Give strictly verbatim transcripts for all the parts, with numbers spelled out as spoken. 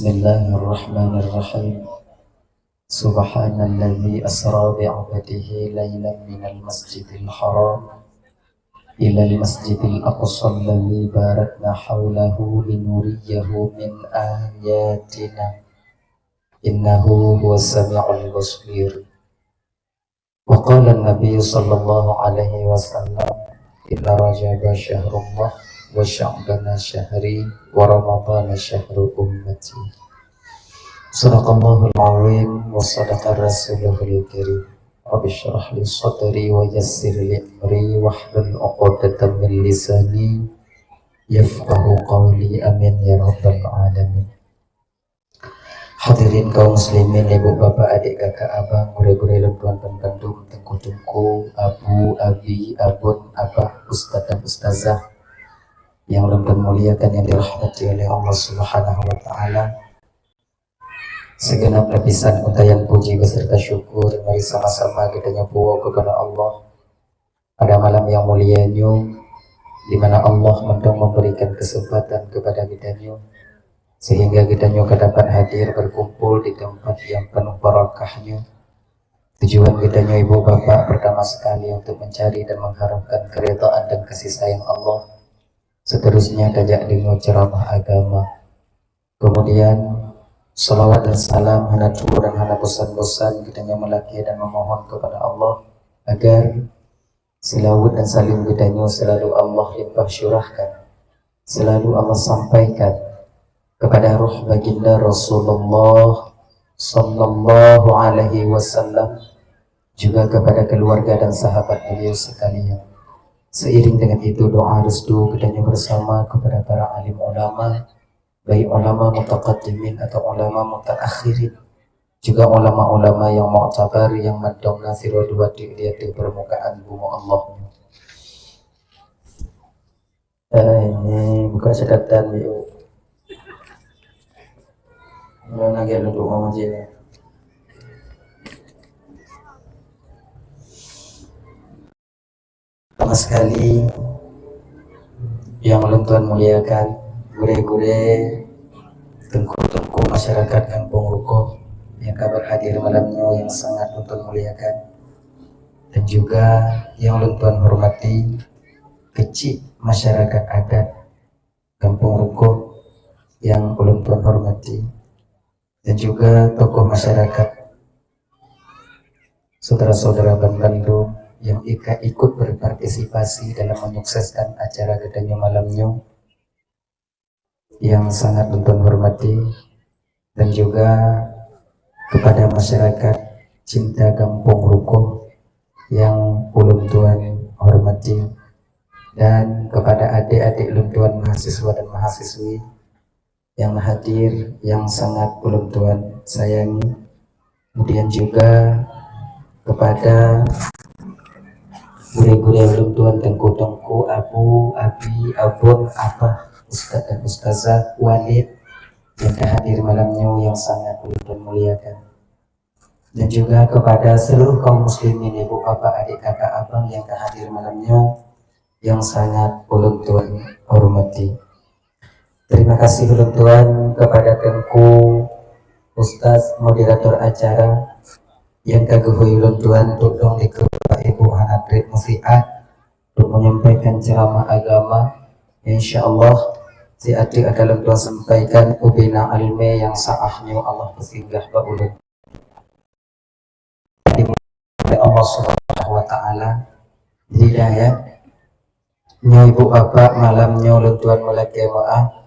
Bismillahirrahmanirrahim. Subhanalladzi asra bi'abdihi lailan minal masjidil haram ilal masjidil aqsa alladzi barakna haulahu linuriyahu min ayatina. Innahu huwas sami'ul basir. Wa qala Nabi sallallahu alaihi wasallam, "Inna Rajaba syahrullah, wa Sya'bana syahri, wa Ramadana syahru ummati." Sadaqallahul azim wa sadaqa rasuluhul karim. Rabbi syrah li sadri wa yassir li amri wahlul uqdatam min lisani yafqahu qawli. Amin ya rabbal alamin. Hadirin kaum muslimin, ibu, bapak, adik, kakak, abang, gurée-gurée lôn tuan ban bandum, teungku-teungku, abu, abi, abon, abah, ustaz dan ustazah yang lôn tuan muliakan, yang dirahmati oleh Allah Subhanahu wa Taala. Segenap lapisan untayan puji beserta syukur mari sama-sama geutanyoe puwoe keupada Allah pada malam yang mulia nyoe, di mana Allah mantong memberikan kesempatan kepada geutanyoe sehingga geutanyoe ka dapat hadir berkumpul di tempat yang penuh barakah nyoe. Tujuan geutanyoe, ibu, bapak, pertama sekali untuk mencari dan mengharapkan keridhaan dan kasih sayang Allah. Seterusnya, tajak deungoe ceramah agama. Kemudian, salawat dan salam hana tuwoe dan hana bosan-bosan geutanyoe meulakée dan memohon kepada Allah agar selawat dan salam geutanyoe selalu Allah limpah curahkan, selalu Allah sampaikan kepada roh baginda Rasulullah sallallahu alaihi wasallam, juga kepada keluarga dan sahabat beliau sekalian. Seiring dengan itu, doa restu geutanyoe bersama kepada para alim ulama, baik ulama mutaqaddimin atau ulama mutaakhirin, juga ulama-ulama yang muktabar yang mantong na sidroe dua di ateueh permukaan bumoe Allah. Eh, buka catatan, yuk. Mana lagi ada doa macam ni? Pertama sekali, yang ulôn tuan muliakan, gurée-gurée, teungku-teungku masyarakat Gampông Rukoh yang ka berhadir malam nyoe yang sangat ulôn tuan muliakan, dan juga yang ulôn tuan hormati, keuchik masyarakat adat Gampông Rukoh yang ulôn tuan hormati, dan juga tokoh masyarakat, saudara-saudara ban bandum yang ika-, ikut berpartisipasi dalam menyukseskan acara geutanyoe malam nyoe yang sangat ulôn tuan hormati, dan juga kepada masyarakat cinta Gampông Rukoh yang ulôn tuan hormati, dan kepada adik-adik ulôn tuan mahasiswa dan mahasiswi yang hadir yang sangat ulôn tuan sayangi. Kemudian juga kepada gurée-gurée ulôn tuan, teungku-teungku, abu, abi, abon, abah, ustaz dan ustazah, walid yang ka hadir malam nyoe yang sangat ulôn tuan muliakan. Dan juga kepada seluruh kaum muslimin, ibu, bapak, adik, kakak, abang yang ka hadir malam nyoe yang sangat ulôn tuan hormati. Terima kasih ulôn tuan kepada Teungku Ustaz moderator acara yang ka geuhôi ulôn tuan untuk dong dikeue ibu hana treb musiat untuk menyampaikan ceramah agama. Insya Allah, siat teuk akan ulôn tuan sampaikan ubena almé nyang saah nyoe Allah peusinggah bak ulôn. Oleh Allah Subhanahu wa Taala, hidayah. Nyoe ibu bapak, malam nyoe lôn tuan meulakée meu'ah.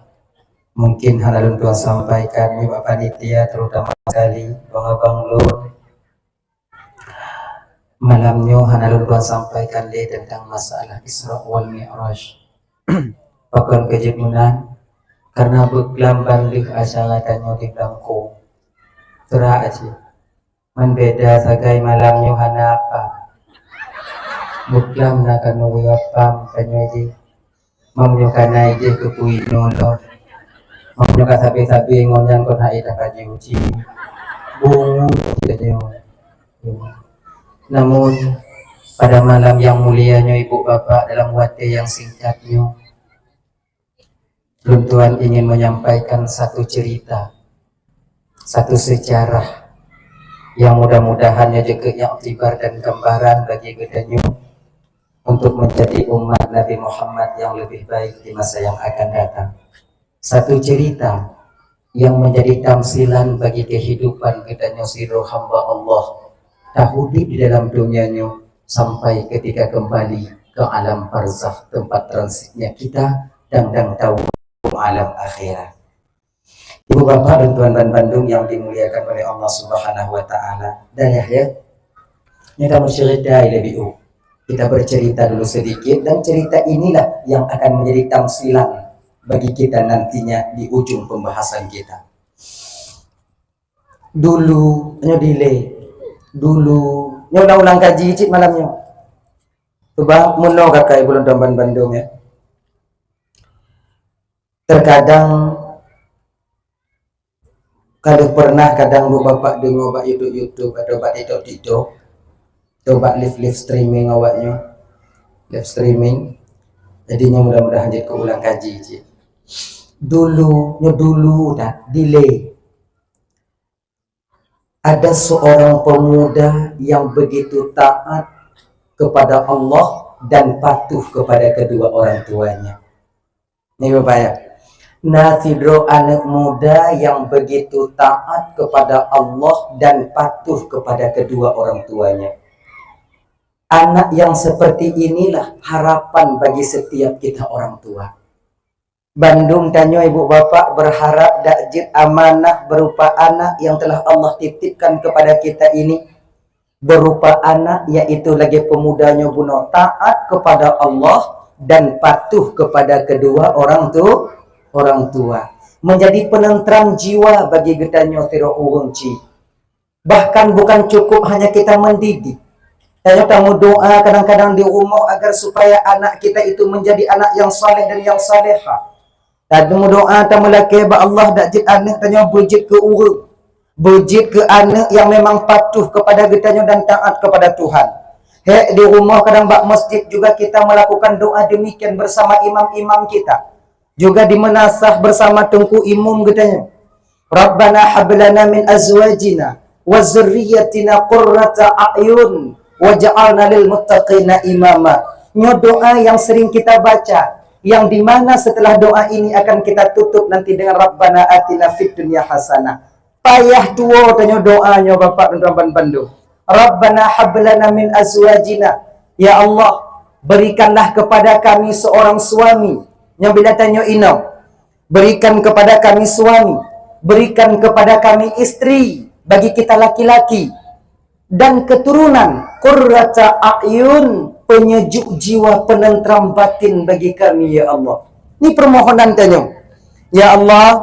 Mungkin hana lôn tuan sampaikan nyoe bak panitia, terutama sekali abang-abang lôn. Malam nyoe hana lôn tuan sampaikan lé teuntang masalah Isra wal Mi'raj. Pakon keu jeuet meunan? Karena beuglam ban lheueh acara tanyoe di Blangkong. Teurak cit. Man beda sagai malam nyoe hana apa. Beuglam na kanoe apam tanyoe jih. Meunyoe ka na idéh keu peue inoe lom. Meunyoe ka sabe-sabe ngon nyan kon hai that ka jiuji. Bungong tanyoe. Namun, pada malam yang mulia nyoe, ibu bapak, dalam watée nyang singkat nyoe, lôn tuan ingin menyampaikan satu cerita Satu sejarah yang mudah-mudahan nyoe jeuet iktibar dan gambaran bagi geutanyoe untuk menjadi umat Nabi Muhammad yang lebih baik di masa yang akan datang. Satu cerita yang menjadi tamsilan bagi kehidupan geutanyoe sidroe hamba Allah, tahidup di dalam dunia nyoe sampai ketika kembali ke alam barzakh, tempat transitnya kita dan dan tahu alam akhirat. Ibu bapak dan tuan-tuan bandum yang dimuliakan oleh Allah Subhanahu wa taala. Dah ya, ya. Ini kamu cerita lebih uh. Kita bercerita dulu sedikit dan cerita inilah yang akan menjadi tamsilan bagi kita nantinya di ujung pembahasan kita. Dulu nyoe dile, dulu nyoe ulang-ulang kaji cit malam nyoe. Coba meunoe kakak ibu lôn tuan bandum ya. Terkadang kalau pernah kadang bu bapak deungoe bak YouTube-YouTube atau bak TikTok-TikTok atau bak live-live streaming awak nyoe, live streaming. Jadi nyoe mudah-mudahan jeuet keu ulang kaji cit. Dulu, nyoe dulu dah dile. Ada seorang pemuda yang begitu taat kepada Allah dan patuh kepada kedua orang tuanya. Ni bapak ya. Nah, sidroe anak muda yang begitu taat kepada Allah dan patuh kepada kedua orang tuanya. Anak yang seperti inilah harapan bagi setiap kita orang tua. Bandum tanyoe ibu bapak berharap dak jeuet amanah berupa anak yang telah Allah titipkan kepada kita ini, berupa anak yaitu lagi pemuda nyoe bunoe taat kepada Allah dan patuh kepada kedua orang tu orang tua, menjadi penentram jiwa bagi geutanyoe sidroe ureuëng cit. Bahkan bukan cukup hanya kita mendidik. Tanyoe tamu doa kadang-kadang di rumah agar supaya anak kita itu menjadi anak yang saleh dan yang salehah. Tamu doa tamu lakée bak Allah dak jeuet anak tanyoe beujeuet keu ureuëng, beujeuet keu anak yang memang patuh kepada geutanyoe dan taat kepada Tuhan. Hek di rumah kadang bak masjid juga kita melakukan doa demikian bersama imam-imam kita. Juga dimeunasah bersama teungku imum geutanyoe. Rabbana hablana min azwajina wa dzurriyyatina qurrata a'yun waj'alna lil muttaqina imama. Nyoe doa yang sering kita baca, yang di mana setelah doa ini akan kita tutup nanti dengan Rabbana atina fid dunya hasanah. Payah tuwo tanyoe doa nyoe Bapak dan Tuan bandum. Rabbana hablana min azwajina. Ya Allah, berikanlah kepada kami seorang suami. Nyoe bila tanyoe inong, berikan kepada kami suami, berikan kepada kami istri bagi kita laki-laki dan keturunan qurrata a'yun, penyejuk jiwa, penentram batin bagi kami ya Allah. Ni permohonan tanyoe. Ya Allah,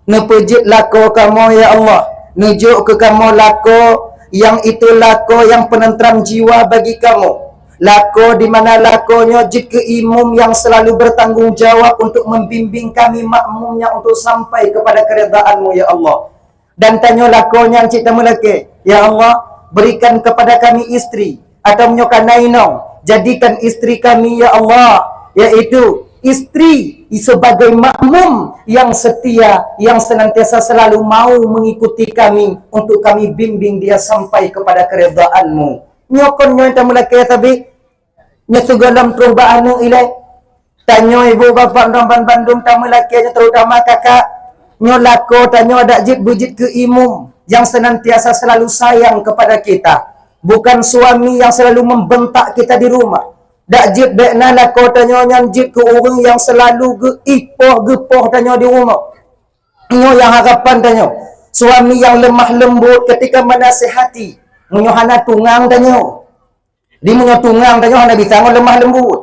neupeujeuet lakoe kamoe ya Allah, neujok keu kamoe lakoe yang itu lakoe yang penentram jiwa bagi kamoe. Lakoe di mana lakoe nyoe jeuet keu imum yang selalu bertanggung jawab untuk membimbing kami makmumnya untuk sampai kepada keridaan-Mu ya Allah. Dan tanyoe lakoe nyan cit tameulakée, ya Allah, berikan kepada kami istri atau meunyoe ka na inong, jadikan istri kami ya Allah, yaitu istri sebagai makmum yang setia, yang senantiasa selalu mau mengikuti kami untuk kami bimbing dia sampai kepada keridaan-Mu. Nyoe kon nyoe tameulakée sabe, nyoe sigohlom troh bak aneuk ilée. Tanyoe ibu bapak dan bandum tameulakée nyoe terutama kakak, nyoe lakoe tanyoe adak jeuet beujeuet keu imum yang senantiasa selalu sayang kepada kita, bukan suami yang selalu membentak kita di rumah. Dak jeuet bék na lakoe tanyoe nyan jeuet keu ureuëng yang selalu geuipoh geupoh tanyoe di rumah. Nyoe yang harapan tanyoe, suami yang lemah lembut ketika menasihati. Meunyoe hana tungang tanyoe, di meunyoe tungang tanyoe hana bisa ngon lemah lembut.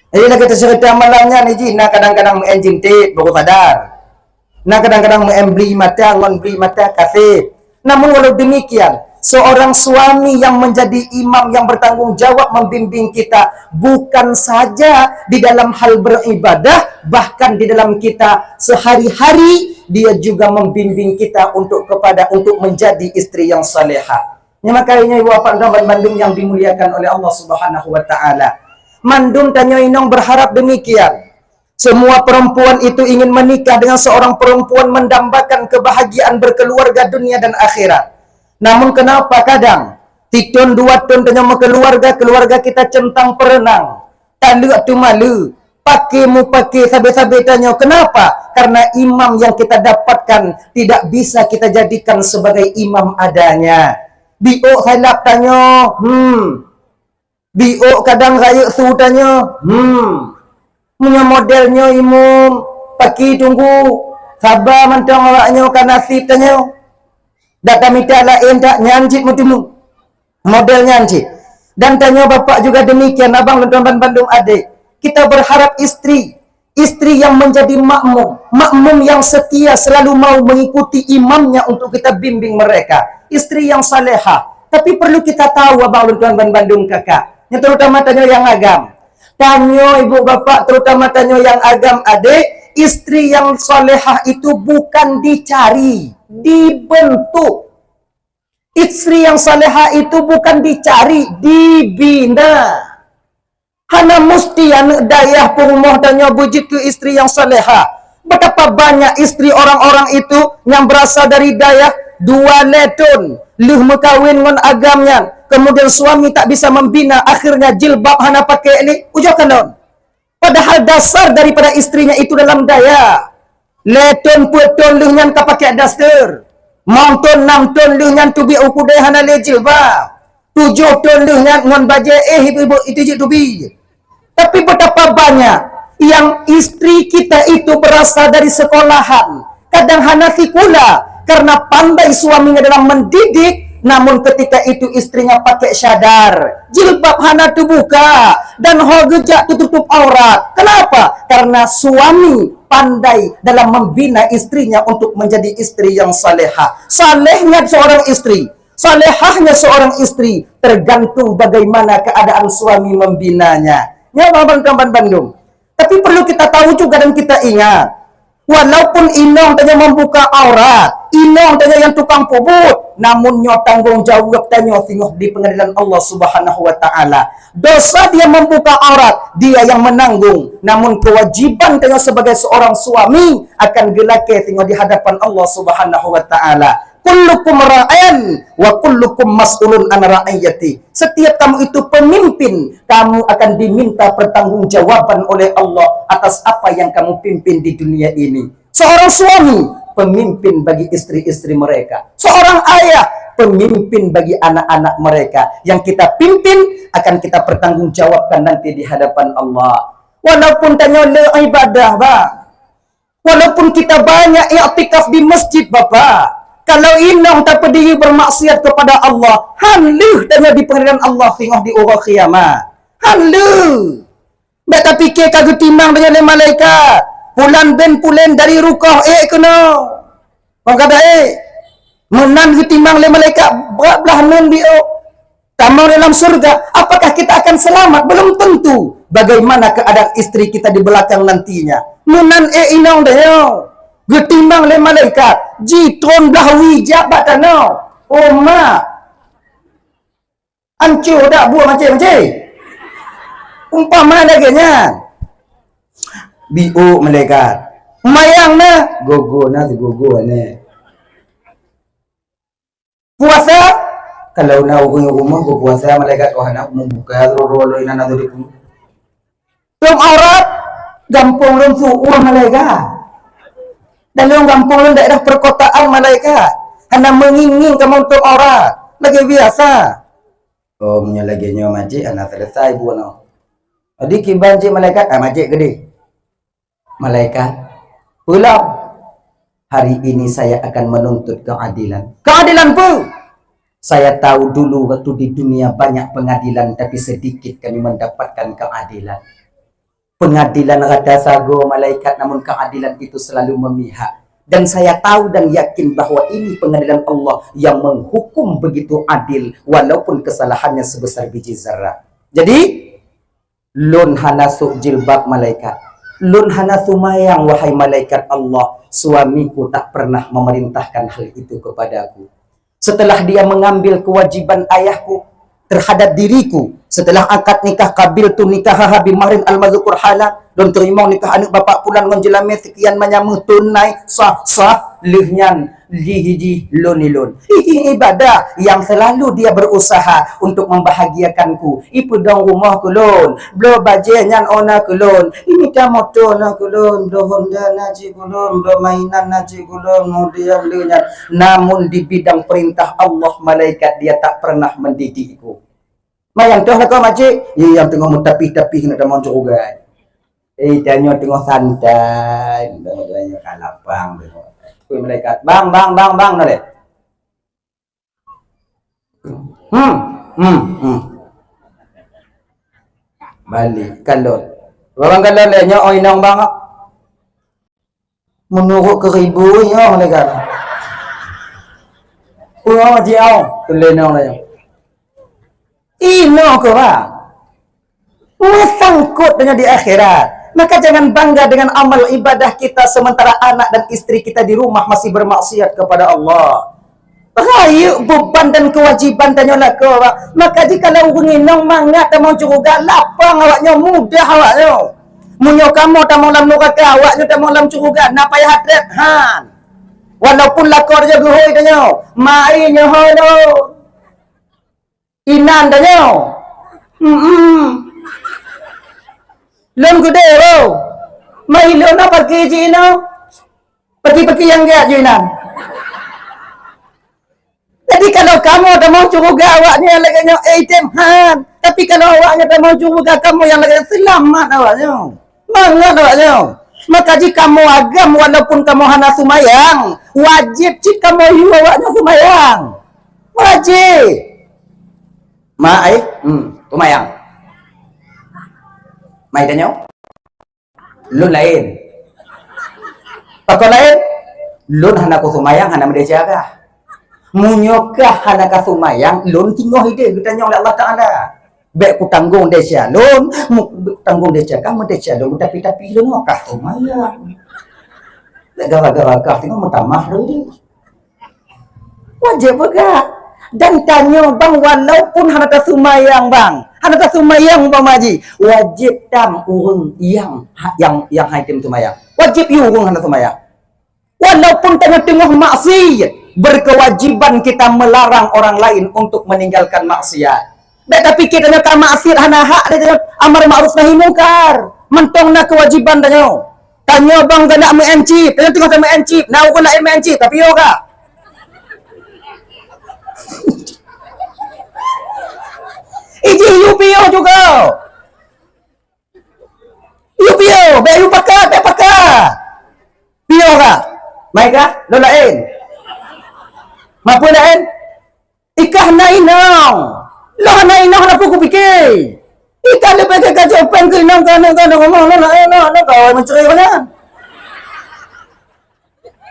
Jadi lagée teuceurita malam nyan, iji na kadang-kadang meu'en jintet baru sadar. Na kadang-kadang meu'en bli mata ngon bli mata kaseb. Namun walau demikian, seorang suami yang menjadi imam yang bertanggung jawab membimbing kita bukan saja di dalam hal beribadah, bahkan di dalam kita sehari-hari dia juga membimbing kita untuk kepada untuk menjadi istri yang salehah. Nyoe makajih nyoe ibu bapak dan bandum yang dimuliakan oleh Allah Subhanahu wa taala. Mandum tanyoe inong berharap demikian. Semua perempuan itu ingin menikah dengan seorang perempuan mendambakan kebahagiaan berkeluarga dunia dan akhirat. Namun kenapa kadang, titon dua ton tanyoe meukeuluarga, keuluarga kita centang perenang, taleuek teumaleue, paké mupake sabe-sabe tanyoe. Kenapa? Karena imam yang kita dapatkan tidak bisa kita jadikan sebagai imam adanya. Biôk salap tanyoe, hmm. Biôk kadang rayeuk su tanyoe, hmm. Meunyoe model nyoe imum, paki tunggu, saba mantong awak nyoe ka nasib tanyoe. Dak tamita laén dak nyan cit meuteumé. Model nyan cit. Dan tanyoe bapak juga demikian, abang lôn tuan ban bandum adék. Kita berharap istri, istri yang menjadi makmum, makmum yang setia selalu mau mengikuti imamnya untuk kita bimbing mereka. Istri yang salehah. Tapi perlu kita tahu abang lôn tuan ban bandum kakak. Yang terutama tanyoe yang agam. Tanyoe ibu bapak, terutama tanyoe yang agam adék, istri yang salehah itu bukan dicari, dibentuk. Istri yang salehah itu bukan dicari, dibina. Hana musti aneuk dayah peurumoh tanyoe beujeuet keu istri nyang salehah. Betapa banyak istri orang-orang itu nyang berasal dari dayah, dua lhèe thon lheueh meukawen ngon agam nyan, kemudian suami tak bisa membina, akhirnya jilbab hana pakai lé, ujoe kalon. Padahal dasar daripada istrinya itu dalam dayah. Lhèe thon peuet thon lheueh nyan ka pakai daster. Limong thon, nam thon lheueh nyan teubiet u keudè hana lé jilbab. Tujoh thon lheueh nyan ngon bajèe éh ibu-ibu itu jeuet teubiet. Tapi betapa banyak yang istri kita itu berasal dari sekolahan, kadang hana sikula, karena pandai suaminya dalam mendidik, namun ketika itu istrinya pakai syadar, jilbab hana teubuka, dan ho geujak teututup aurat. Kenapa? Karena suami pandai dalam membina istrinya untuk menjadi istri yang salehah. Salehnya seorang istri, salehahnya seorang istri tergantung bagaimana keadaan suami membinanya. Nyoe ban bandum. Tapi perlu kita tahu juga dan kita ingat, walaupun inong tanyoe membuka aurat, inong tanyoe yang tukang peubuet, namun nyoe tanggung jawab tanyoe singoh di pengadilan Allah Subhanahu wa Ta'ala. Dosa dia membuka aurat, dia yang menanggung. Namun kewajiban tanyoe sebagai seorang suami akan geulakèe singoh di hadapan Allah Subhanahu wa Ta'ala. Kullukum ra'in wa kullukum mas'ulun an ra'iyati. Setiap kamu itu pemimpin, kamu akan diminta pertanggungjawaban oleh Allah atas apa yang kamu pimpin di dunia ini. Seorang suami, pemimpin bagi istri-istri mereka. Seorang ayah, pemimpin bagi anak-anak mereka. Yang kita pimpin akan kita pertanggungjawabkan nanti di hadapan Allah. Walaupun tanyoe le ibadah, bang. Walaupun kita banyak iktikaf di masjid, Bapak, kalau inong tapeudiri bermaksiat kepada Allah, han lheueh tanyoe di pengadilan Allah singoh di uroe kiamat. Han lheueh. Bèk tapike ka geutimang tanyoe lé malaikat. Pulan bin pulan dari rukoh, ék keunoe. Bang kata, ék. Meunan geutimang lé malaikat brat blaih ngon biôk. Tamong dalam surga, apakah kita akan selamat? Belum tentu. Bagaimana keadaan istri kita di belakang nantinya? Meunan ék inong deh nyoe. Geutimang lé malaikat, jitron blah wijak bak tanoh. Oh mak. Anco dak buah mancé-mancé. Umpama lagèe nyan. Biôk malaikat. Mayang na, gogo na sigogo nyan. Puasa, kalau na ureueng rumoh beupuasa, malaikat kok hana membuka roro loi na na teudeuk. Tom aurat, gampông lôn su'uah malaikat. Dan lôn gampông lôn daerah perkotaan malaikat. Hana meungieng-ngieng kamoe tom aurat. Lagèe biasa. Oh, meunyoe lagèe nyoe majék hana selesai bunoe. Jadi kiban cit malaikat, ah, majék geudeh. Malaikat, "Pulang. Hari ini saya akan menuntut keadilan." "Keadilan peue?" "Saya tahu dulu waktu di dunia banyak pengadilan, tapi sedikit kami mendapatkan keadilan. Pengadilan rata sagoe malaikat, namun keadilan itu selalu memihak. Dan saya tahu dan yakin bahwa ini pengadilan Allah yang menghukum begitu adil, walaupun kesalahannya sebesar biji zarrah." Jadi, "Lôn hana sôk jilbab malaikat. Lôn hana seumayang, wahai malaikat Allah. Suamiku tak pernah memerintahkan hal itu kepadaku. Setelah dia mengambil kewajiban ayahku terhadap diriku, setelah akad nikah, qabiltu nikahaha bi mahrin al-mazkur hana, Lôn teurimong nikah aneuk bapak pulan ngon jeulamé sekian manyam meuthon nai sah-sah, lheueh nyan jih-jih lôn ilôn. Ih, ibadah yang selalu dia berusaha untuk membahagiakanku. Ipeudong rumoh keu lôn, bloe bajée nyan ona keu lôn, imita moto na keu lôn, bloe Honda na cit keu lôn, bloe mainan na cit keu lôn, kemudian lheueh nyan. Namun di bidang perintah Allah, malaikat dia tak pernah mendidikku. Manyang toh lakoe makcik, ye nyang teungoh meutapih-tapih keuneuk tamong syeuruga. Eh, tanyoe teungoh santai, tanyoe ka lapang teungoh. Kui malaikat, "Bang, bang, bang, bang," na lé. Hmm, hmm, hmm. Balik, kalon. Barang kalon lé, nyoe oi inong bang. Meunurot keu ribu nyoe lé kan. Peue jiôh keu lé nyoe lé. Inoe keu bang. Meusangkot deungon di akhirat. Maka jangan bangga dengan amal ibadah kita sementara anak dan istri kita di rumah masih bermaksiat kepada Allah. Rayeuk beban dan kewajiban tanyoe lakoe, Bang. Maka jikalau ureuëng inong mangat tamong syeuruga, lapang awaknyoe, mudah awaknyoe. Meunyoe kamoe tamong lam nuraka, awaknyoe tamong lam syeuruga, na payah treb han. Walaupun lakoe tanyoe geuhôi tanyoe, mai nyoe hôi lôn. Inan tanyoe. Hmm. Lôn geude, bro. Mai lôn na pagi jih inoe. Pagi-pagi nyang gét jih inan. Jadi kalau kamoe tamong syeuruga awaknyoe lagée nyoe, eh, tem han. Tapi kalau awaknyoe tamong syeuruga kamoe nyang lagée nyoe, seulamat awaknyoe. Mangat awaknyoe. Maka jih kamoe agam walaupun kamoe hana seumayang, wajéb cit kamoe yue awaknyoe seumayang. Wajéb. Ma ai, hmm, seumayang. Mai tanyoe. Lôn laén. Pakon laén? Lôn hana kuseumayang, hana meudesya kah. Meunyoe kah hana kaseumayang, lôn singoh ideh geutanyoe lé Allah Taala. Bék kutanggong desya lôn, mu-, tanggong desya kah, meudesya lôn, tapi-tapi lôn nyoe kaseumayang. Bék gara-gara kah singoh meutamah lôn. Wajéb peugah. Dan tanyoe bang, walaupun hana taseumayang bang, hana taseumayang umpama jih, wajéb tam ureuëng nyang ha-, nyang, nyang hai tem seumayang. Wajéb yue ureuëng hana seumayang. Walaupun tanyoe teungoh maksiat, berkewajiban kita melarang orang lain untuk meninggalkan maksiat. Bék tapike tanyoe ka maksiat hana hak lé tanyoe amar makruf nahi mungkar. Mantong na kewajiban tanyoe. Tanyoe bang galak meu'en cit, tanyoe teungoh tameu'en cit, na ureuëng laén meu'en cit, tapi yo ka. Iji yue piôh juga. Yue piôh, bék yue pakat, bék pakat. Piôh ka. Mai ka, lôn laén. Mapeue laén? Ikah na inong. Lôn hana inong hana peue kupike. Ikah leubeh gét kajok péng keu inong keuneuk keuneuk ngomong lôn hana inong, lôn kawai meucuri nyan.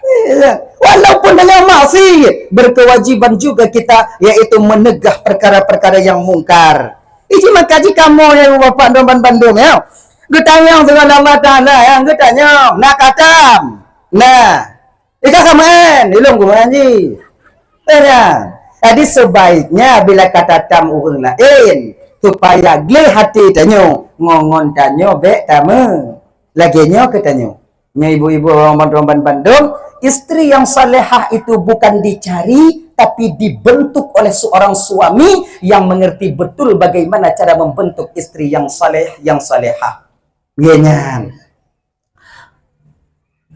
Iya. Walaupun tanyoe maksiat, berkewajiban juga kita, yaitu menegah perkara-perkara yang mungkar. Iji maka jih kamoe ya bapak dan bandum ya. Geutanyong dengan Allah Taala yang geutanyong, nak katam. Nah, Ika ka meu'en, ilong geuh meu'en jih. Tanya. Jadi sebaiknya bila ka tatam ureuëng laén, supaya gleh hati tanyoe, ngon-ngon tanyoe bék tameu. Lagée nyoe keu tanyoe. Nyoe ibu-ibu, abang-abang bandum, istri yang salehah itu bukan dicari, tapi dibentuk oleh seorang suami yang mengerti betul bagaimana cara membentuk istri yang saleh, yang salehah. Nyan.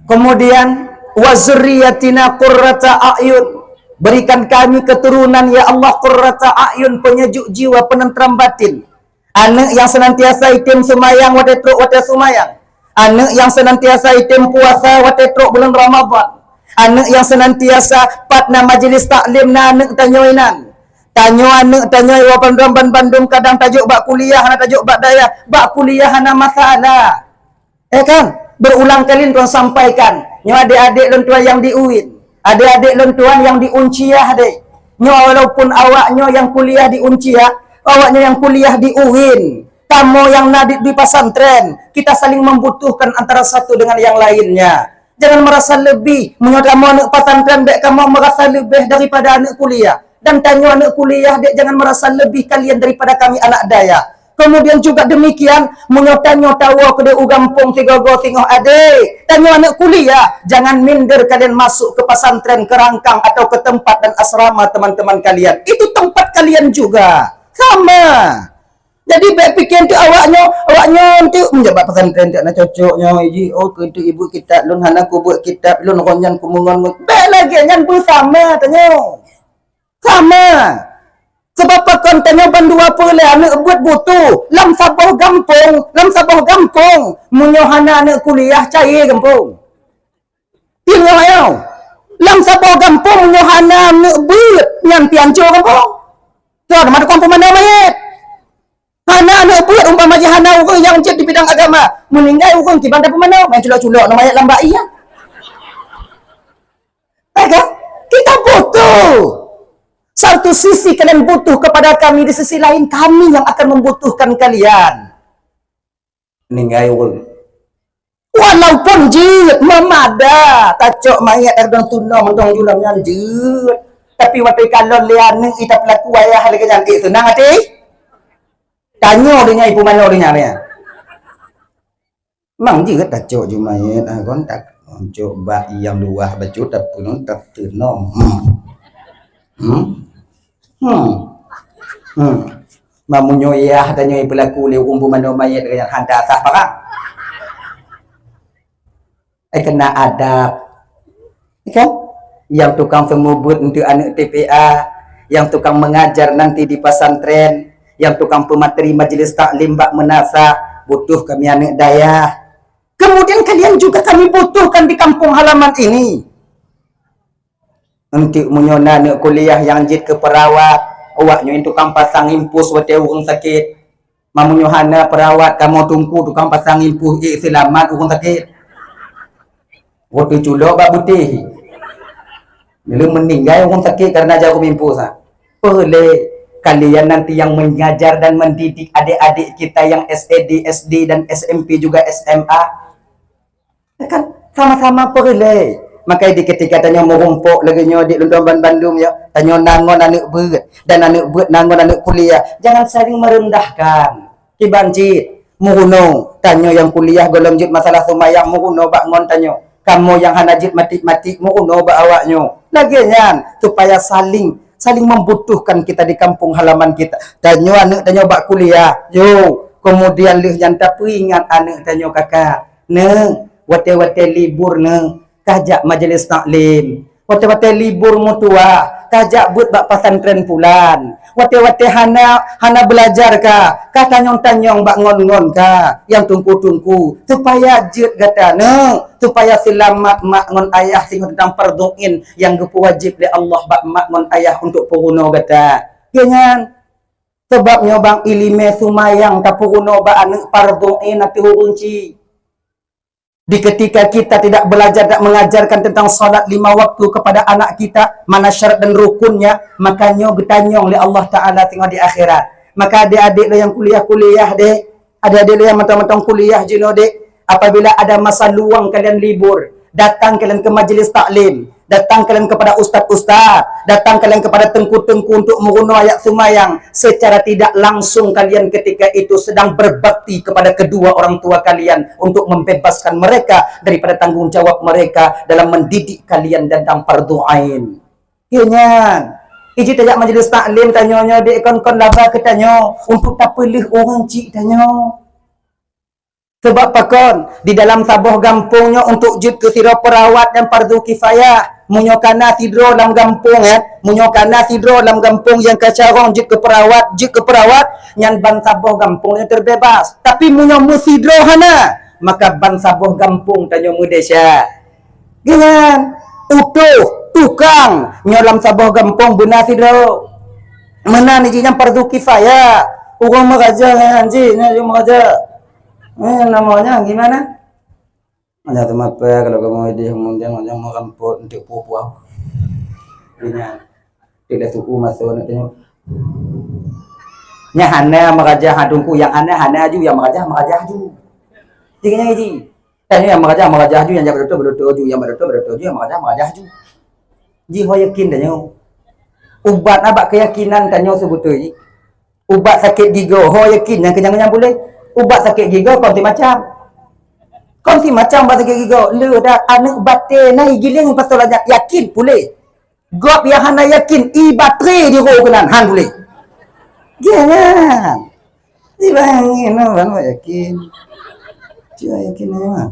Kemudian, "Wa zurriyatina qurrata a'yun." Berikan kami keturunan, ya Allah, qurrata a'yun, penyejuk jiwa, penentram batin. Aneuk yang senantiasa item seumayang watée trok watée seumayang. Aneuk yang senantiasa item puasa watée trok bulan Ramadhan. Aneuk yang senantiasa pat na majelis taklim na aneuk tanyoe inan. Tanyoe aneuk tanyoe wa bandum ban bandum kadang tajok bak kuliah hana tajok bak dayah, bak kuliah hana masalah. Eh kan? Berulang kali lôn tuan sampaikan. Nyoe adik-adik lôn tuan yang di UIN. Adik-adik lôn tuan yang di Unciah deh. Nyoe walaupun awak nyoe yang kuliah di Unciah, awak nyoe yang kuliah di UIN. Kamoe yang na di, di pesantren, kita saling membutuhkan antara satu dengan yang lainnya. Jangan merasa lebih. Meunyoe kamoe aneuk pesantren, bék kamoe merasa lebih daripada aneuk kuliah. Dan tanyoe aneuk kuliah, dék jangan merasa lebih kalian daripada kami anak dayah. Kemudian juga demikian, meunyoe tanyoe tawoe keudeh u gampông sigoe-goe singoh adé, tanyoe aneuk kuliah, jangan minder kalian masuk ke pesantren, ke rangkang atau ke tempat dan asrama teman-teman kalian. Itu tempat kalian juga. Sama. Jadi bèk pikir untuk awak nyoe, awak nyoe untuk menjabat pesantren tak nak cocok nyoe, ji, oh, keu untuk ibu kitab, lôn hana kubeuet kitab, lôn ron nyan kumeungon. Bèk lagèe nyan beusama tanyoe. Sama. Sebab pakon tanyoe bandua peureulèe aneuk beuet butuh lam saboh gampông, lam saboh gampông. Meunyoe hana aneuk kuliah, caé gampông. Piôh nyoe ayoe. Lam saboh gampông meunyoe hana aneuk beuet, nyan pih ancô gampông. Soe teuma tukang peumanoe manyét? Hana aneuk beuet, umpama jih hana ureueng nyang jeuet di bidang agama. Meuninggai ureueng kiban tapeumanoe, main culok-culok ngon manyét lam bak ie. Ya kan? Kita butuh. Satu sisi kalian butuh kepada kami, di sisi lain kami yang akan membutuhkan kalian. Ninggai ureueng. Walaupun jeuet, meumada, tacok manyét lam tunoe mantong julang nyan jeuet. Tapi watèe kalon lé aneuk, ita peulaku ayah lagèe nyan, eh, seunang até? Tanyoe donya, ipeumanoe donya nyan. Mang jeuet tacok ju manyét, ah, kon tak cok bak nyang luwah bacut, tapi non tak teunom. Hmm. Hmm. Hmm. Hmm. Meunyoe yah tanyoe peulaku lé ureueng peumanoe manyét, nyan hana sah barang. Eh, kena adab. Ya kan? Yang tukang seumeubeuet untuk aneuk T P A, yang tukang mengajar nanti di pesantren, yang tukang peumateri majelis taklim bak meunasah, butuh kami aneuk dayah. Kemudian kalian juga kami butuhkan di kampung halaman ini. Untuk meunyoe na aneuk kuliah nyang jeuet keu peurawat, awak nyoe tukang pasang impus watèe ureueng sakét. Meunyoe hana peurawat, kamoe teungku tukang pasang impus, eh, seulamat ureueng sakét. Watèe culok bak butéh. Lé meuninggai ureueng sakét karena jarum impus, ha. Peureulèe kalian nanti yang mengajar dan mendidik adik-adik kita yang S D, S D dan S M P juga S M A. Ya kan? Sama-sama peureulèe. Maka di ketika tanyoe meurumpok lagèe nyoe di lôn ban bandum nyoe, tanyoe na ngon aneuk beuet dan aneuk beuet na ngon aneuk kuliah, jangan saling merendahkan. Kiban cit, meurunoe, tanyoe nyang kuliah gohlom jeuet masalah seumayang, meurunoe bak ngon tanyoe. Kamoe nyang hana jeuet matik-matik, meurunoe bak awak nyoe. Lagèe nyan, supaya saling, saling membutuhkan kita di kampung halaman kita. Tanyoe aneuk tanyoe bak kuliah, yo, kemudian lheueh nyan tapeuingat aneuk tanyoe kakak. Neuk, watèe-watèe libur neuk, kah jak majelis taklim. Watèe-watèe libur meutuwah, kah jak beuet bak pesantren pulan. Watèe-watèe hana, hana beulajar kah, kah tanyong-tanyong bak ngon-ngon kah, nyang teungku-teungku, supaya jeuet gata neuk, supaya seulamat mak ngon ayah singoh teuntang fardhu ain nyang geupeuwajéb lé Allah bak mak ngon ayah untuk peurunoe gata. Keu nyan, sabab nyoe bang ileumèe seumayang tapeurunoe bak aneuk fardhu ain ateueh ureueng chik. Di ketika kita tidak belajar dan mengajarkan tentang salat lima waktu kepada anak kita, mana syarat dan rukunnya, maka nyoe geutanyong lé Allah Ta'ala singoh di akhirat. Maka adik-adik lôn nyang kuliah-kuliah deh, adik-adik lôn nyang mantong-mantong kuliah jinoe deh, apabila ada masa luang kalian libur, datang kalian ke majelis taklim. Datang kalian kepada ustaz-ustaz, datang kalian kepada teungku-teungku untuk meurunoe ayat seumayang. Secara tidak langsung kalian ketika itu sedang berbakti kepada kedua orang tua kalian untuk membebaskan mereka daripada tanggung jawab mereka dalam mendidik kalian tentang fardhu ain. Keu nyan, iji tajak majlis taklim tanyoe nyoe dek kon-kon laba keu tanyoe untuk tapeuleueh ureueng chik tanyoe. Sebab pakon, di dalam saboh gampông nyoe untuk jeuet keu sidroe peurawat nyang fardhu kifayah. Meunyoe kana sidroe lam gampông, eh, meunyoe kana sidroe lam gampông nyang ka carông jeuet keu peurawat, jeuet keu peurawat, nyan ban saboh gampông nyoe teubeubaih. Tapi meunyoe meusidroe hana, maka ban saboh gampông tanyoe meudesya. Geuhnyan, utôh, tukang, nyoe lam saboh gampông beuna sidroe. Meunan jih nyan fardhu kifayah. Ureueng meuraja nyan jih, nyan ureueng meuraja. Eh, namanya gimana? Ada teumapa kalau kamu di kemudian macam merampok untuk pupuh. Geuhnyan. Tidak suku masuk nak tengok. Nyang hana meuraja ha tungku, nyang hana, hana aju, nyang meuraja, meuraja aju. Jih nyan jih. Kan nyang meuraja, meuraja aju, nyang jak bak dokto, bak dokto aju, nyang bak dokto, bak dokto aju, nyang meuraja, meuraja aju. Jih ho yakin tanyoe. Ubat na bak keyakinan tanyoe seubeutôi jih. Ubat sakét gigoe, ho yakin nyang keunyan-keunyan puléh. Ubat sakét gigoe kon si macam. Kon si macam ubat sakét gigoe. Le dah aneuk batée na igiléng pasal nyan yakin puléh. Gob nyang hana yakin, ie batré jiroe keunan, han puléh. Jangan. Dibangun, no, ban yakin. Cuba yakin aja, mah.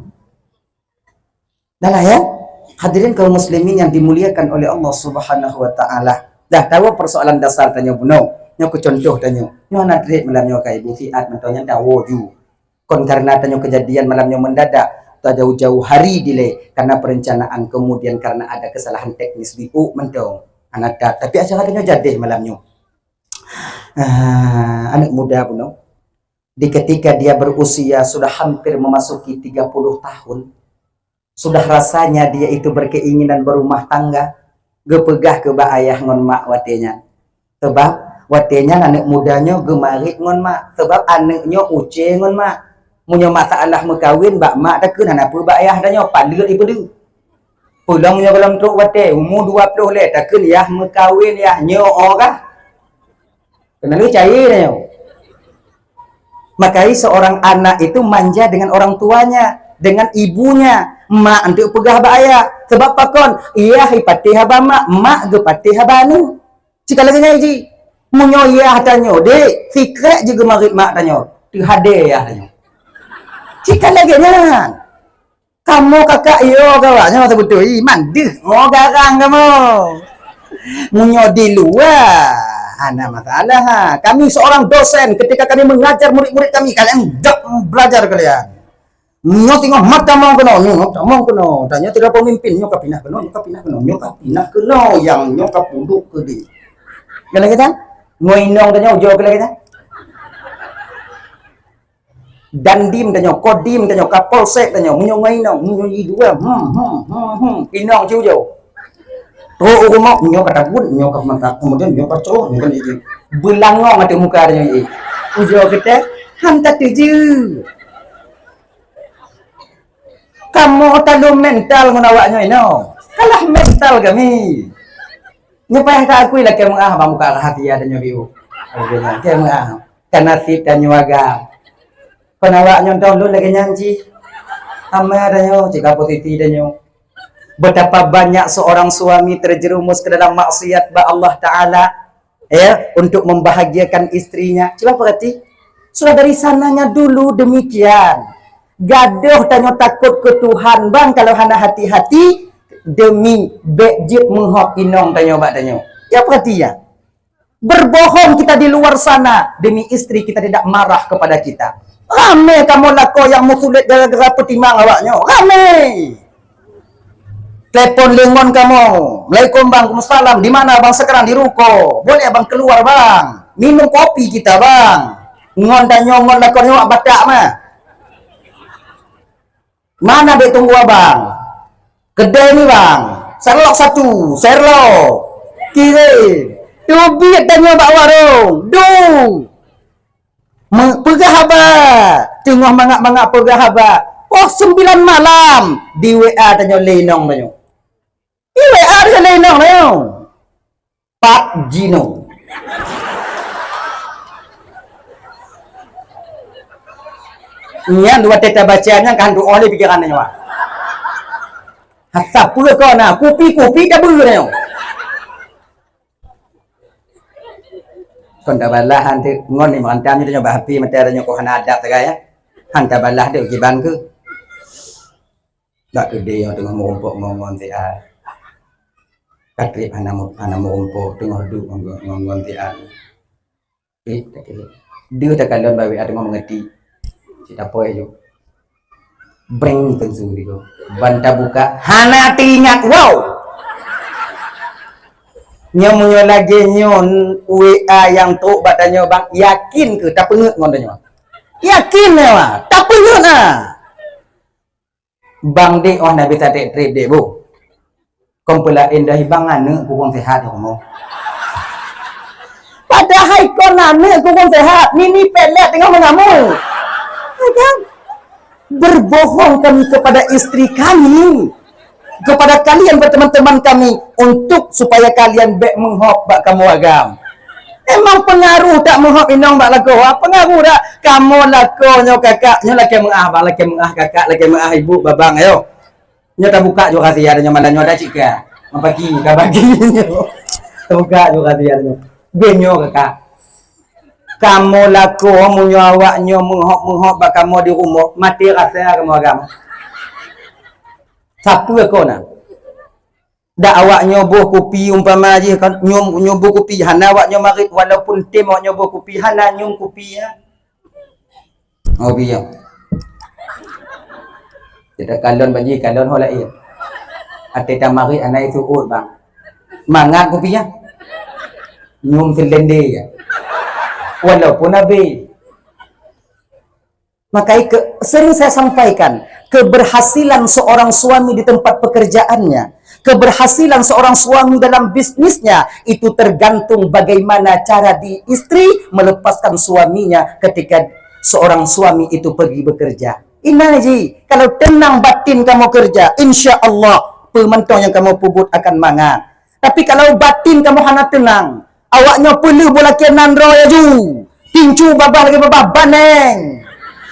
Dah lah, ya. Hadirin kaum muslimin yang dimuliakan oleh Allah Subhanahu wa taala. Dah tahu persoalan dasar tanyoe bunoe. Nyoe ku contoh tanyoe. Nyoe hana trép malam nyoe ka ibu siat mantong nyan tahu ju. Kon karena tanyoe kejadian malam nyoe mendadak, tajauh-jauh hari dilée karena perencanaan, kemudian karena ada kesalahan teknis di u mantong. Hana that, tapi acara tanyoe jadeh malam nyoe. Ah, aneuk muda bunoe. Di ketika dia berusia sudah hampir memasuki tiga puluh tahun, sudah rasanya dia itu berkeinginan berumah tangga, geupeugah keu bak ayah ngon mak watée nyan. Sebab watée nyan aneuk muda nyoe geumarit ngon mak, sebab aneuk nyoe uce ngon mak. Meunyoe masalah meukawen bak mak takheun hana peue bak ayah tanyoe, paleuet ipeudeuh. Peulom nyoe gohlom trok watée umu dua ploh lhée takheun yah meukawen yah nyoe oh kah. Keuneulheueh caya nyoe. Makanya seorang anak itu manja dengan orang tuanya, dengan ibunya. Mak enteuk peugah bak ayah. Sebab pakon? Yah ipatéh haba mak, mak geupatéh haba aneuk. Cit ka lagée nyan ji. Meunyoe yah tanyoe, dek, sikrek ji geumarit mak tanyoe, teuhadé yah tanyoe. Cit ka lagée nyan. Kamoe kakak yo gawak nyoe teubeutôi, mandeh ngo garang kamoe. Meunyoe di luwa, hana masalah ha. Kami seorang dosen, ketika kami mengajar murid-murid kami, kalian dok belajar kalian. Nyoe teungoh mat tamong keunoe, nyoe tamong keunoe. Tanyoe tidak pemimpin, nyoe ka pinah keunoe, nyoe ka pinah keunoe, nyoe ka pinah keunoe, yang nyoe ka puduk keu di. Kala kita, ngon inong tanyoe ujoe kala kita. Dandim tanyoe, Kodim tanyoe, Kapolsek tanyoe, meunyoe ngon inong, meunyoe i dua, hmm, hmm, hmm, hmm, inong ci ujoe. Trok u rumoh, nyoe ka tabut, nyoe ka mantap, kemudian nyoe ka cok, nyoe ka liji. Beulangong ateueh muka tanyoe i. Ujoe geutek, han tateujeue. Kamoe talom mental ngon awak nyoe inoe. Kalah mental kami. Nyoe payah ta akui lakée meu'ah bang buka rahasia tanyoe biu. Oke, lakée meu'ah. Ka nasib tanyoe agam. Kon awak nyoe dong lôn lagée nyan cit. Ama tanyoe, cit ka posisi tanyoe. Betapa banyak seorang suami terjerumus ke dalam maksiat bak Allah Taala, ya, untuk membahagiakan istrinya. Coba perhati, sudah dari sananya dulu demikian. Gadoh tanyoe takot ke Tuhan, bang, kalau hana hati-hati, demi bék jeuet meuhok inong tanyoe bak tanyoe. Ya, perhati ya. Berbohong kita di luar sana demi istri kita tidak marah kepada kita. Ramé kamoe lakoe nyang meusulet gara-gara peutimang awak nyoe. Ramé. Telepon lé ngon kamoe. Assalamualaikum bang, waalaikumsalam. Di mana bang sekarang? Di ruko. Boleh bang keluar bang? Minum kopi kita bang. Ngon tanyoe ngon lakoe nyoe batak mah. Mana dek tunggu abang? Kedai ni bang. Serlok satu, serlok. Kirim. Teubiet tanyoe bak warong. Du. Me-, peugah haba. Teungoh mangat-mangat peugah haba. Poh sembilan malam di W A tanyoe lé inong tanyoe. Di W A tanyoe lé inong tanyoe. Pak Jino. Nyan watée tabaca nyan ka han tuoh lé pikeran nyoe. Hasa peue kau na kupi-kupi tabeue nyoe. Kon tabalah han teu ngon ni meurantam nyoe bak H P mata nyoe kok hana adab sagai ya. Han tabalah deh kiban keu. Dak keudeh nyang teungoh meurumpok ngon-ngon siat. Ka trép hana mu-, hana meurumpok teungoh duek ngon-ngon siat. Eh, dak keudeh. Deuh takalon bak W A teungoh meungeuti. Cit apoi ju. Breng tensu tigo. Ban tabuka, hana teuingat, wow! Nyoe meunyoe lagée nyoe W A nyang trok bak tanyoe bang, yakin keu tapeungeut ngon tanyoe? Yakin nyoe, tapeungeut na. Bang dek oh nabi tatek trép dek bu. Kon peulaén dah ibang aneuk kurang sehat ya Allah. Padahai kon aneuk kurang sehat, nini pelet teungoh meungamui. Ya kan? Berbohong kami kepada istri kami, kepada kalian berteman-teman kami untuk supaya kalian bék meuhok bak kamoe agam. Memang pengaruh tak meuhok inong bak lakoe. Ha, pengaruh tak? Kamoe lakoe nyoe kakak, nyoe lakée meuah bang, lakée meuah kakak, lakée meuah ibu babang, ayo. Nyoe tabuka ju rahsia nyoe malam nyoe dah cika. Mapaki, ka bagi nyoe. Tabuka ju rahsia nyoe. Beh nyoe kakak. Kamoe lakoe meunyoe awak nyoe meuhok-meuhok bak kamoe di rumoh, maté rasa kamoe agam. Sapeue kon na? Dak awak nyoe boh kupi umpama jih kan, nyoe, nyoe boh kupi, hana awak nyoe marit, walaupun tem awak nyoe boh kupi, hana nyoe kupi ya. Oh, biang. Kita kalon bagi, kalon ho lain. Ate tamari anai suut bang. Mangat kupi ya. Nyum selende ya. Walaupun habis. Maka ke, sering saya sampaikan, keberhasilan seorang suami di tempat pekerjaannya, keberhasilan seorang suami dalam bisnisnya, itu tergantung bagaimana cara di istri melepaskan suaminya ketika seorang suami itu pergi bekerja. Ina ji, kalau tenang batin kamu kerja, insya Allah, peumantong yang kamu pubut akan mangat. Tapi kalau batin kamu hana tenang, awak nyoe peuleuh bola kenan droe laju. Tincu babah lagi babah baneng.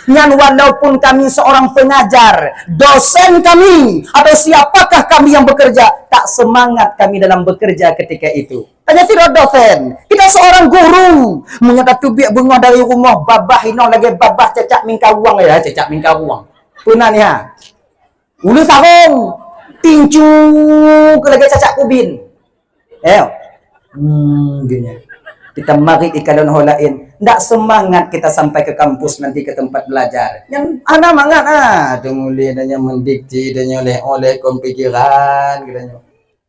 Nyan walaupun kami seorang pengajar, dosen kami, atau siapakah kami yang bekerja, tak semangat kami dalam bekerja ketika itu. Hanya tidak dosen, kita seorang guru. Meunyoe tatubiek beungoh dari rumah, babah inong lagi babah cecak mingkawang ya, cecak mingkawang. Pernah ni ha? Ulu sarong, tincu ke lagi cacak kubin. Eh, hmm, gini. Kita mari ikalon ho lain. Ndak semangat kita sampai ke kampus nanti ke tempat belajar. Yang ana mangat ah, tu mulai dan yang mendikti dan yang oleh oleh kon pikiran kita nyoe.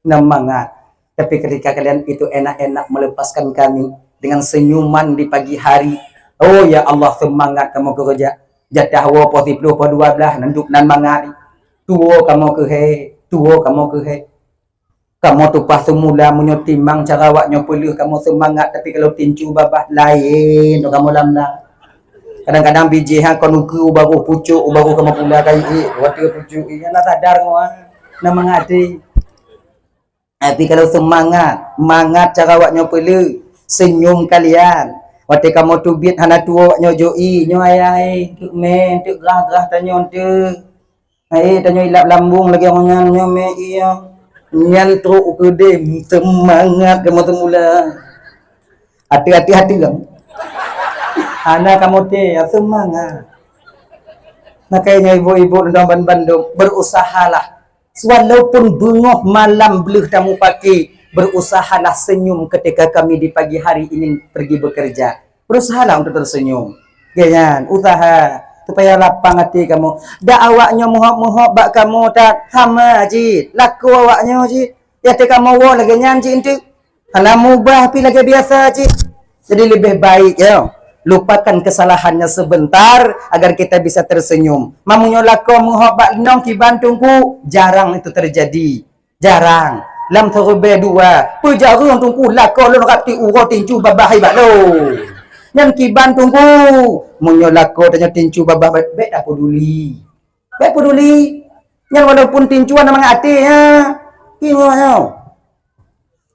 Ndak mangat. Tapi ketika kalian itu enak-enak melepaskan kami dengan senyuman di pagi hari. Oh ya Allah, semangat kamu kerja. Jatah wo poh siploh poh dua belas nanduk nan mangat. Tuwo kamu keuhe, tuwo kamu keuhe. Kamoe tupaih seumula meunyoe timang cara awak nyoe peuleueh kamoe seumangat, tapi kalau tincu babah laén tu kamoe lam na. Kadang-kadang bijéh ha kon ukeue u baroh pucok, u baroh kamoe pula kayée, watée pucok ie na sadar ngoe na mangat até. Tapi kalau seumangat, mangat cara awak nyoe peuleueh, seunyum kalian. Watée kamoe teubiet hana tuwo awak nyoe jok ie, nyoe ayah, eh, teuk mé, teuk grah-grah tanyoe teuk. Hai, tanyoe ilap lambung lagée awak nyan nyoe mé iya. Nyan trok u keudeh seumangat kamoe seumula. Ateueh-ateueh ateueh. Hana kamoe teuh seumangat. Makanya ibu-ibu dan bandum berusahalah. Walaupun beungoh malam bleuh tamupake, berusahalah senyum ketika kami di pagi hari ingin pergi bekerja. Berusahalah untuk tersenyum. Ya kan? Usaha supaya lapang hati kamu. Dak awak nyoe muhok-muhok bak kamu tak sama cit. Laku awak nyoe cit. Ya teh kamu wo lagée nyan cit enteuk. Hana mubah pi lagée biasa cit. Jadi lebih baik ya. Lupakan kesalahannya sebentar agar kita bisa tersenyum. Mamunyo laku muhok bak nong kiban tungku, jarang itu terjadi. Jarang. Lam seureubai dua, peujareueng tungku lakoe lôn rab ti uroe tincu babah hai bak lôn. Nyan kiban tungku. Meunyoe lakoe tanyoe tincu babah, bèk, bèk tapeduli. Bèk peduli. Nyan walaupun tincu hana mangat até, ha. Ingat nyoe.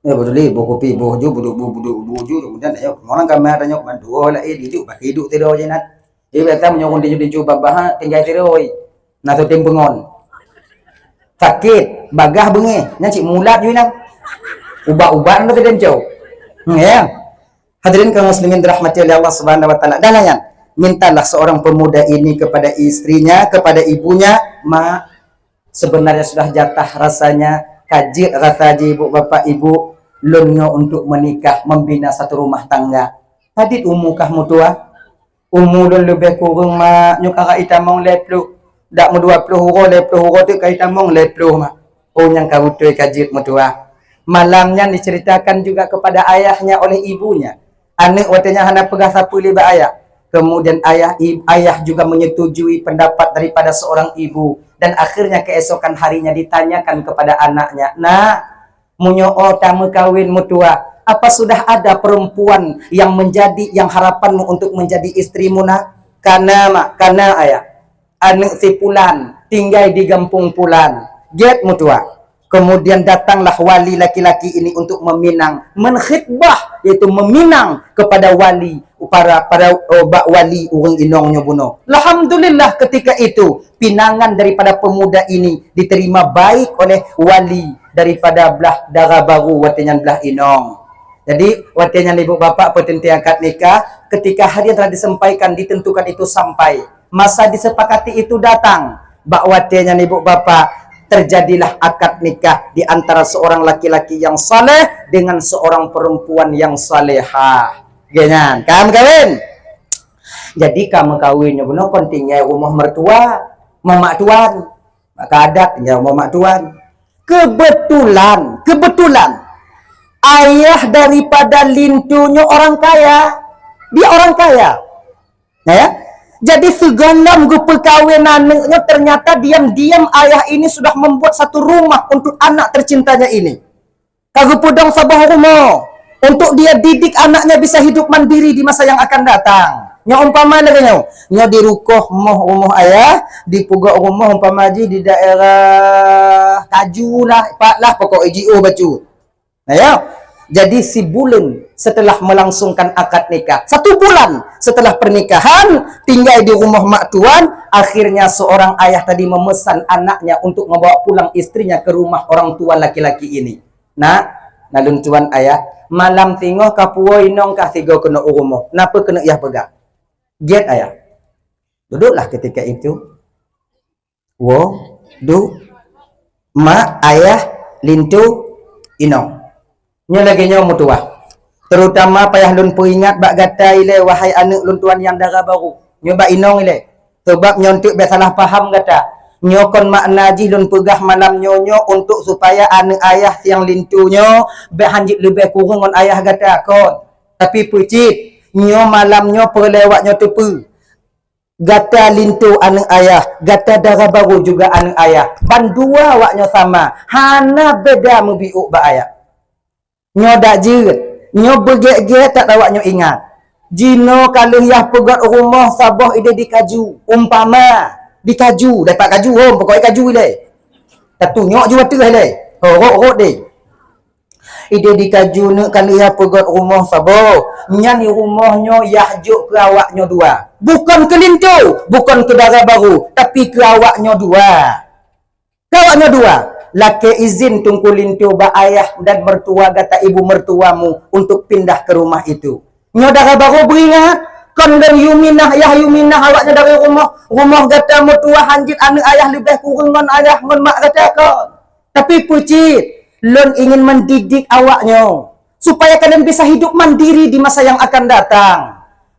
Ya peduli, boh kupi, boh ju, buduk, bu-, buduk, bu ju, kemudian ayo, orang kami ada nyoe, bantu, oh, lah, eh, dijuk, bak hidup tidur je, nat. Jadi, biasa meunyoe ureueng tinju-tinju babah, ha, tinggai siroi. Na sutem peungon. Sakét, bagah beungéh, nyan cit mulat ju inong. Ubat-ubat na sutem cok. Hmm, ya. Hadirin kaum muslimin dirahmati oleh Allah Subhanahu wa taala. Dan layan, mintalah seorang pemuda ini kepada istrinya, kepada ibunya, "Mak, sebenarnya sudah jatah rasanya, ka jeuet rasa jih ibu bapak ibu, lôn nyoe untuk menikah, membina satu rumah tangga. Padit umu kah meutuah?" Umu lôn leubeh kureueng, mak, nyoe ka itamong lhèe ploh. Dak meudua ploh uroe, lhèe ploh uroe teuk ka itamong lhèe ploh, mak. Oh, nyang ka beutôi ka jeuet meutuah. Malam nyan diceritakan juga kepada ayahnya oleh ibunya. Aneuk watèe nyan hana peugah sapeue lé bak ayah. Kemudian ayah, i-, ayah juga menyetujui pendapat daripada seorang ibu. Dan akhirnya keesokan harinya ditanyakan kepada anaknya, "Nak, meunyoe oh tameukawen meutuah, apa sudah ada perempuan yang menjadi, yang harapanmu untuk menjadi istrimu, nak?" "Kana, mak, kana, ayah. Aneuk si pulan, tinggai di gampông pulan. Gèt meutuah." Kemudian datanglah wali laki-laki ini untuk meminang, menkhitbah yaitu meminang kepada wali, para, para, oh, bak wali ureuëng inong nyoe bunoe. Alhamdulillah, ketika itu pinangan daripada pemuda ini diterima baik oleh wali daripada blah dara baru, watée nyan blah inong. Jadi, watée nyan ibu bapak peuteuntée akad nikah, ketika hari yang telah disampaikan, ditentukan itu sampai, masa disepakati itu datang, bak watée nyan ibu bapak, terjadilah akad nikah di antara seorang laki-laki yang saleh dengan seorang perempuan yang salehah. Geuh nyan, ka meukawen. Jadi ka meukawen nyoe bunoe kon tinggai rumoh mertua, rumoh mak tuan. Maka adat tinggai rumoh mak tuan. Kebetulan, kebetulan ayah daripada Linto nyoe orang kaya. Dia orang kaya. Ya. Jadi sigohlom geupeukawen aneuëk nyoe, ternyata diam-diam ayah ini sudah membuat satu rumah untuk anak tercintanya ini. Ka geupeudong saboh rumoh untuk dia didik anaknya bisa hidup mandiri di masa yang akan datang. Nyoe umpama lagée nyoe, nyoe di rukoh moh rumoh ayah, di pugok rumoh umpama jih di daerah Kaju lah, pat lah pokok jiôh bacut. Nah, ya. Jadi sibuleuen setelah melangsungkan akad nikah, satu bulan setelah pernikahan, tinggai di rumah mak tuan, akhirnya seorang ayah tadi memesan anaknya untuk membawa pulang istrinya ke rumah orang tua laki-laki ini. Nak, na lôn tuan ayah, malam singoh ka puwoe inong kah sigoe keuneuk u rumoh. Na peue keuneuk yah peugah? Gét ayah. Duduklah ketika itu. Wo, duek, mak, ayah, linto, inong. Nyoe lagée nyoe meutuwah. Terutama payah lôn peuingat bak gata ilée, wahai aneuëk lôn tuan nyang dara barô. Nyoe bak inong ilée. Sabab nyoe teuk bék salah paham gata. Nyoe kon makna jih lôn peugah malam nyoe nyoe untuk supaya aneuëk ayah siang linto nyoe bék hanjeuet leubeh kureueng ngon ayah gata kon. Tapi peucit, nyoe malam nyoe peureulee awak nyoe teupeue. Gata linto aneuëk ayah, gata dara barô juga aneuëk ayah. Bandua awak nyoe sama, hana beda meubiôk bak ayah. Nyoe dak jeuet, nyoe beugét-gét that awak nyoe ingat. Jinoe ka lheueh yah peugét rumoh saboh ideh di Kaju, umpama di Kaju, dapat Kaju hom, pokoknya Kaju ilée. Tatunyok ju ateueh ilée, horok-horok deh. Ideh di Kaju neuk ka lheueh yah peugét rumoh saboh. Nyan rumoh nyoe yah jok keu awak nyoe dua. Bukon keu linto, bukon keu dara barô, tapi keu awak nyoe dua. Keu awak nyoe dua, lakée izin teungku linto bak ayah dan mertua gata ibu mertuamu untuk pindah ke rumah itu. Nyoe dara barô beuingat, kon lôn Yuminah, yah Yuminah awak nyoe dari rumoh, rumoh gata meutuwah hanjeuet aneuëk ayah leubeh kureueng ngon ayah ngon mak gata kon. Tapi peucit, lôn ingin mendidik awak nyoe supaya kalian bisa hidup mandiri di masa yang akan datang.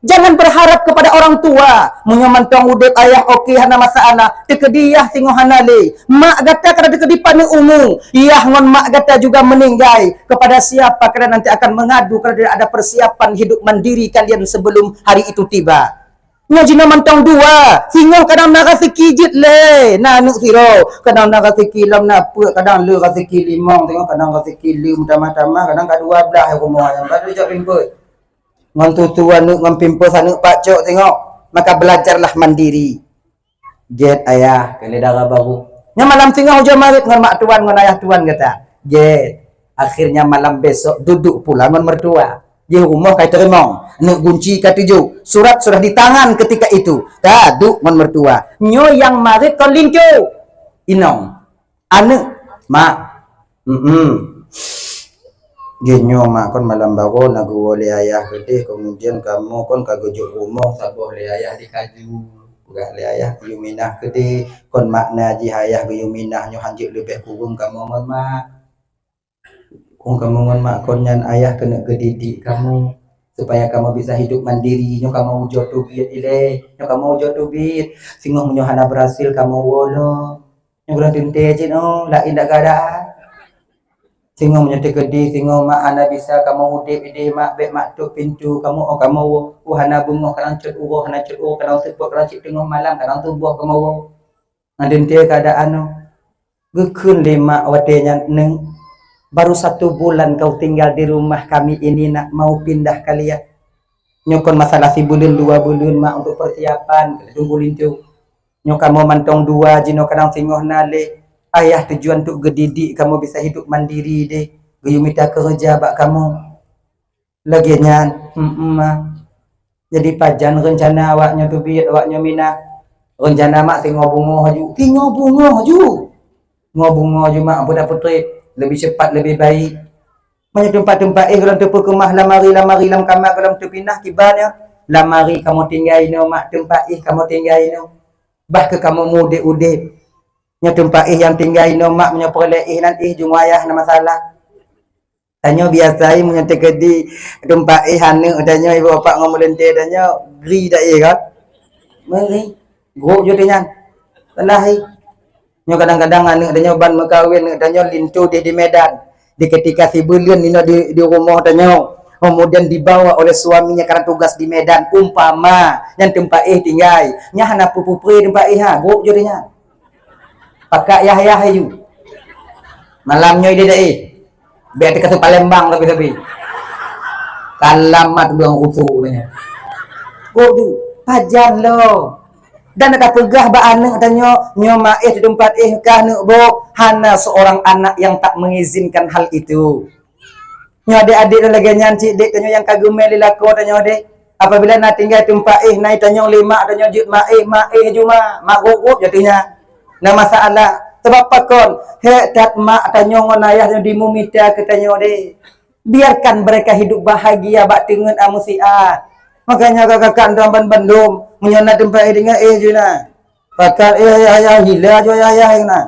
Jangan berharap kepada orang tua. Meunyoe mantong udeb ayah oke hana masalah, teukeudi yah singoh hana lé. Mak gata ka teukeudi paneuk umu, yah ngon mak gata juga meninggai. Kepada siapa kalian nanti akan mengadu kalau tidak ada persiapan hidup mandiri kalian sebelum hari itu tiba? Nyoe jinoe mantong dua, singoh kadang na raseuki jeuet lé, na aneuk sidroe, kadang na raseuki lom na peuet, kadang le raseuki limong, singoh kadang raseuki le meutamah-tamah, kadang ka dua blaih rumoh nyang baru jak pimpôt. Ngon susu aneuk, ngon pimpôt aneuk pacok singoh, maka belajarlah mandiri. Gét ayah, keu lé dara barô. Nyoe malam singoh ujoe marit ngon mak tuan ngon ayah tuan gata. Gét. Akhirnya malam besok duduk pula ngon mertua. Di rumah kai teurimong. Neuk gunci ka tuju. Surat sudah di tangan ketika itu. Ka duek ngon mertua. Nyoe nyang marit kon linto. Inong. Aneuk. Mak. Hmm. Geuh nyoe mak kon malam barô na geuwoe lé ayah keudeh, kemudian kamoe kon ka geujok rumoh saboh lé ayah di Kaju. Peugah lé ayah geuyue minah keudeh, kon makna jih ayah geuyue minah nyoe hanjeuet leubeh kureueng kamoe ngon mak. Kong kamoe ngon mak kon nyan ayah keuneuk geudidik kamoe, supaya kamoe bisa hidup mandiri. Nyoe kamoe ujoe teubiet ilée, nyoe kamoe ujoe teubiet. Singoh meunyoe hana beurhasil kamoe woe lom. Nyoe ureuëng teuntée cit nyoe, laén dak keadaan. Singoh meunyoe teukeudi, singoh mak hana bisa kamoe udeb ideh mak bék mak tôp pintoe kamoe, oh kamoe woe. Oh hana beungoh kadang cot uroe, hana cot uroe kadang seupôt, kadang cit teungoh malam, kadang suboh kamoe woe. Ngon teuntée keadaan nyoe. Geukheun lé mak watée nyan, "Neuk, baru satu bulan kau tinggal di rumah kami ini, nak, mau pindah kalian. Nyoe kon masalah sibuleuen dua buleuen, mak, untuk persiapan," kheun linto. "Nyoe kamoe mantong dua jinoe kadang singoh na lé. Ayah tujuan untuk geudidik kamoe bisa hidup mandiri deh, geuyue mita keureuja bak kamoe." Lagèe nyan, hmm, ma. Jadi pajan reuncana awak nyoe teubiet, awak nyoe minah? Reuncana mak singoh beungoh aju. Singoh beungoh aju. Singoh beungoh aju mak, ampôn dah peutrép. Leubeh cepat, leubeh baik. Meunyoe teumpat-teumpat éh gohlom teupeukeumah, lamari-lamari lam kama gohlom teupinah, kiban nyoe. Lamari kamoe tinggai inoe mak, teumpat éh kamoe tinggai inoe. Bah keu kamoe meu udép-udép. Nyoe teumpat éh nyang tinggai inoe mak, meunyoe peureulèe éh nan éh jumwayah na masalah. Tanyoe biasa meunyoe teukeudi teumpat éh aneuk tanyoe, ibu bapak ngon meulintèe tanyoe, gri dak éh kan? Meri. Grok jeuet nyan. Salah éh. Nyoe kadang-kadang aneuk tanyoe ban meukawen, aneuk tanyoe linto deh di Medan. Di ketika sibuleuen inoe di, di rumoh tanyoe, kemudian dibawa oleh suaminya karena tugas di Medan, umpama nyan teumpat éh tinggai, nyan hana peue-peue teumpat éh ha, grok jeuet nyan. Pakat yah-yah aju. Malam nyoe idéh da'i. Bèk teuka su Palembang tapi-tapi. Kalam mat buang rusuk nyoe. Kok tu? Pajan lo. Dan ada peugah bak aneuk tanyoe, nyoe maéh di teumpat éh kah neuk bok, hana seorang anak yang tak mengizinkan hal itu. Nyoe adék-adék lagèe nyan cit, dék tanyoe nyang ka geumè lé lakoe tanyoe deh. Apabila na tinggai teumpat éh, na tanyoe lé mak tanyoe jeuet mak éh, mak éh aju mak, mak gop-gop jatuh nyan. Na masalah, sabab pakon, hék that mak tanyoe ngon ayah tanyoe dimumita keu tanyoe deh. Biarkan mereka hidup bahagia bak teungeut ameusiat. Makanya kakak-kakak dan bandum, meunyoe na teumpat éh tinggai éh aju na. Pakat éh ayah-ayah hila aju ayah-ayah na.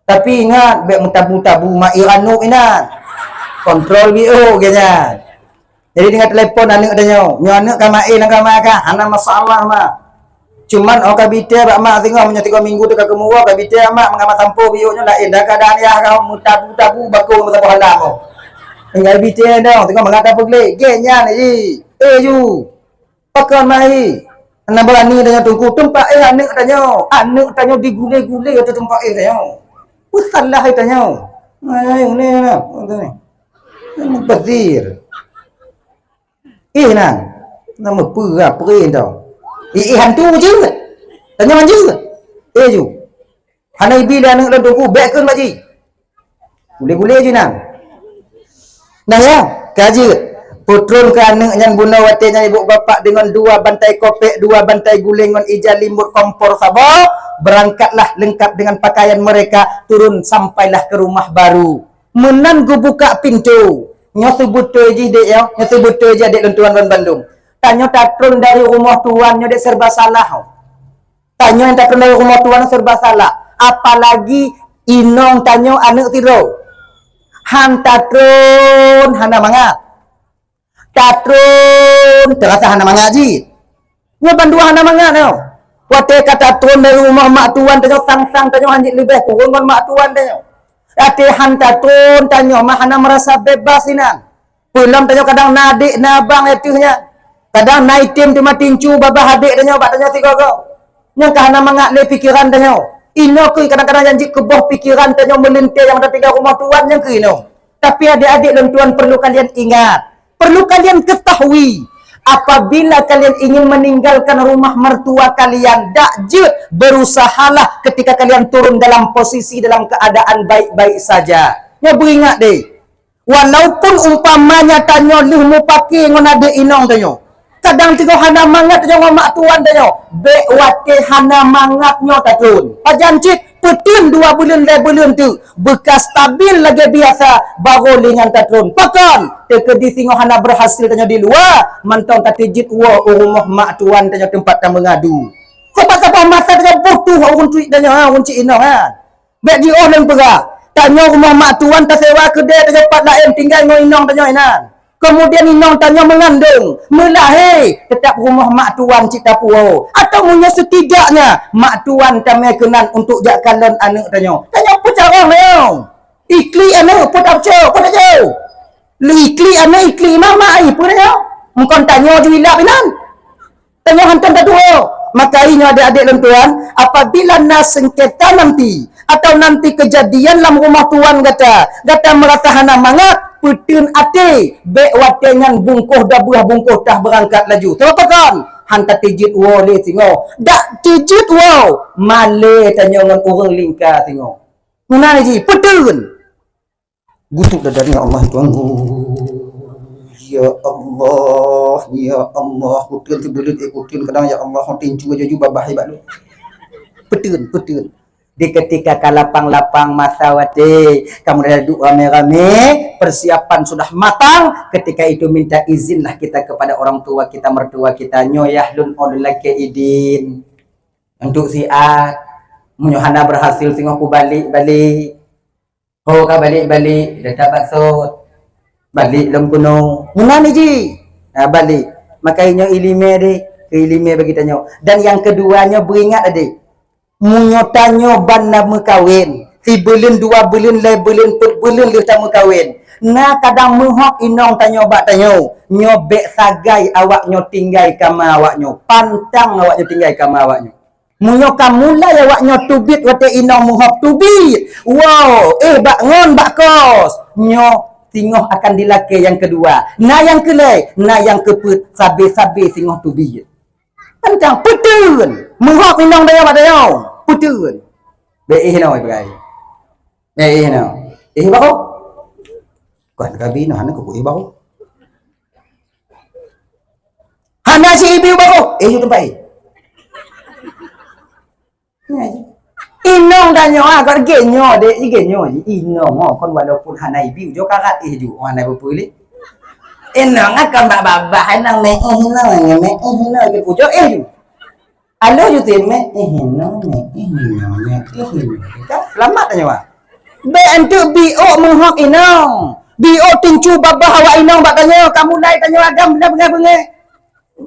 Tapi ingat, bèk meutabu-tabu mak iranuk inan. Kontrol biôh geuh nyan. Jadi dengan telepon aneuk tanyoe, nyoe aneuk ka maé lam kama ka, hana masalah mak. Cuman oh ka bite bak mak singoh, meunyoe tiga minggu teuka keumuroe ka bite mak, meungamat sampoe biôh nyoe laén dah keadaan yah ka meutabu-tabu bakong meusaboh halam oh. Tinggai bite dong, tengok mangat tapeuglek, geuh nyan ji. Eh ju. Pakon mahi. Hana beurani tanyoe teungku, teumpat éh aneuk tanyoe. Aneuk tanyoe digulé-gulé ateueh teumpat éh tanyoe. Peusalah éh tanyoe. Nah, ini nah. Ini pasir. Éh nah. Nama peurah perih tau. Éh, éh hantu je. Tanyoe je. Éh ju. Hana ibi lé aneuk lôn teungku, bèk kheun bak jih. Gulé-gulé jih nyan. Nah ya, ka jeuet. Peutron keu aneuk nyan bunoe watèe nyan ibu bapak deungon dua bantai kopek, dua bantai guleng ngon ija limut kompor saboh, berangkatlah lengkap dengan pakaian mereka, turun sampailah ke rumah baru. Meunan geubuka pintoe. Nyoe seubeutôi jih dek nyoe, nyoe seubeutôi jih adek lôn tuan lôn bandum. Tanyoe tatron dari rumoh tuan nyoe dek serba salah. Tanyoe nyang tatron dari rumoh tuan serba salah. Apalagi inong tanyoe aneuk sidroe. Han tatron hana mangat. Tatron teurasa hana mangat jih. Nyoe bandua hana mangat nyoe. Watèe ka tatron dari rumoh mak tuan tanyoe, sang-sang tanyoe hanjeuet leubeh kureueng ngon mak tuan tanyoe. Watèe han tatron tanyoe mah hana meurasa bebas inan. Peulom tanyoe kadang na adek na abang ateueh nyan. Kadang na item teuma tincu babah adek tanyoe bak tanyoe sigoe-goe. Nyan ka hana mangat lé pikeran tanyoe. Inoe keuh kadang-kadang nyang jeuet keuboh pikeran tanyoe meulintèe nyang meutateuga rumoh tuan nyan keuh inoe. Tapi adek-adek lôn tuan perlu kalian ingat, perlu kalian ketahui, apabila kalian ingin meninggalkan rumah mertua kalian, dak jeuet, berusahalah ketika kalian turun dalam posisi dalam keadaan baik-baik saja. Nyoe beuingat deh. Walaupun umpamanya tanyoe lheueh mupake ngon adek inong tanyoe, kadang teungoh hana mangat tanyoe ngon mak tuan tanyoe, bèk watèe hana mangat nyoe tatron. Pajan cit, peuteun dua buleuen lhèe buleuen teuk, beuka stabil lagèe biasa, barô lé nyan tatron. Pakon? Teukeudi singoh hana berhasil tanyoe di luwa, mantong tateujeuet woe u rumoh mak tuan tanyoe teumpat tameungadu. Sabab saboh masa tanyoe butuh ureueng tuek tanyoe, ha, ureueng cit inong, ha. Bèk jiôh lôn peugah, tanyoe rumoh mak tuan tasewa keudè tanyoe pat laén tinggai ngon inong tanyoe inan. Keumudian inong tanyoe meungandong, meulahé, teutap rumoh mak tuan cit tapuwoe. Atawa meunyoe setidaknya mak tuan tamè keunan untuk jak kalon aneuk tanyoe. Tanyoe peucarông tanyoe. Iklik aneuk peue tacok, peue tacok. Lé iklik aneuk, iklik mama, ai peue tanyoe. Meukon tanyoe ju ilap inan. Tanyoe hantom tatuwoe. Maka ingat adek-adek lôn tuan, apabila na sengketa nanti, atau nanti kejadian lam rumah tuan gata, gata merasa hana mangat, peuteun até, bèk watèe nyan bungkôh dabeuh bungkôh tah beurangkat laju. Sabab pakon? Han tateujeuet woe lé singoh. Dak teujeuet woe, malèe tanyoe ngon ureueng lingka singoh. Meunan jih, peuteun. Gutuk dadanya Allah Tuhan. Ya Allah, ya Allah, kuteun sibuleuen, eh, kuteun kadang, ya Allah, tincu aju-aju babah ibat lu. Peteun, peteun. Di ketika ka lapang-lapang masa watèe, kamoe dah duek ramé-ramé, persiapan sudah matang, ketika itu minta izinlah kita kepada orang tua kita, mertua kita, "Nyoe yah lôn, oh, lôn lakèe idin untuk siat. Meunyoe hana berhasil, singoh kubalek-balek." Ho ka balek-balek, dah tabat sot. Balek lom keunoe. Meunan jih. Ha, balek. Maka inyoe iéleumé deh, keu iéleumé bagi tanyoe. Dan nyang keudua nyoe beuingat adeh. Meunyoe tanyoe ban na meukawen, sibuleuen, dua buleuen, lhèe buleuen, peuet buleuen lheueh tameukawen. Na kadang meuhok inong tanyoe bak tanyoe, nyoe bèk sagai awak nyoe tinggai kama awak nyoe, pantang awak nyoe tinggai kama awak nyoe. Meunyoe ka mulai awak nyoe teubiet watèe inong meuhok teubiet, wow, eh, bak ngon bak kos, nyoe singoh akan dilakèe nyang keudua. Na nyang keulhèe, na nyang keupeuet, sabe-sabe singoh teubiet. Pantang, peuteun. Meuhok inong tanyoe bak tanyoe. Peuteun. Bèk eh inoe, bèk eh. Bèk eh inoe. Eh, baroe. Kon kabi inoe, hana kubu eh, baroe. Hana si ibi baroe. Eh, yue teumpat eh. Inong tanyoe, ah, kon geuh nyoe, dek, geuh nyoe. Inong, oh, kon walaupun hana ibi, ujoe karat eh ju. Oh, hana beupeu lé. Inong akan bak babah, inong meh, eh, inong, meh, eh, inong, ujoe eh ju. Alô ju teuh meh, eh, inong, meh, eh, inong, meh, eh, inong. Kan selamat tanyoe, ah. Bèk enteuk biôk meuhok inong. Biôk tincu babah awak inong bak tanyoe, ka mulai tanyoe agam beuna beungèh-beungèh.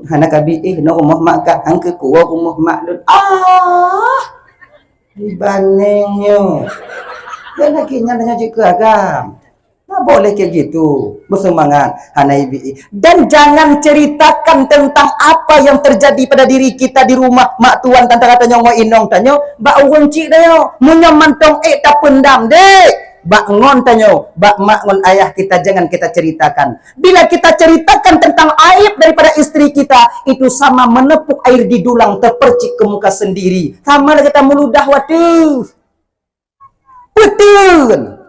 Hana kabi eh, nyoe rumoh mak kah, han keu kuwoe rumoh mak lôn. Ah! Ibaneng nyoe. Dan lagèe nyan tanyoe jeuet keu agam. Nah, boleh kayak gitu. Beuseumangat, hana ibi eh. Dan jangan ceritakan tentang apa yang terjadi pada diri kita di rumah, mak tuan tantara tanyoe ngon inong tanyoe, bak ureueng chik tanyoe. Meunyoe mantong ék tapeundam, dek. Bak ngon tanyoe, bak mak ngon ayah kita jangan kita ceritakan. Bila kita ceritakan tentang aib daripada istri kita, itu sama menepuk air di dulang, terpercik ke muka sendiri. Sama lah kita meuludah watèe. Peuteun.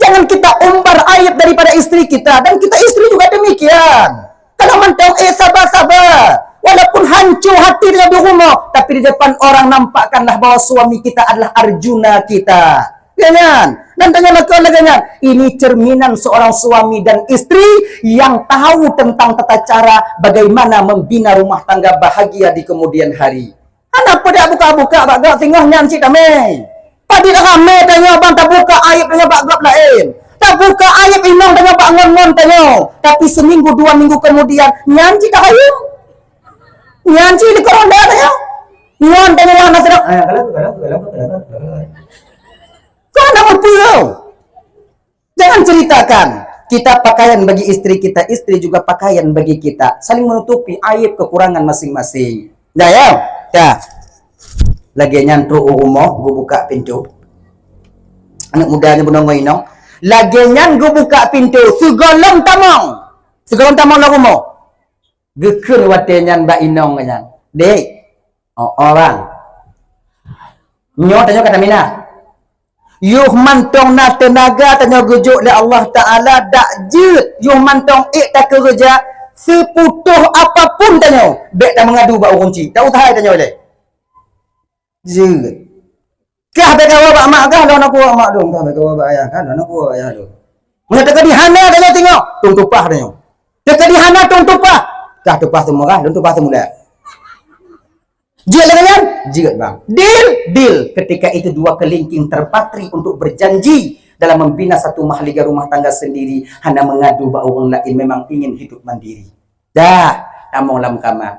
Jangan kita umbar aib daripada istri kita. Dan kita istri juga demikian. Kalau mantong, eh, sabar-sabar. Walaupun hancur hati dengan di rumah, tapi di depan orang nampakkanlah bahwa suami kita adalah Arjuna kita. Ya kan? Dan dengan lagèe nyan, ini cerminan seorang suami dan istri yang tahu tentang tata cara bagaimana membina rumah tangga bahagia di kemudian hari. Hana peue dak buka-buka bak gob singoh nyan cit ramé. Padit ramé tanyoe bang tabuka aib tanyoe bak gob laén. Tabuka aib inong tanyoe bak ngon-ngon tanyoe. Tapi seminggu dua minggu kemudian nyan cit tahayeu. Nyan cit likot ronda tanyoe. Ngon tanyoe hana seudap. Ah, kalau, kalau, kalau, kalau, kalau. Kau hana meupeu. Jangan ceritakan. Kita pakaian bagi istri kita, istri juga pakaian bagi kita. Saling menutupi aib kekurangan masing-masing. Dah ya? Dah. Lagèe nyan trok u rumoh, geubuka pintoe. Aneuk muda nyan bunoe ngon inong. Lagèe nyan geubuka pintoe, sigohlom tamong. Sigohlom tamong lam rumoh. Geukheun watèe nyan bak inong nyan, "Dek, oh, oh, bang. Nyoe tanyoe ka taminah. Yoh mantong na teunaga tanyoe geujok lé Allah Taala dak jeuet. Yoh mantong ék takeureuja, seuputôh apapun tanyoe, bèk tameungadu bak ureueng chik. Dak usah hai tanyoe lé." Jeuet. Kah bèk kawa bak mak kah, lôn aku bak mak lôn. Kah bèk kawa bak ayah kah, lôn aku bak ayah lôn. Meunyoe teukeudi hana tanyoe tinggai, tông tupah tanyoe. Teukeudi hana tông tupah, kah tupah seumurah, lôn tupah seumula. Jeuet lagèe nyan? Jeuet, bang. Deal? Deal. Ketika itu dua kelingking terpatri untuk berjanji dalam membina satu mahligai rumah tangga sendiri, hana meungadu bak ureueng laén, memang ingin hidup mandiri. Dah, tamong lam kama.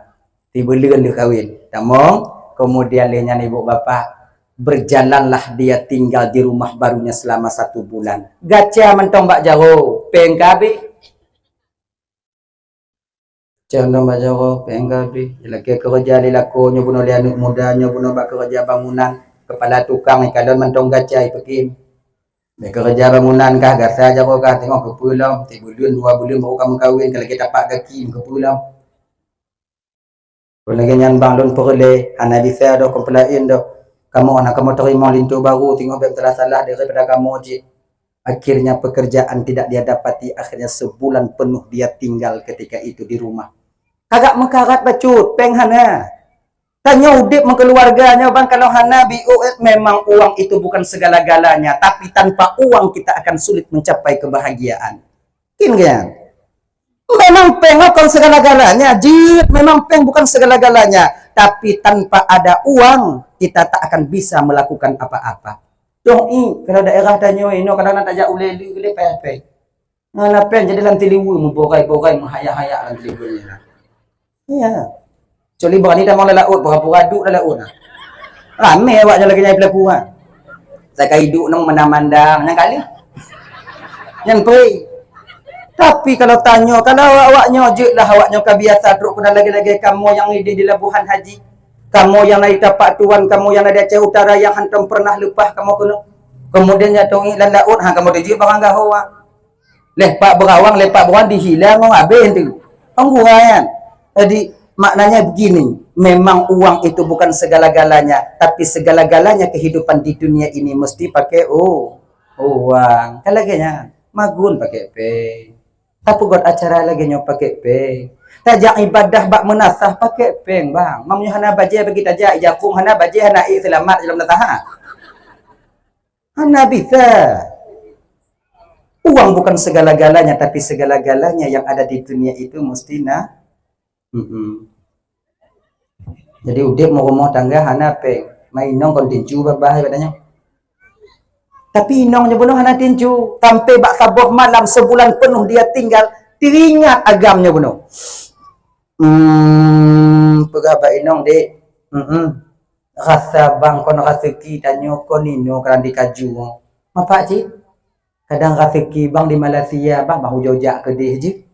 Sibuleuen lheueh kawin. Tamong, kemudian lheueh nyan ibu bapak, berjalanlah dia tinggal di rumah barunya selama satu bulan. Gaca mantong bak jaroe, péng ka habéh. Gaca mantong bak jaroe, péng ka habéh. Ilakèe keureuja lé lakoe, nyoe bunoe lé aneuk muda, nyoe bunoe bak keureuja bangunan, kepala tukang, ikalon mantong gaca ipeukim. Bèk keureuja bangunan kah, gasa jaroe kah, teungoh keupeue lom, sibuleuen dua buleuen baru ka meukawen, ka lagèe tapak gaki, keupeue lom. Kon lagèe nyan bang lôn peureulèe, hana bisa doh, kon peulaén doh. Kamoe na kamoe teurimong linto barô, singoh bèk salah-salah daripada kamoe cit. Akhirnya pekerjaan tidak dia dapati, akhirnya sebulan penuh dia tinggal ketika itu di rumah. Agak meukarat bacut, péng hana. Tanyoe udeb meukeuluwarga nyoe bang, kalau hana biôh, memang uang itu bukan segala-galanya, tapi tanpa uang kita akan sulit mencapai kebahagiaan. Kin kan? Memang péng bukan segala-galanya, jeuet, memang péng bukan segala-galanya, tapi tanpa ada uang kita tak akan bisa melakukan apa-apa. Dong i, kalau daerah tanyoe inoe kadang na tajak ulèe lé, lé payah péng. Ngon lapén jadi lam tiliweue meubogai-bogai, meuhayak-hayak lam tiliweue nyan. Iya. Kecuali berani tamong lam laôt, pura-pura duek lam laôt nah. Ramé awak nyan lagèe nyan pelaku ha. Sakai duek nong mandang-mandang nyan kali. Nyan pui. Tapi kalau tanyoe, kalau awak-awak nyoe jeuet lah, awak nyoe ka biasa trok keunan lagèe-lagèe kamoe nyang idéh di Labuhan Haji. Kamoe nyang na di Tapak Tuan, kamoe nyang na di Aceh Utara nyang hantom pernah leupah kamoe keunoe. Kemudian nyang tong i lam laôt, ha kamoe teuh jeuet barang gaho ha. Leh pak beurawang, leh pak beurawang dihilang ngon abéh tu. Kan gura nyan. Jadi, maknanya begini, memang uang itu bukan segala-galanya, tapi segala-galanya kehidupan di dunia ini mesti pakai u-, uang. Kan lagèe nyan, magun pakai péng. Tapeugöt acara lagèe nyoe pakai péng. Tajak ibadah bak meunasah pakai péng, bang. Meunyoe hana bajèe bagi tajak, i jakong hana bajèe, hana ék seulamat dalam meunasah. Hana bisa. Uang bukan segala-galanya, tapi segala-galanya yang ada di dunia itu mesti na. Mm-mm. Jadi udép meurumoh tangga hana péng. Mai inong kon tinju babah ibaratnya. Tapi inong nyoe bunoe hana tinju. Sampai bak saboh malam sebulan penuh dia tinggal, teringat agam nyoe bunoe. Hmm, peugah bak inong, "Dek, mm-mm, rasa bang kon raseuki tanyoe kon inoe ka lam dikaju." "Mapak cit?" "Kadang raseuki bang di Malaysia, bang, bang ujoe jak keudeh jih."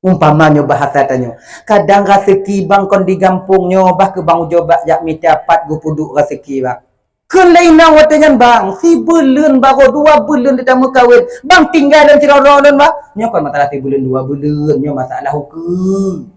Umpama nyoe bahasa tanyoe, "Kadang raseuki bang kon di gampông nyoe, bah keu bang ujoe bak jak mita pat geupeuduek raseuki bang." Kheun lé inong watèe nyan, "Bang, sibuleuen barô dua buleuen ditameukawen, bang tinggai lôn sidroe-droe lôn, bang." "Nyoe kon masalah sibuleuen dua buleuen, nyoe masalah ukeue.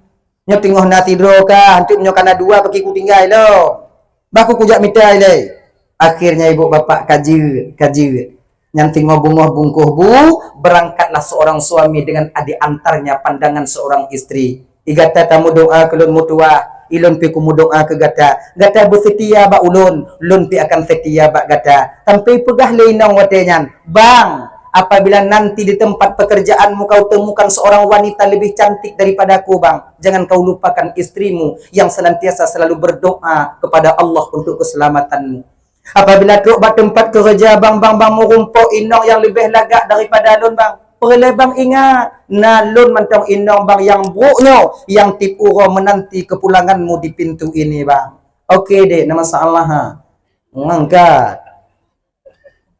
Nyoe teungoh na sidroe ka, hantom nyoe ka na dua, pakri kutinggai lom. Bah kujak mita ilèe." Akhirnya ibu bapak ka jeuet, ka jeuet. Nyan teungoh beungoh bungkôh bu, berangkatlah seorang suami dengan diantarnya pandangan seorang istri. "I gata tameudoa keu lôn meutuwah, ilôn pih kumeudoa keu gata. Gata beuseutia bak ulôn, lôn pih akan seutia bak gata." Sampai peugah lé inong watèe nyan, "Bang, apabila nanti di tempat pekerjaanmu kau temukan seorang wanita lebih cantik daripadaku, bang, jangan kau lupakan istrimu yang senantiasa selalu berdoa kepada Allah untuk keselamatanmu." Apabila trok bak teumpat keureuja bang, bang, bang meurumpok inong nyang leubeh lagak daripada lôn, bang, peureulèe bang ingat, na lôn mantong inong bang nyang brôk nyoe, nyang tiep uroe meunanti keupulanganmu di pintu ini, bang. Oke deh, na masalah ha. Ngangkat.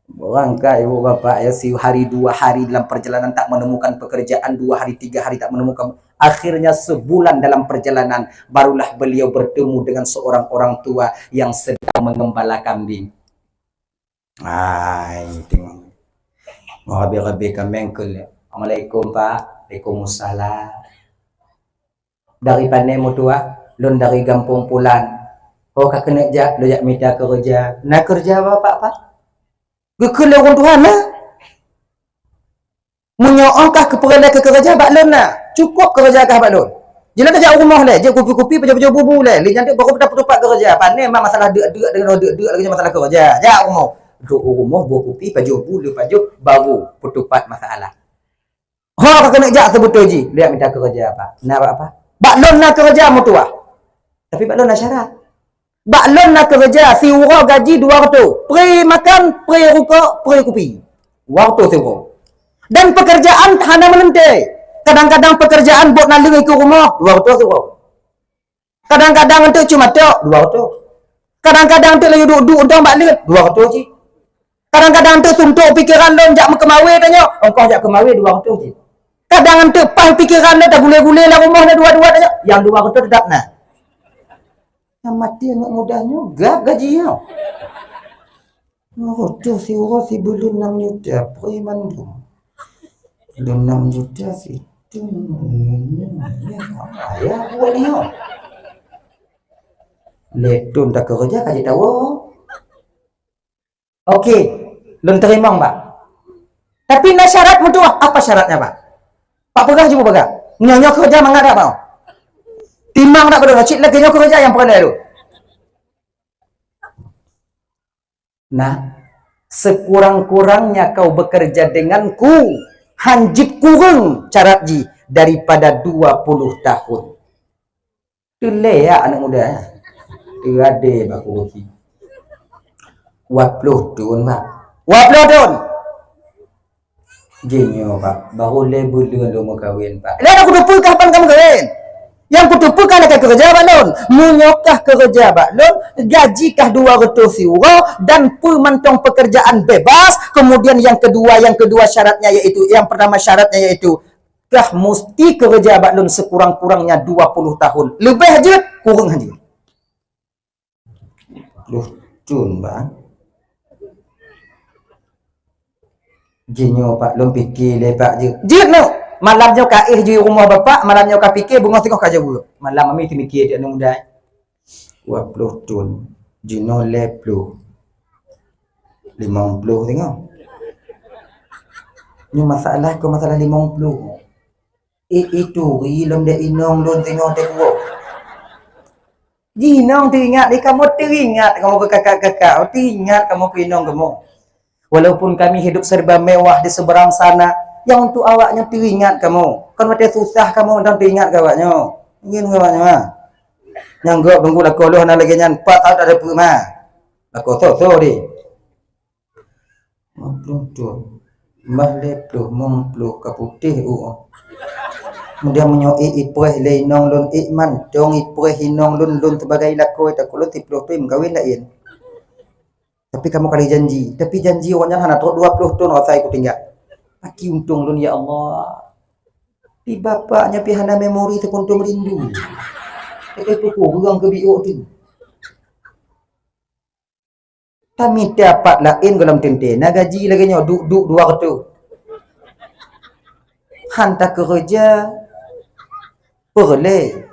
Berangkat ibu bapak ya, sehari dua hari dalam perjalanan tak menemukan pekerjaan, dua hari tiga hari tak menemukan. Akhirnya sebulan dalam perjalanan, barulah beliau bertemu dengan seorang orang tua yang sedang mengembala kambing. Hai, tengok. Mau rabe-rabe kambing ke. "Assalamualaikum, Pak." "Waalaikumsalam." "Dari pane meutuwah?" "Lôn dari gampông pulan." "Oh, ka keuneuk jak, lôn jak mita keureuja." "Na keureuja bapak, Pak?" Geukheun lé ureueng tuha na. "Meunyoe oh kah keupeureulee keu keureuja bak lôn na, cukôp keureuja kah bak lôn. Jeuet lôn tajak u rumoh lé, jeuet kupi-kupi, pajoh-pajoh bu-bu lé. Lé nyan teuk baru tapeutupat keureuja. Pane ma masalah deuk-deuk, deungon deuk-deuk lagèe masalah keureuja. Jak u rumoh." Duek u rumoh, bu kupi, pajoh bu, lé pajoh, baru peutupat masalah. "Ho ka keuneuk jak seubeutôi jih, lôn jak mita keureuja, Pak." "Na bak apa?" "Bak lôn na keureuja meutuwah. Tapi bak lôn na syarat. Bak lôn na keureuja siuroe gaji dua reutôh. Pri makan, pri rukok, pri kupi. Dua reutôh siuroe. Dan pekerjaan hana meuneuntée. Kadang-kadang pekerjaan buet naleueng ikeue rumoh, dua reutôh siuroe. Kadang-kadang eunteuk cuma tok, dua reutôh. Kadang-kadang eunteuk laju duek-duek untông bak leuet, dua reutôh cit. Kadang-kadang eunteuk suntok pikeran lôn jak meukeumawé tanyoe, ongkoh jak keumawé dua reutôh cit. Kadang eunteuk paih pikeran lôn tagulé-gulé lam rumoh na dua-dua tanyoe, nyang dua reutôh teutap na." Nyang maté aneuk muda nyoe gab gaji nyoe. Dua reutôh siuroe sibuleuen nam juta, peue mandum. Buleuen nam juta situ, ya, buat nyoe. Lé thon takeureuja ka jitawök. Oke, lôn teurimong, Bang. Tapi na syarat meutuah. Apa syaratnya, Pak? Pak peugah, cuba peugah. Nyoe, nyoe keureuja mangat dak, Pak? Timang dak beudôh, cit lagèe nyoe keureuja nyang peureulèe tu. Nah, sekurang-kurangnya kau bekerja denganku, hanjeuet kureueng syarat jih daripada dua puluh tahun. Teuleak aneuk muda, eh. Teuadé bak kurusi. Dua puluh thon, Pak. Dua puluh thon. Jih nyoe, Pak, baru lhèe buleuen lôn meukawen, Pak. Lhèe na kuteupeue kah ban ka meukawen. Nyang kuteupeue kah lakèe keureuja bak lôn. Meunyoe kah keureuja bak lôn, gaji kah dua reutôh siuroe dan peue mantong pekerjaan bebas. Kemudian yang kedua, yang kedua syaratnya yaitu, yang pertama syaratnya yaitu, kah musti keureuja bak lôn sekurang-kurangnya dua puluh tahun. Leubeh jeuet, kureueng jeuet. Dua puluh thon, Bang. Jih nyoe, Pak, lôn pike lé, Pak, jeuet. Jeuet nyoe. Malam nyoe ka éh jih rumoh Bapak, malam nyoe ka pike, beungoh singoh ka jaweueb. Malam ami teumike jeuet aneuk muda. Dua puluh thon. Jinoe lhèe ploh. Limong ploh singoh. Nyoe masalah keu masalah limong ploh. Eh, eh, turi lom dek inong lôn teungoh teukuwoe. Jih inong teuingat, eh, kamoe teuingat kamoe keu kakak-kakak, oh, teuingat kamoe keu inong kamoe. Walaupun kami hidup serba mewah di seberang sana, nyang untuk awaknyoe teuingat kamoe. Kon watèe susah kamoe dan teuingat keu awaknyoe. Ngieng keu awaknyoe, ha. Nyang gob teungku lakoe lôn hana lagèe nyan, pat tahu tak ada peue, ma. Lakoe tho-tho deh. Limong ploh thon. Bah lhèe ploh, limong ploh ka putéh uroe. Kemudian meunyoe ék ipreh lé inong lôn, ék mantong ipreh inong lôn, lôn sibagai lakoe, takot lôn siploh thon meukawen laén. Tapi kamoe ka lheueh janji. Tapi janji awaknyan hana trok dua ploh thon, rasa ku tinggai. Aki untông lôn, ya Allah. Di bapak nyan pih hana memori seukuntum rindu. Tapi pukul ureueng keubiôk tu. Tamita pat laén gohlom teuntèe, na gaji lagèe nyoe, duek-duek dua reutôh. Han takeureuja peureulèe,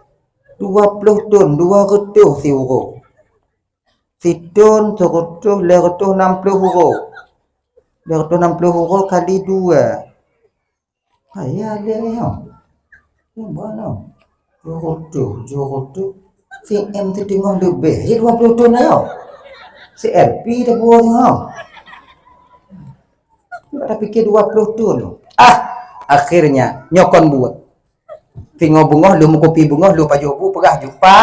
dua ploh thon, dua reutôh siuroe. Sithon, sireutôh, lhèe reutôh nam ploh uroe. Lhèe reutôh nam ploh uroe kali dua. Hai, ya lé nyoe. Nyoe ba nyoe. Dua reutôh, dua reutôh. C M siteungoh leubeh, ya dua ploh thon nyoe. C R P dah buah nyoe. Nyoe dah pike dua ploh thon. Ah, akhirnya nyoe kon buet. Singoh beungoh lôn meukupi beungoh lôn pajoh bu peugah jumpa.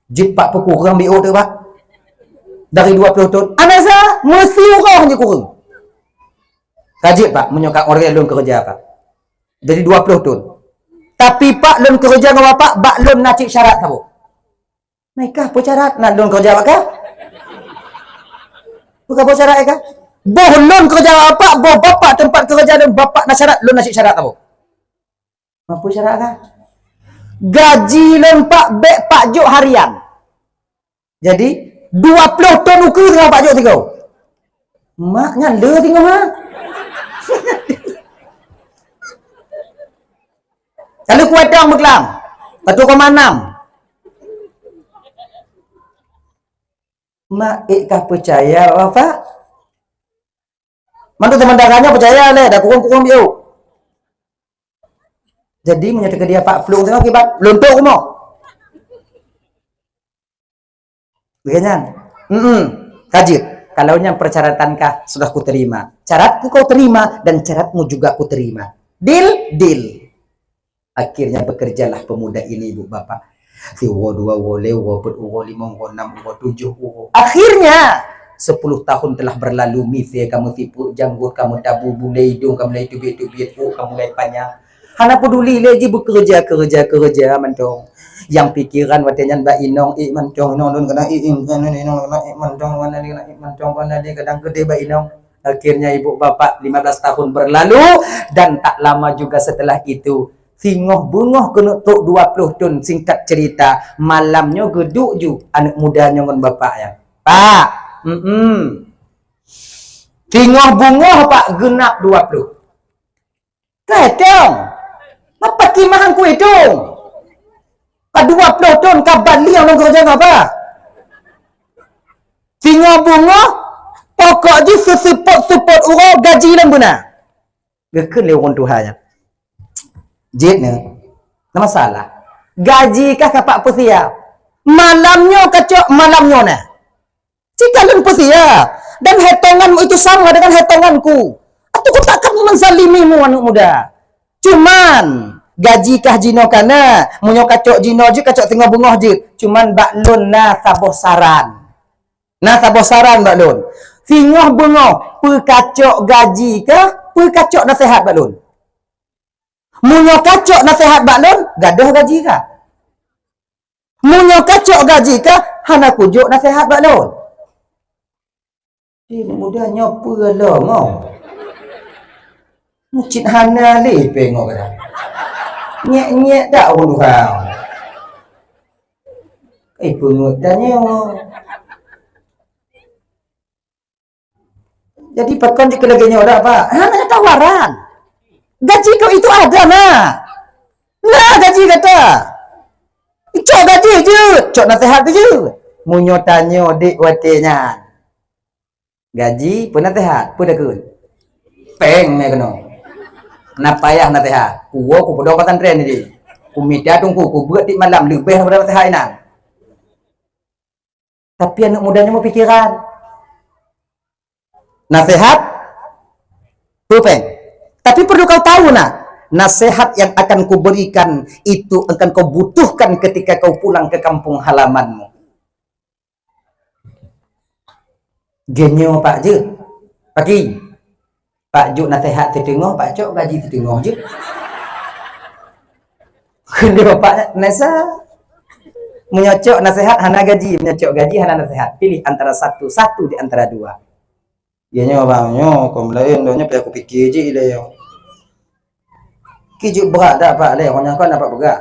Jeuet pat peukureueng biôh teuh, Pak. Dari dua ploh thon. Anasa, meusiuroe jeuet kureueng. Ka jeuet, Pak, meunyoe ka ureueng lôn keureuja, Pak. Jadi dua ploh thon. Tapi, Pak, lôn keureuja ngon Bapak, bak lôn na cit syarat saboh. Meukah peue syarat na lôn keureuja bak kah? Peue ka peue syarat kah? Boh lôn keureuja bak Bapak, boh Bapak teumpat keureuja lôn, Bapak na syarat, lôn na cit syarat saboh. Apa syarat kah? Gaji lôn Pak bèk Pak jok harian. Jadi, dua ploh thon ukeue teungoh Pak jok tiga. Mak nyan le teungoh, ha? Lalu kuatang beuklam. Satu koma enam. Mak ék kah peucaya, Bapak? Mantu sementara nyoe peucaya lé, dah kurung-kurung biôh. Jadi, meunyoe teukeudi apak plueng teungoh kiban, luntok rumoh. Lagèe nyan. Hmm, ka jeuet. Kalau nyan persyaratan kah sudah kuterima. Syaratku kau terima dan syaratmu juga kuterima. Deal? Deal. Akhirnya bekerjalah pemuda ini, Ibu Bapak. Siuroe, dua uroe, lhèe uroe, peuet uroe, limong uroe, nam uroe, tujoh uroe. Akhirnya, sepuluh tahun telah berlalu, misé ka meusipeuet, janggot ka meutabu, bulèe idong ka mulai teubiet-teubiet, ôk ka mulai panyang. Hana peuduli lé, jih beukeureuja, keureuja, keureuja mantong. Nyang pikeran watèe nyan bak inong, ék mantong, inong lôn keunan ék, inong lôn keunan ék mantong, kadang keudéh bak inong. Akhirnya ibu bapak, lima belas tahun berlalu, dan tak lama juga setelah itu, singoh beungoh keuneuk trok dua ploh thon, singkat cerita, malam nyoe geuduek ju aneuk muda nyoe ngon bapak nyan. Pak, mm-mm. Singoh beungoh, Pak, geunap dua ploh. Ka itong. Mapa kimah ku itong? Ka dua ploh thon ka baliang lôn keureuja ngon apa? Singoh beungoh, Pokok jih seusupot-supot uroe gaji lom beuna. Geukheun lé ureueng tuha nyan. Jeuet nyoe. Na masalah. Gaji kah ka pat peusiap. Malam nyoe kacok, malam nyoe na. Cit ka lôn peusiap. Dan hitonganmu itu sama dengan hitonganku. Atawa ku takkan menzalimimu, aneuk muda. Cuman, gaji kah jinoe ka na, meunyoe kacok jinoe jeuet, kacok singoh beungoh jeuet. Cuman bak lôn na saboh saran. Na saboh saran bak lôn. Singoh beungoh, peukacok gaji kah, peukacok naseuhat bak lôn. Meunyoe kacok naseuhat bak lôn, gadôh gaji kah. Meunyoe kacok gaji kah, hana kujok naseuhat bak lôn. Di muda nyoe peue lom, oh. Cit hana lé péng ngon kadang. Nyek-nyek dak ureueng tuha. Eh, peungeut tanyoe. Jadi pakon jih keu lagèe nyoe dak, Pak? Hana tawaran. Gaji kau itu ada, nak. Nah, gaji gata. Cok gaji jeuet, cok naseuhat jeuet. Meunyoe tanyoe dek watèe nyan. Gaji, peue naseuhat, peue takheun? Péng mè keunoe. Na payah naseuhat. Kuwoe kupeudong pesantren nyoe. Kumita teungku, kubeuet tiep malam leubeh daripada naseuhat inan. Tapi aneuk muda nyoe meupikeran. Naseuhat, peue péng. Tapi perlu kau tahu, nak, naseuhat yang akan kuberikan itu akan kau butuhkan ketika kau pulang ke kampung halamanmu. Geunyoe Pak jeuet. Paki. Pak jok naseuhat siteungoh, Pak cok gaji siteungoh jeuet. Kheun lé Bapak Nesa. Meunyoe cok naseuhat hana gaji, meunyoe cok gaji hana naseuhat. Pilih antara satu, satu di antara dua. Geunyoe bang, nyoe kon laén doh nyoe payah kupike jih ilèe nyoe. Ki jeuet brat dak Pak lé, ngon nyang kon dapat peugah.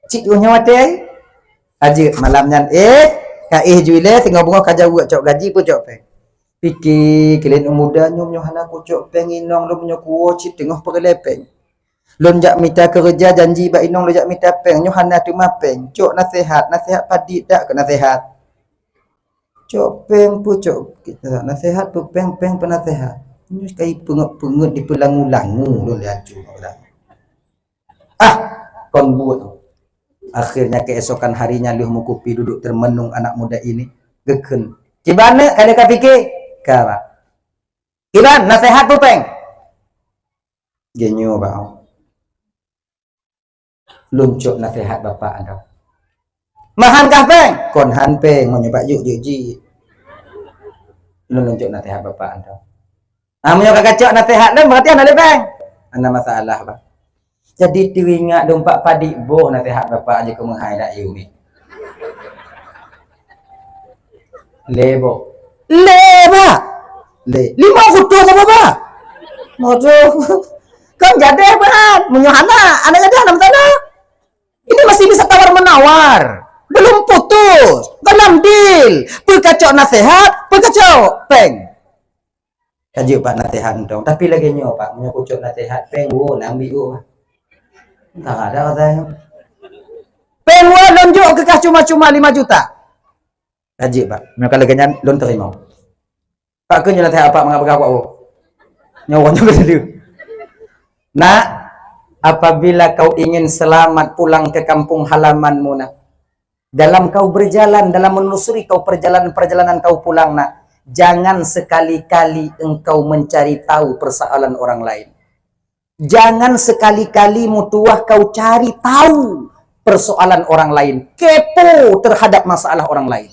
Cit nyoe watèe ai. Ajeuk malam nyan, eh, ka éh ju ilèe, singoh beungoh ka jaweueb cok gaji peue cok péng. Pike keu lé aneuk muda nyoe, nyoe hana kucok péng inong lôn, nyoe kuwoe cit teungoh peureulèe péng. Lôn jak mita keureuja janji bak inong lôn jak mita péng, nyoe hana teuma péng. Cok naseuhat, naseuhat padit dak keu naseuhat. Cok péng peucok naseuhat, peuet péng, péng peunaseuhat. Nyoe kai peungeut-peungeut dipeulangu-langu lôn lé acu. Ah, kon buet. Akhirnya keesokan harinya lheueh meukupi duduk termenung anak muda ini, geukheun. Kiban neuk ka lheueh ka pike? Ka, Pak. Kiban, naseuhat peue péng? Geunyoe, Pak. Lôn cok naseuhat Bapak anda. Mahan kah péng? Kon han péng, meunyoe Pak jok jeuet jih. Lôn, lôn cok naseuhat Bapak anda. Ah, meunyoe ka kacok naseuhat lôn, berarti hana lé péng. Hana masalah, Pak. Jadi teuingat dong Pak padit boh naseuhat Bapak aja keu meuhai dak yumi. Lé boh. Lé, Pak. Lé. Lima kutu sama, Pak. Waduh. Kan jadi, Pak. Meunyoe hana, hana jadi, hana masalah. Ini masih bisa tawar-menawar. Belum putus. Belum deal. Peue kacok naseuhat, peue kacok péng. Ka jeuet Pak naseuhat mantong. Tapi lagèe nyoe, Pak, meunyoe kucok naseuhat péng, wo, na ambiek wo. Entah ada kata nyoe. Péng wo lôn jok keu kah cuma-cuma lima juta. Ka jeuet, Pak. Meunyoe ka lagèe nyan, lôn teurimong. Pak, keu nyoe naseuhat Pak mangat peugah kuat wo. Nyoe wo nyoe geudeu. Nak, apabila kau ingin selamat pulang ke kampung halamanmu, nak, dalam kau berjalan, dalam menelusuri kau perjalanan-perjalanan kau pulang, nak, jangan sekali-kali engkau mencari tahu persoalan orang lain. Jangan sekali-kali meutuwah kau cari tahu persoalan orang lain, kepo terhadap masalah orang lain.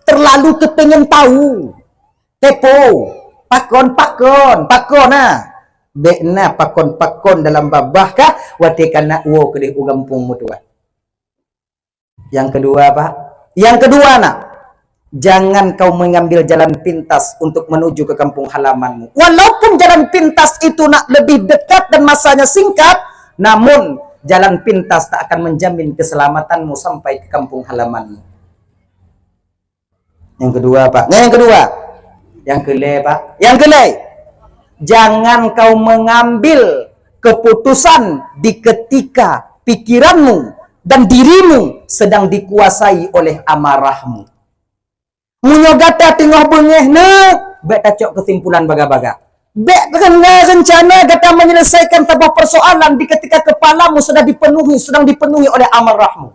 Terlalu kepengen tahu, kepo, pakon, pakon, pakon na. Bèk na pakon-pakon dalam babah kah, watèe ka na uwoe keudeh u gampông meutuwah. Yang kedua, Pak. Yang kedua, nak. Jangan kau mengambil jalan pintas untuk menuju ke kampung halamanmu. Walaupun jalan pintas itu, nak, lebih dekat dan masanya singkat, namun jalan pintas tak akan menjamin keselamatanmu sampai ke kampung halamanmu. Yang kedua, Pak. Nah, yang kedua. Yang kelé, Pak. Yang kelé. Jangan kau mengambil keputusan di ketika pikiranmu dan dirimu sedang dikuasai oleh amarahmu. Meunyoe gata teungoh beungéh, na, bék tacok keusimpulan baga-baga. Bék keuneuk reuncana gata menyelesaikan saboh persoalan di ketika kepalamu sedang dipenuhi, sedang dipenuhi oleh amarahmu.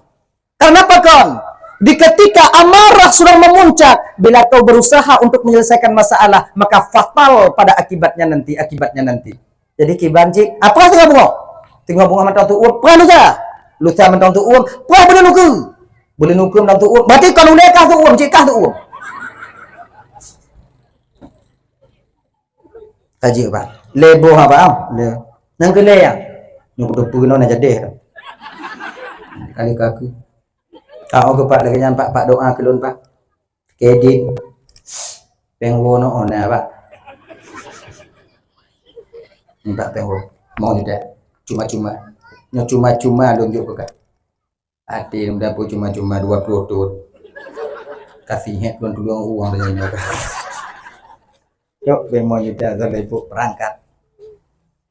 Karena apa kon? Di ketika amarah sudah memuncak, bila kau berusaha untuk menyelesaikan masalah, maka fatal pada akibatnya nanti, akibatnya nanti. Jadi kiban cit, apa teungoh bungöh? Teungoh bungöh mantong tu'uem, peugah lusa. Lusa mantong tu'uem, peugah beuleuen ukeue. Beuleuen ukeue mantong tu'uem, berarti kon ulée kah tu'uem, cit kah tu'uem. Ka jeuet, Pak. Lé boh, Pak, ah. Lé. Nyang keu lé, ya? Nyoe kuteupeu keunoe na jadeh. Kali ka aku. Ah, oke, Pak, lagèe nyan, Pak, Pak, doa keu lôn, Pak. Kredit. Péng woe nyoe na, Pak. Ni, Pak, péng woe. Mau tidak? Cuma-cuma. Nyoe cuma-cuma lôn jok keu kah. Até muda pun cuma-cuma dua puluh thon. Kasih ingat lôn tulông uang dari mereka. Cok, bemo juta dari ibu berangkat.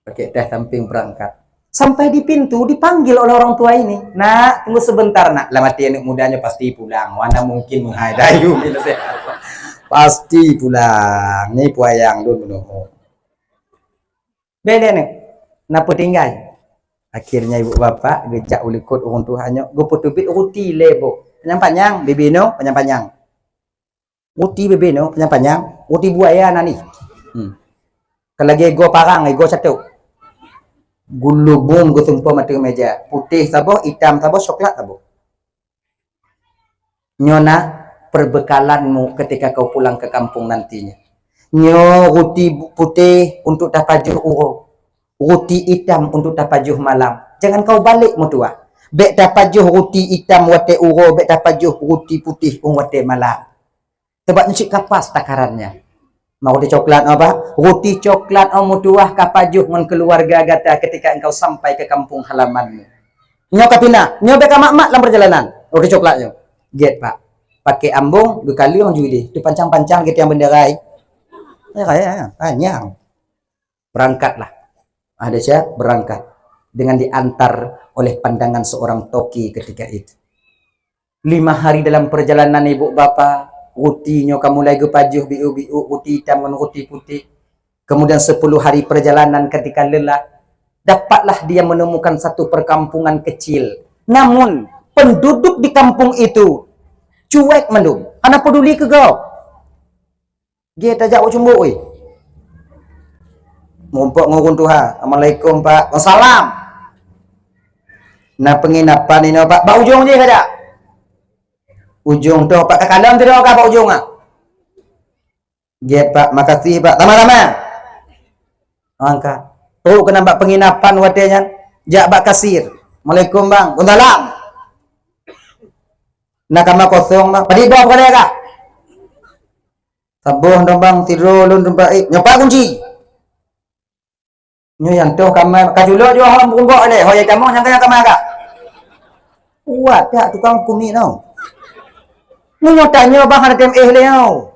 Pakai teh samping berangkat. Sampai di pintu dipanggil oleh orang tua ini. "Nak, tunggu sebentar, Nak." Lam hati aneuk mudanya pasti pulang. Mana mungkin menghai dayu bila sehat. Pasti pulang. Ni puayang dun menuhu. Bèk lé nyoe, na peutinggai. Akhirnya ibu bapak geujak u likot ureueng tuha nyoe, geupeuteubiet ruti lé boh. Panyang-panyang, bibi nyoe panyang-panyang. Ruti bibi nyoe panyang-panyang, ruti buaya na nih. Hmm. Ka lagèe igoe parang, igoe catok. Geulubong geutumpôh ateueh meja. Putéh saboh, itam saboh, coklat saboh. Nyoe na perbekalanmu ketika kau pulang ke kampung nantinya. Nyoe ruti bu-, putéh untuk tapajoh uroe, ruti itam untuk tapajoh malam. Jangan kau balek meutuah. Bèk tapajoh ruti itam watèe uroe, bèk tapajoh ruti putéh watèe malam. Sebab nyoe cit ka pas takarannya. Ma ruti coklat, apa? Ruti coklat, oh, meutuah ka pajoh ngon keluarga gata ketika engkau sampai ke kampung halamanmu. Nyoe ka pinah, nyoe bèk ka mat-mat lam perjalanan. Ruti coklat nyoe. Gèt, Pak. Pakai ambong, geukaleueng ju idéh. Tu pancang-pancang geutanyoe bendera, eh. Ya, ya, ya. Panyang. Berangkatlah. Ada siapa? Berangkat. Dengan diantar oleh pandangan seorang toki ketika itu. Lima hari dalam perjalanan ibu bapa, ruti nyoe ka mulai geupajoh biôk-biôk, ruti itam ngon ruti putéh. Kemudian sepuluh hari perjalanan ketika lelah, dapatlah dia menemukan satu perkampungan kecil. Namun, penduduk di kampung itu cuek mandum, hana peduli keu gob. Jih tajak u cumbu, oi. Mumpok ngon ureueng tuha. "Assalamualaikum, Pak." "Waalaikumsalam." "Na penginapan inoe, Pak?" "Bak ujong jih kajak." "Ujong toh, Pak, ka kalon sidroe ka bak ujong, ah?" "Jeuet, Pak, makasih, Pak." "Sama-sama." Angkat. Trok keunan bak penginapan watèe nyan, jak bak kasir. "Assalamualaikum, Bang." "Waalaikumsalam." "Na kama kosong, Bang?" "Padit boh peukalèe kah?" "Saboh dong, Bang, sidroe lôn teumpat, eh, nyoe pat kunci." "Nyoe nyang toh kama, ka culok jih hom peurumpok lé, ho nyang tamong nyang ka, nyang kama ka." Kuat tak tukang kumiek nyoe. Meunyoe tanyoe, Bang, hana tem éh lé nyoe.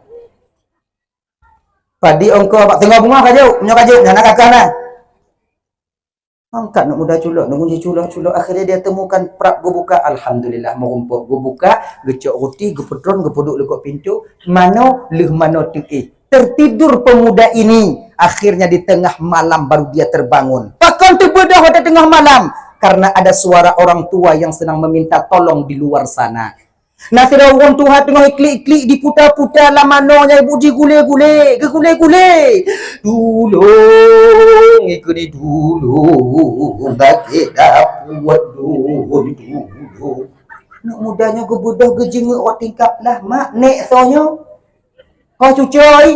Padit ongkoh bak teungoh beungoh ka jok, nyoe ka jok, nyan na ka kah na. Angkat aneuk muda culok, aneuk muda culok, culok. Akhirnya dia temukan prap geubuka. Alhamdulillah, meurumpok geubuka, geucok ruti, geupeutron, geupeuduek likot pintoe. Manoe, lheueh manoe teuéh. Tertidur pemuda ini. Akhirnya di tengah malam baru dia terbangun. Pakon teubeudôh watèe teungoh malam? Karena ada suara orang tua yang sedang meminta tolong di luar sana. Na sidroe ureueng tuha teungoh iklik-iklik diputa-puta lam manoe nyan, ibu jigulé-gulé, geugulé-gulé. "Tulông, ikeu ni tulông, sakét dapeuet lôn, tulông." Aneuk muda nyoe geubeudôh geujeungeuk rot tingkap lah, mak, nék soe nyoe? Ho cucoe?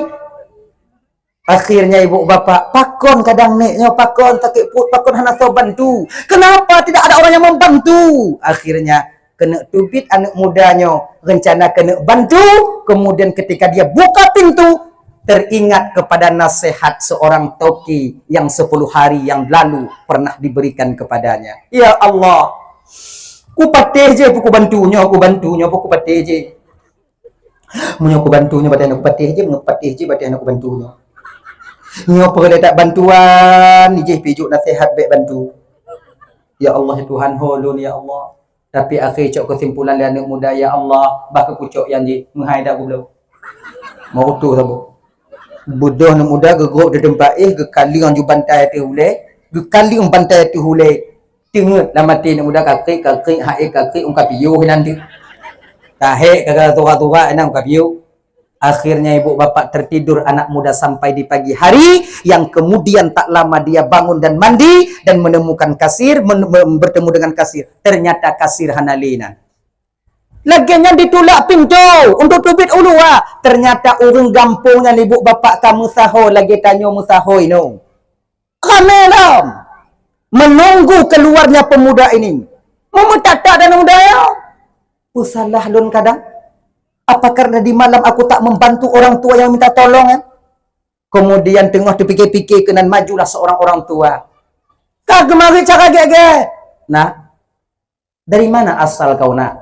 Akhirnya ibu bapak, pakon kadang nék nyoe, pakon sakét pruet, pakon hana soe bantu. Kenapa tidak ada orang yang membantu? Akhirnya, keuneuk teubiet aneuk muda nyoe, rencana keuneuk bantu, kemudian ketika dia buka pintu, teringat kepada nasihat seorang toki yang sepuluh hari yang lalu pernah diberikan kepadanya. Ya Allah, kupatéh jih peukubantu nyoe, kubantu nyoe, peukupatéh jih. Meunyoe kubantu nyoe batèe aneuk kupatéh jih, meunyoe kupatéh jih batèe aneuk kubantu nyoe. Nyoe peureulee that bantuan, nijih pijok naseuhat bèk bantu. Ya Allah, ya Tuhan, ho lôn, ya Allah. Tapi akhé cok keusimpulan lé aneuk muda, ya Allah, bah keu kucok nyan jih, meuhai dak goblok. Meurutoh saboh. Beudôh aneuk muda geugrôp di teumpat éh, geukaleueng ju bantai ateueh ulèe, geukaleueng bantai ateueh ulèe. Teungeut lam até aneuk muda, kakrik, kakrik, hai kakrik, ôn ka piôh inan teuh. Ka hék, ka tura-tura inan, ôn ka piôh. Akhirnya ibu bapak tertidur anak muda sampai di pagi hari, yang kemudian tak lama dia bangun dan mandi dan menemukan kasir, men-, men-, bertemu dengan kasir. Ternyata kasir hana lé inan. Lagèe nyan ditulak pintoe untuk teubiet u luwa. Ternyata ureueng gampông nyan ibu bapak ka meusaho lagèe tanyoe meusaho inoe. Ramè lom. Menunggu keluarnya pemuda ini. Meumeutatap dan muda nyoe. Peue salah lôn kadang? Apa karena di malam aku tak membantu orang tua yang minta tolong, ya? Kemudian teungoh teupike-pike keunan, majulah seorang orang tua. Ka geumari cara gèt-gèt. Nah, dari mana asal kau, Nak?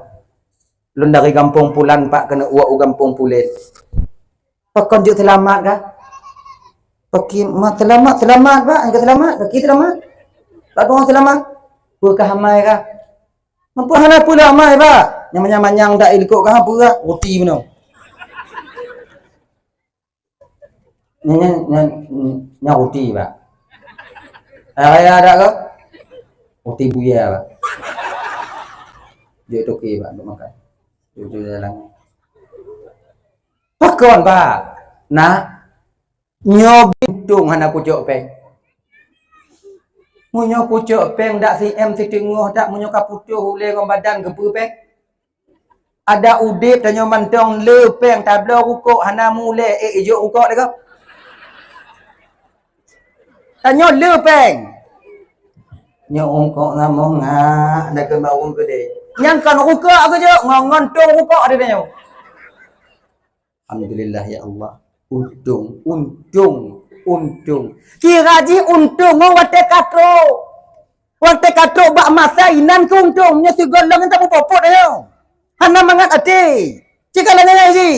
Lôn dari gampông pulan, Pak, keuneuk uak u gampông pulen. Pakon jeuet seulamat kah? Pakon ma seulamat, seulamat, Pak, nyang ka seulamat, pakon seulamat? Pak, doa seulamat. Peue kah amai kah? Meunyoe hana peue lé amai, Pak. Nyang manyang-manyang dak ilikot kah peue, ruti bunoe. Nyan, nyan, nyan, nyan ruti, Pak. Hari raya dak kah? Ruti buya, Pak. Jeuet toke, Pak, untuk makan. Jeuet, jeuet jalan. Pakon, Pak? Nak, nyoe untông hana kucok péng. Meunyoe kucok péng dak si em siteungoh dak, meunyoe ka putôh ulèe ngon badan, keupeue péng? Adak udép tanyoe mantong le péng, tabloe rukok hana mulèe, ék ijok rukok teuh. Tanyoe le péng. Nyoe rukok ngamoh ngak, dak keu bak ureueng keudè. Nyang kon rukok geujok, ngon, ngon tông rukok di tanyoe. Alhamdulillah ya Allah. Untông, untông, untông. Kira jih untông ngon watèe ka trok. Watèe ka trok bak masa inan keu untông, nyoe sigohlom nyang tapeupot-pot nyoe. Hana mangat até. Cit ka lagèe nyan jih.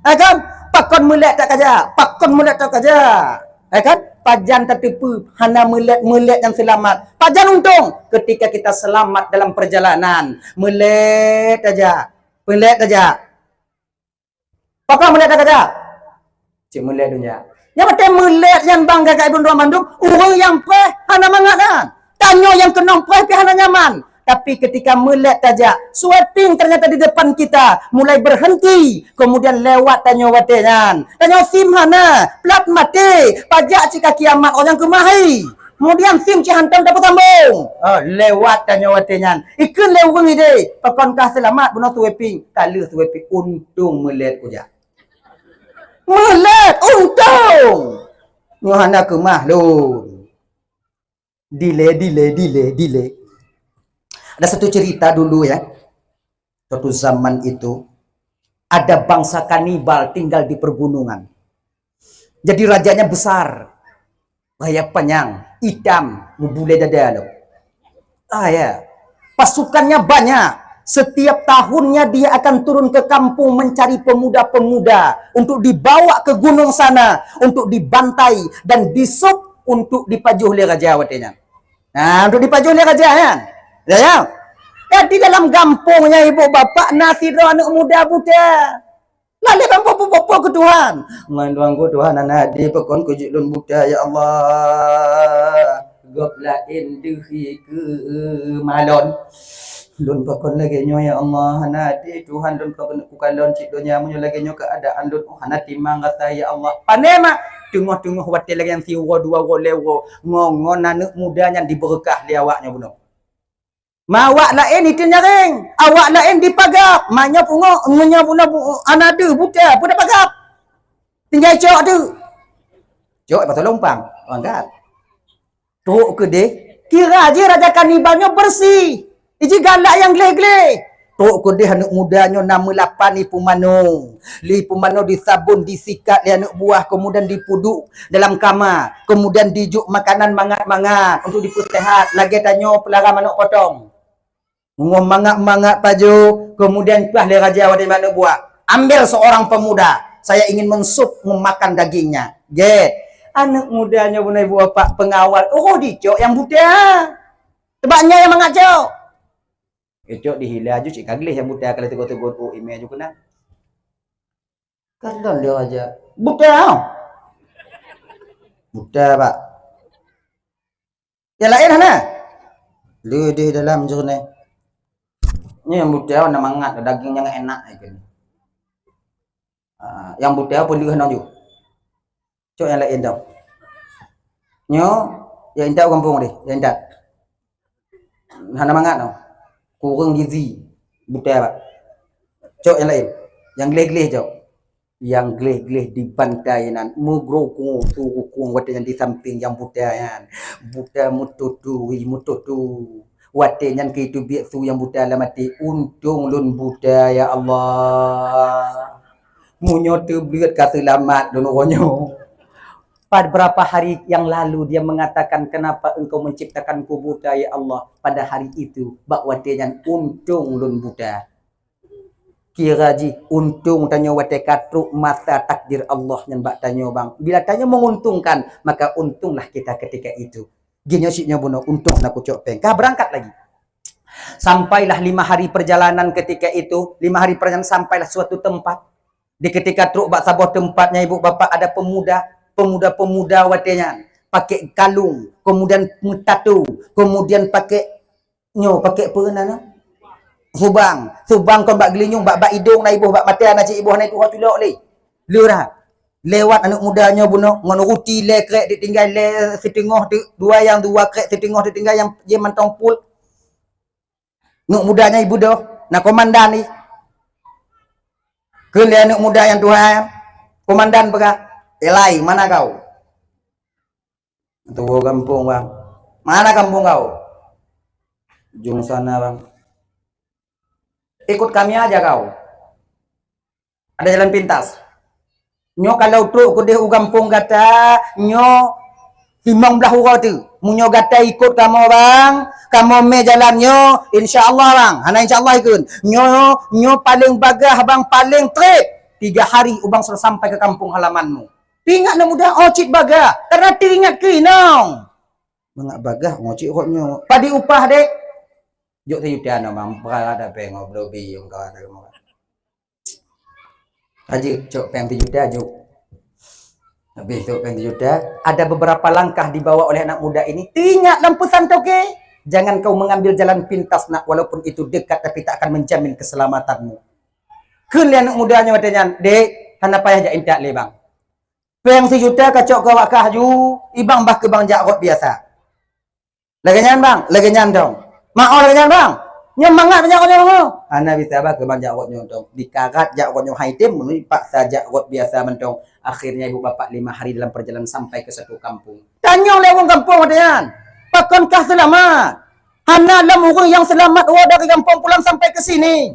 Hai kan? Pakon meulét tak kajak? Pakon meulét tak kajak? Hai kan? Pajan tateupeue hana meulét-meulét nyang seulamat. Pajan untông? Ketika kita selamat dalam perjalanan. Meulét tajak. Meulét tajak. Pakon meulét tajak? Cit meulét donya. Nyang watèe meulét nyan bang gagah droe mandum, ureueng nyang preh hana mangat nyan. Tanyoe nyang keunong preh pih hana nyaman. Tapi ketika meulét tajak, sweeping ternyata di depan kita, mulai berhenti, kemudian lewat tanyoe watèe nyan. Tanyoe sim hana, plat maté, pajak cit ka kiamat, oh nyang keumah hai. Kemudian sim cit hantom tapeusambong. Oh, lewat tanyoe watèe nyan. Ikheun lé ureueng idéh, pakon kah seulamat bunoe sweeping, ka lheueh sweeping, untông meulét kujak. Meulét, untông. Nyoe hana keumah lôn. Delay, delay, delay, delay. Ada satu cerita dulu ya. Suatu zaman itu, ada bangsa kanibal tinggal di pergunungan. Jadi rajanya besar, raya panyang, itam, meubulée dada lom. Ah ya, pasukannya banyak. Setiap tahunnya dia akan turun ke kampung mencari pemuda-pemuda untuk dibawa ke gunung sana, untuk dibantai dan disup untuk dipajoh lé raja watée nyan. Nah, untuk dipajoh lé raja nyan. Ya, ya. Jadi dalam gampông nyan ibu bapak na sidroe aneuk muda buta. Lalée ban popo-popo keu Tuhan. Ngon Tuhan ku Tuhan, hana adé pakon keu jeuet lôn buta, ya Allah. Gob laén deuh hi keu malon. Lôn pakon lagée nyoe, ya Allah, hana adé Tuhan lôn pakon kukalon cit donya meunyoe lagée nyoe keuadaan lôn, oh, hana timang gata, ya Allah. Pané mak, teungoh-teungoh watée lagée nyan siuroe dua uroe lhée uroe, ngon, ngon aneuk muda nyan dibeureukah lé awak nyoe bunoe. Ma awak laén iteueng nyaréng, awak laén dipagab, ma nyoe pungoh, ngon nyoe bunoe bu-, hana deuh buta, peue tapagab. Tinggai cok teuk. Cok, lepas tu lom umpang, angkat. Trok keudeh, kira jih raja kanibal nyoe beureusi. Iji galak nyang gleh-gleh. Trok keudeh aneuk muda nyoe na meulapan ié pumano. Lé pumano disabon, disikat lé aneuk buah, kemudian dipeuduek dalam kama, kemudian dijok makanan mangat-mangat untuk dipeuseuhat, lagée tanyoe peulara manok potong. Meungoh mangat-mangat pajoh, kemudian peugah lé raja watée nyan bak aneuk buah, "Ambil seorang pemuda, saya ingin mensup memakan dagingnya." Gét. Aneuk muda nyoe bunoe ibu bapak peungawal, oh dicok nyang buta. Sebab nyan nyang mangat cok. Icok dihila aju cit ka gleh nyang buta ka lheueh teugôt-teugôt, oh imé aju keunan. Kalon dia aja. Buta, oh. Buta, Pak. Yang lain hana? Le deh dalam jurnal. Ni yang buta, oh, nama mangat, daging yang enak. Ah, yang buta apa leuh nang ju. Cok yang lain tau. Nyo, yang intat gampông deh, yang intat. Hana mangat tau. Kurang gizi. Buta, Pak. Cok yang lain. Yang gleh-gleh cok. Yang gleh-gleh di bantai nan. Mugrokong, su rukong watèe nyan di samping yang buta nyan. Buta meututu, wi meututu. Watèe nyan keu itu biet su yang buta lam até. Untông lôn buta, ya Allah. Meunyoe teubleuet ka seulamat lôn uroe nyoe. Beberapa hari yang lalu dia mengatakan, "Kenapa engkau menciptakanku buta, ya Allah?" Pada hari itu, bak watèe nyan untông lôn buta. Kira jih untông tanyoe watèe ka trok masa takdir Allah nyan bak tanyoe, bang. Bila tanyoe menguntungkan, maka untunglah kita ketika itu. Jih nyoe sit nyoe bunoe, untông na kucok péng. Ka berangkat lagi. Sampailah lima hari perjalanan ketika itu, lima hari perjalanan sampailah suatu tempat. Di ketika trok bak saboh teumpat nyan, ibu bapak, ada pemuda, pemuda-pemuda watèe nyan, pakai kalung, kemudian meutatu, kemudian pakai nyoe, pakai peue nan? Subang. Subang kon bak geulinyueng, bak, bak idông na iboh, bak maté na cit iboh, na itu ho culok lé. Lé dah. Lewat aneuk muda nyoe bunoe, ngon ruti lhèe krek ditinggai, lhèe siteungoh teuk, dua nyang dua krek siteungoh ditinggai, nyang jih mantong pul. Aneuk muda nyan ibeudôh, na komandan jih. Kheun lé aneuk muda nyang tuha, komandan peugah, "Elai, mana kau?" Tuwoe gampông, bang. "Mana kampung kau?" "Ujong sana, bang." "Ikut kami aja kau. Ada jalan pintas. Nyoe kalau trok keudeh u gampông gata, nyoe limong blaih uroe teuk. Meunyoe gata ikot kamoe, bang, kamoe mé jalan nyoe, insya Allah, bang." "Hana insya Allah ikheun. Nyoe, nyoe paleng bagah, bang, paleng treb. Tiga hari ubang sudah sampai ke kampung halamanmu." Teuingat aneuk muda, oh, cit bagah. Karena teuingat keu inong. Mangat bagah, oh, cit rot nyoe. Padum upah, dek? "Jok sijuta nyoe, bang, peurara dapée ngon blobi, nyang ka ada keumakan." Ajeuk cok péng sijuta, jok. Habis cok péng sijuta, ada beberapa langkah dibawa oleh anak muda ini. Teuingat lam peusan toke, "Jangan kau mengambil jalan pintas, nak, walaupun itu dekat, tapi tak akan menjamin keselamatanmu." Kheun lé aneuk muda nyoe watée nyan, "Dek, hana payah jak intat lé, bang. Péng sijuta ka cok keu awak kah ju, ibang bah keu bang jak rot biasa." "Lagée nyan, bang, lagée nyan dong. Maoh lagée nyan, bang. Nyoe mangat jak rot nyoe, bang." "Hana bisa bah keu bang jak rot nyoe dong. Dikarat jak rot nyoe hai tem, meunyoe paksa jak rot biasa mantong." Akhirnya ibu bapak lima hari dalam perjalanan sampai ke satu kampung. Tanyong lé ureuëng gampông watée nyan, "Pakon kah seulamat? Hana lom ureuëng nyang seulamat woe dari gampông pulang sampai ke sini.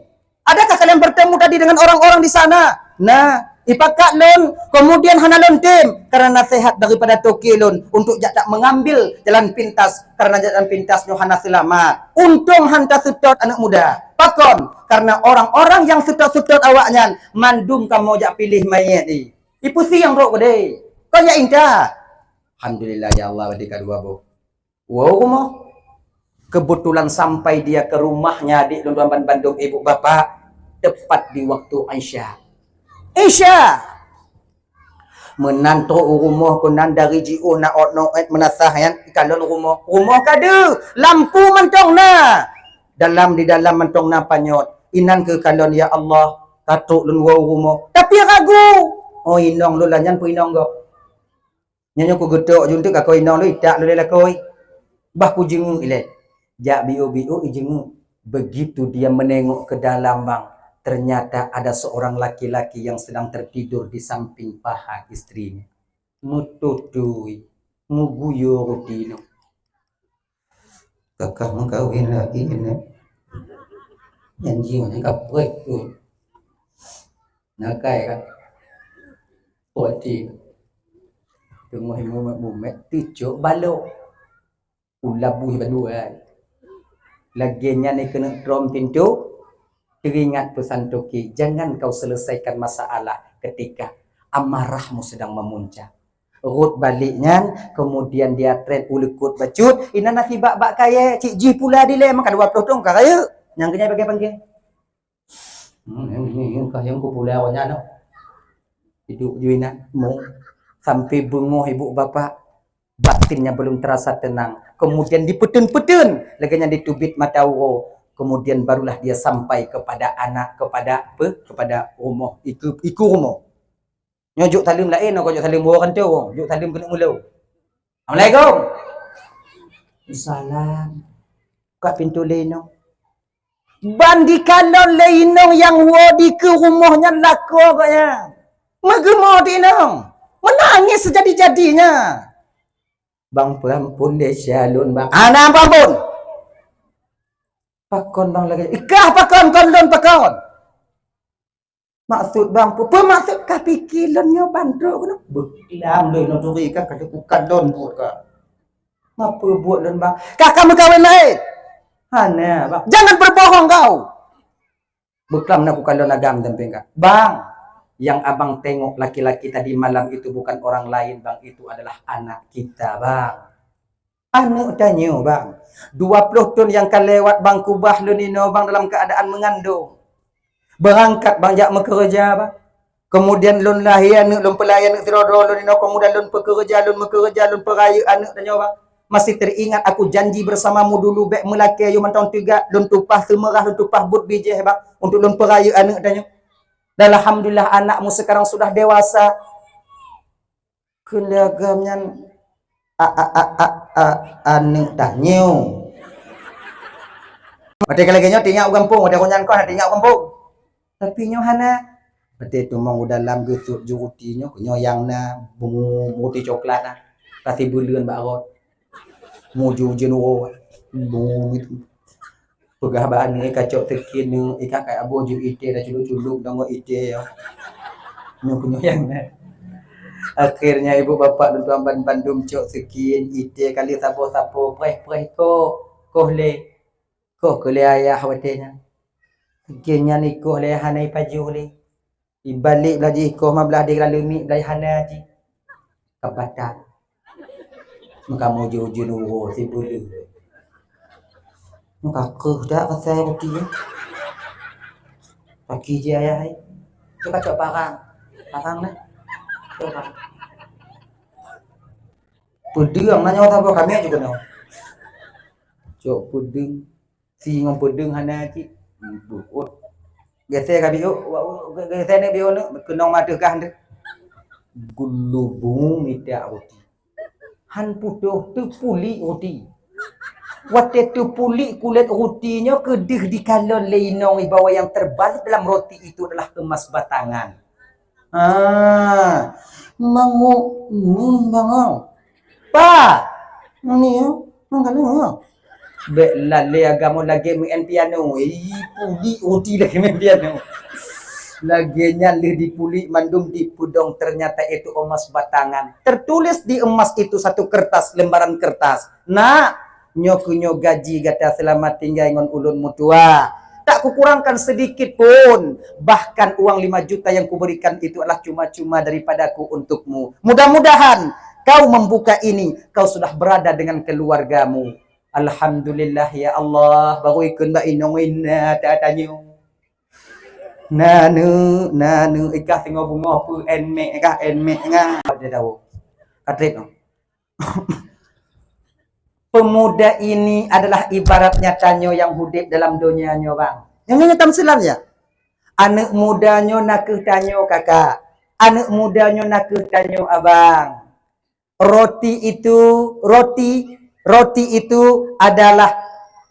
Adakah kalian bertemu tadi dengan orang-orang di sana?" "Nah, ipakat lôn, kemudian hana lôn tem, karena nasihat daripada toke lôn untuk jak tak mengambil jalan pintas, karena jalan pintas nyoe hana seulamat." Untông han taseutôt aneuk muda. Pakon? Karena orang-orang nyang seutôt-seutôt awaknyan mandum kamoe jak piléh manyét jih. Ipusieng rot keudeh. Kon jak intat. Alhamdulillah, ya Allah, badi ka dua boh. Woe u rumoh. Kebetulan sampai dia ke rumahnya, adik lôn tuan ban bandum ibu bapak, tepat di waktu Isya. Isya! Meunan trok u rumoh keunan dari jiôh na ot noet meunasah nyan, kalon rumoh. Rumoh ka deuh, lampu mantong na. Dalam di dalam mantong na panyöt. Inan keuh kalon, "Ya Allah, ka trok lôn woe u rumoh." Tapi ragu. "Oh, inong lôn lah nyan, peue inong gob?" Nyan nyoe kugeutok ju eunteuk lakoe inong lôn, itak lôn lé lakoe. Bah kujeungeuk ilée. Jak biôk-biôk ijeungeuk. Begitu dia menengok ke dalam, bang, ternyata ada seorang laki-laki yang sedang tertidur di samping paha istrinya. Meututui, meuguyô ruti nyoe. Kakak meukawen lagi keunan. Nyan jiôh nyan ka preh tu. Nakai ka. Poti. Teungoh mumet-mumet teucok balok. Ulabui balua. Lagée nyan keuneuk trom pintoe. Teuingat peusan toke, jangan kau selesaikan masalah ketika amarahmu sedang memuncak. Rot balek nyan, kemudian dia tren u leukot bacut, inan na sibak bak kayée, cit jih pula dilée, maka dua ploh thôn ka rayeuk. Nyang keunyai bagai panggeng. Hmm, nyang ni, nyang ka, nyang ku pula awak nyan, noh. Hidup ju inan, mo. Sampai beungoh ibu bapak, batinnya belum terasa tenang. Kemudian dipeuteun-peuteun, lagèe nyan diteubiet mata uroe. Kemudian barulah dia sampai kepada anak, kepada apa? Kepada rumoh, iku, iku rumoh. Nyoe jok saleuem laén, nyoe jok saleuem uroe kan tu, jok saleuem keuneuk meulom. Assalamualaikum. Salam. Buka pintu lé inong. Ban dikalon lé inong nyang woe dikeue rumoh nyan lakoe gobnyan. Meugeumoe di inong. Meunangis sejadi-jadinya. Bang, peuampôn desya lôn, Bang. Hana peuampôn. Pakon, Bang, lagèe? Ikah pakon, kon lôn pakon. Maksud bang, peue, peue maksud ka pike lôn nyoe ban trok keunoe? Beuklam lôn nyoe turi ka, ka kukalon buet ka. Mapeue buet lôn bang? Ka, ka meukawen laén? Hana, bang. Jangan berbohong kau. Beuklam na kukalon agam dampéng ka. Bang, yang abang tengok laki-laki tadi malam itu bukan orang lain, bang. Itu adalah anak kita, bang. Aneuk tanyoe, bang. Dua ploh thon nyang ka lewat, bang, kubah lôn inoe, bang, dalam keuadaan meungandong. Beurangkat, bang, jak meukeureuja, bang. Keumudian lôn lahé aneuk, lôn peulahé aneuk sidroe-droe lôn inoe, keumudian lôn peukeureuja, lôn meukeureuja, lôn peurayeuk aneuk tanyoe, bang. Masih teuingat aku janji bersamamu dulu, bèk meulakèe yoh mantong teuga, lôn tupah seumeurah, lôn tupah buet bijèh, bang, untuk lôn peurayeuk aneuk tanyoe. Dan alhamdulillah, anakmu sekarang sudah dewasa. Kheun lé agam nyan, a, a, a, a, a, aneuk tanyoe. Watèe ka lagèe nyoe, teuingat u gampông, watèe nyan kon teuingat u gampông. Tapi nyoe hana. Watèe teumong u dalam geusut ju ruti nyoe, nyoe nyang na, bungong ruti coklat na. Ka sibeuleuen bak rot. Muju ujeuen uroe. Bungong itu. Peugah bak aneuk, "Eh, kacok teukin neuk, eh, ka, ka aboh ju itèe, dah culok-culok deungon itèe, ya." Nyoe, nyoe nyang na. Akhirnya ibu bapak lôn tuan ban-, bandum cok teukin, itèe kali sapo-sapo, preh-preh koh, koh lé. Koh keu lé ayah watèe nyan. Teukin nyan ikoh lé hana ipajoh lé. Ibalek blah jih koh ma blah di laleumiek blah hana jih. Ka batat. Meuka mujoh ujeuen uroe sibeuleuen. Meuka keuh dak asai ruti nyan. Paki jih ayah ai. Tu kacok parang. Parang nah. Cok parang. Peudeueng na nyoe saboh kami juga nyoe. Cok peudeueng. Si ngon peudeueng hana cit. Buet. Geusé ka biôk, wa-, wa-, geusé neuk biôk neuk, keunong ma teuh kah teuh. Geulubung mita ruti. Han putôh, teupulik ruti. Watèe teupulik kulét ruti nyoe keudeuh dikalon lé inong ibawa yang terbalik dalam roti itu adalah emas batangan. Ah, mango, hmm, mango. Pa, ni, mango. Bèk lalé agam lagèe meu'en piano. Ih, pulik ruti lagèe meu'en piano. Lagèe nyan lheueh dipulik mandum dipeudong, ternyata itu emas batangan. Tertulis di emas itu satu kertas, lembaran kertas. Nak, nyoe keuh nyoe gaji gata, selamat tinggai ngon ulôn meutuah. Tak kukurangkan sedikit pun. Bahkan uang lima juta yang kuberikan itu adalah cuma-cuma daripadaku untukmu. Mudah-mudahan kau membuka ini, kau sudah berada dengan keluargamu. Alhamdulillah ya Allah, baru ikheun bak inong ina ta tanyoe. Na neuk, na neuk, ikah singoh beungoh peu en mek, ikah en mek nga. Dia tahu. Katrit tu. Pemuda ini adalah ibaratnya tanyoe nyang udép dalam donya nyoe, bang. Nyang nyoe tamsilan ya. Aneuk muda nyoe nakeuh tanyoe, kakak. Aneuk muda nyoe nakeuh tanyoe, abang. Roti itu, roti, roti itu adalah,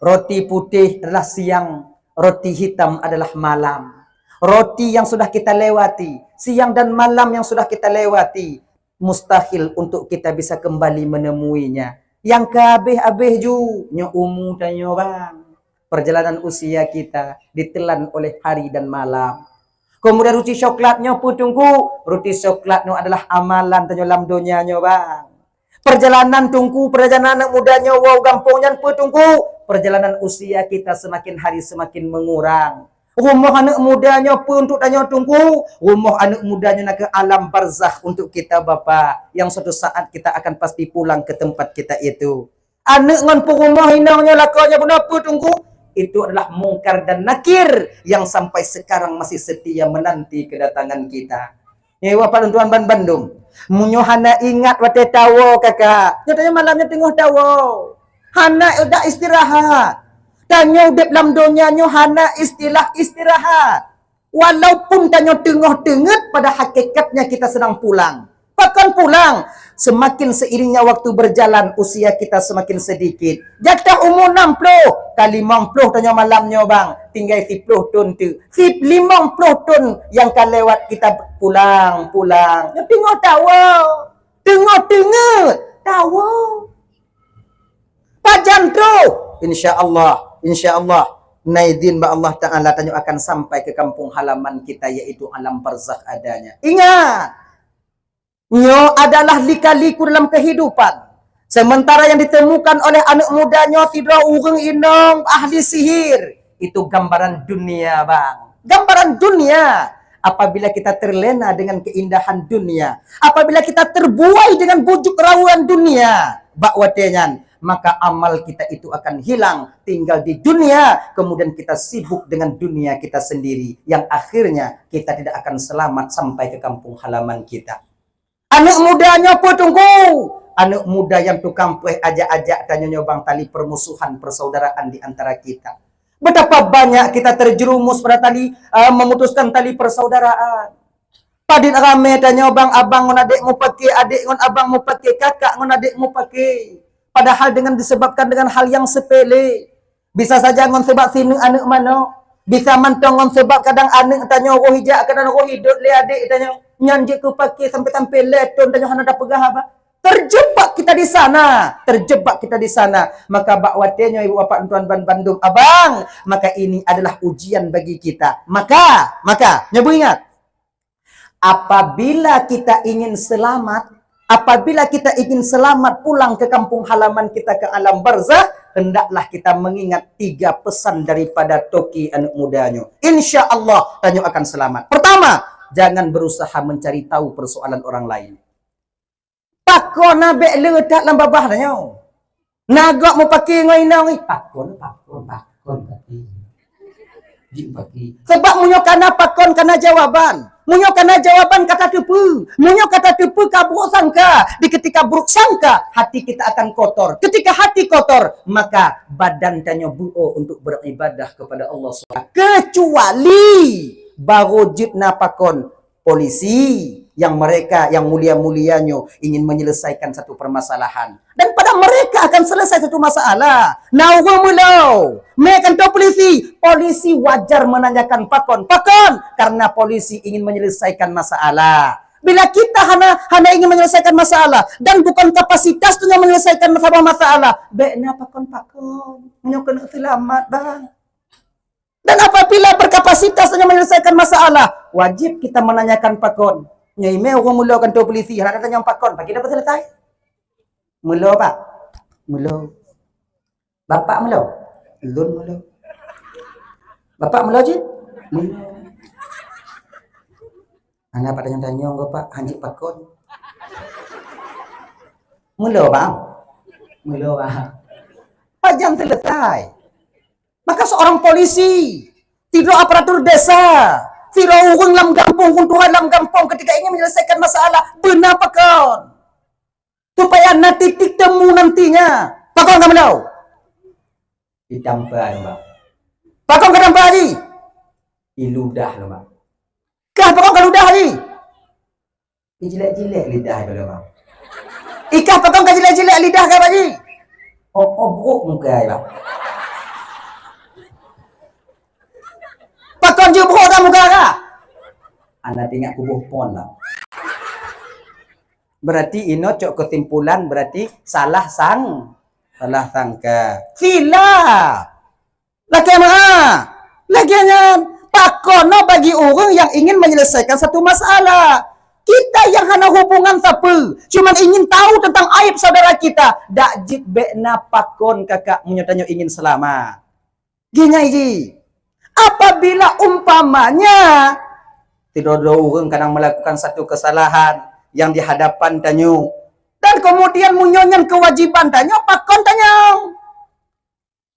roti putih adalah siang, roti hitam adalah malam. Roti yang sudah kita lewati, siang dan malam yang sudah kita lewati, mustahil untuk kita bisa kembali menemuinya. Nyang ka habéh-habéh ju, nyoe umu tanyoe, bang. Perjalanan usia kita ditelan oleh hari dan malam. Kemudian ruti coklat nyoe peue, Teungku? Ruti coklat nyoe adalah amalan tanyoe lam donya nyoe, bang. Perjalanan, Teungku, perjalanan aneuk muda nyoe woe u gampông nyan peue, Teungku? Perjalanan usia kita semakin hari semakin mengurang. Rumoh aneuk muda nyoe peue untuk tanyoe, Teungku? Rumoh aneuk muda nyoe nakeuh alam barzakh untuk kita, Bapak, yang suatu saat kita akan pasti pulang ke tempat kita itu. Aneuk ngon peurumoh inong nyoe lakoe nyoe bunoe peue, Teungku? Itu adalah Mungkar dan Nakir yang sampai sekarang masih setia menanti kedatangan kita. Eh, Bapak lôn tuan ban bandum. Meunyoe hana ingat watée tawoe, kakak. Nyoe tanyoe malam nyoe teungoh tawoe. Hana dak istirahat. Tanyoe udeb lam donya nyoe hana istilah istirahat. Walaupun tanyoe teungoh teungeut, pada hakikatnya kita sedang pulang. Pakon pulang? Semakin seiringnya waktu berjalan, usia kita semakin sedikit. Jatah umu enam puluh, ka limong puluh tanyoe malam nyoe bang, tinggai siploh thon teuk. Sip limong puluh thon nyang ka lewat kita pulang, pulang. Nyoe teungoh tawoe, teungoh teungeut, tawoe. Pajan troh? Insya Allah, insya Allah. Na idhin bak Allah Ta'ala tanyoe akan sampai ke kampung halaman kita, yaitu alam barzakh adanya. Ingat, nyoe adalah lika-liku dalam kehidupan. Sementara yang ditemukan oleh aneuk muda nyoe sidroe ureueng inong ahli sihir, itu gambaran dunia, bang. Gambaran dunia. Apabila kita terlena dengan keindahan dunia, apabila kita terbuai dengan bujuk rawan dunia, bak watée nyan, maka amal kita itu akan hilang, tinggal di dunia, kemudian kita sibuk dengan dunia kita sendiri, yang akhirnya kita tidak akan selamat sampai ke kampung halaman kita. Aneuk muda nyoe peue teungku? Aneuk muda nyang tukang puéh ajak-ajak tanyoe nyoe bang tali permusuhan persaudaraan di antara kita. Betapa banyak kita terjerumus pada tali, eh, memutuskan tali persaudaraan. Padit ramé tanyoe bang, abang ngon adék mupake, adék ngon abang mupake, kakak ngon adék mupake. Padahal dengan disebabkan dengan hal yang sepele. Bisa saja ngon sebab sineuk aneuk manok. Bisa mantong ngon sebab kadang aneuk tanyoe roh ijak, kadang roh idot lé adék tanyoe. Nyan jeuet keu pake sampai-sampai lhèe thon tanyoe hana tapeugah haba. Terjebak kita di sana, terjebak kita di sana. Maka bak watèe nyoe ibu bapak tuan ban bandum abang, maka ini adalah ujian bagi kita. Maka, maka, nyoe beuingat. Apabila kita ingin selamat, apabila kita ingin selamat pulang ke kampung halaman kita, ke alam barzakh, hendaklah kita mengingat tiga pesan daripada toke aneuk muda nyoe. Insya Allah, tanyoe akan selamat. Pertama, jangan berusaha mencari tahu persoalan orang lain. Pakon na bèk le that lam babah tanyoe. Na gob mupake ngon inong, "Ih, pakon, pakon, pakon pake." Jeuet pake. Sebab meunyoe kana pakon, kana jawaban. Meunyoe kana jawaban, ka tateupeue. Meunyoe ka tateupeue, ka buruk sangka. Di ketika buruk sangka, hati kita akan kotor. Ketika hati kotor, maka badan tanyoe beuo untuk beribadah kepada Allah Subhanahu. Kecuali baru jeuet na pakon, polisi, yang mereka yang mulia-mulia nyoe ingin menyelesaikan satu permasalahan. Dan pada mereka akan selesai satu masalah. Na ureueng meulo, mè kantô polisi, polisi wajar menanyakan pakon. Pakon? Karena polisi ingin menyelesaikan masalah. Bila kita hana, hana ingin menyelesaikan masalah dan bukan kapasitas tu yang menyelesaikan masalah, masalah, bèk na pakon-pakon. Meunyoe keuneuk seulamat, bang. Dan apabila berkapasitas hanya menyelesaikan masalah, wajib kita menanyakan pakon. Nyoe mè ureueng meulo kantô polisi, hana tanyong pakon, pagi dapat selesai. Meulo, Pak? Meulo. Bapak meulo? Lôn meulo. Bapak meulo cit? Meulo. Hana pat tanyong-tanyong, Bapak, hanjeuet pakon. Meulo, Bang? Meulo, Bang. Pajan selesai. Maka seorang polisi, sidroe aparatur desa, sidroe ureueng lam gampông, ureueng tuha lam gampông ketika ingin menyelesaikan masalah, beuna pakon. Supaya na titik temu nantinya. Pakon ka meulo? Ditampa lom, Bang. Pakon ka tampa jih? Iludah lom, Bang. Kah pakon ka ludah jih? Jijilek-jilek lidah iba lom, Bang. Ikah pakon ka jilek-jilek lidah ka, Pak Ji? Oh, oh, brok muka iba. Pakon jeuet brok ka muka ka? Hana teuingat kuboh phôn, Bang. Berarti inoe cok kesimpulan, berarti salah sang-, salah sangka. Khilaf. Lakèe meu'ah. Lagèe nyan, pakon nyoe bagi ureueng nyang ingin menyelesaikan satu masalah. Kita nyang hana hubungan sapeue, cuman ingin tahu tentang aib saudara kita. Dak jeuet bèk na pakon kakak meunyoe tanyoe ingin seulamat. Geuh nyan jih. Apabila umpamanya sidroe-droe ureueng kadang melakukan satu kesalahan yang di hadapan tanyoe, dan kemudian meunyoe nyan kewajiban tanyoe, pakon tanyoe.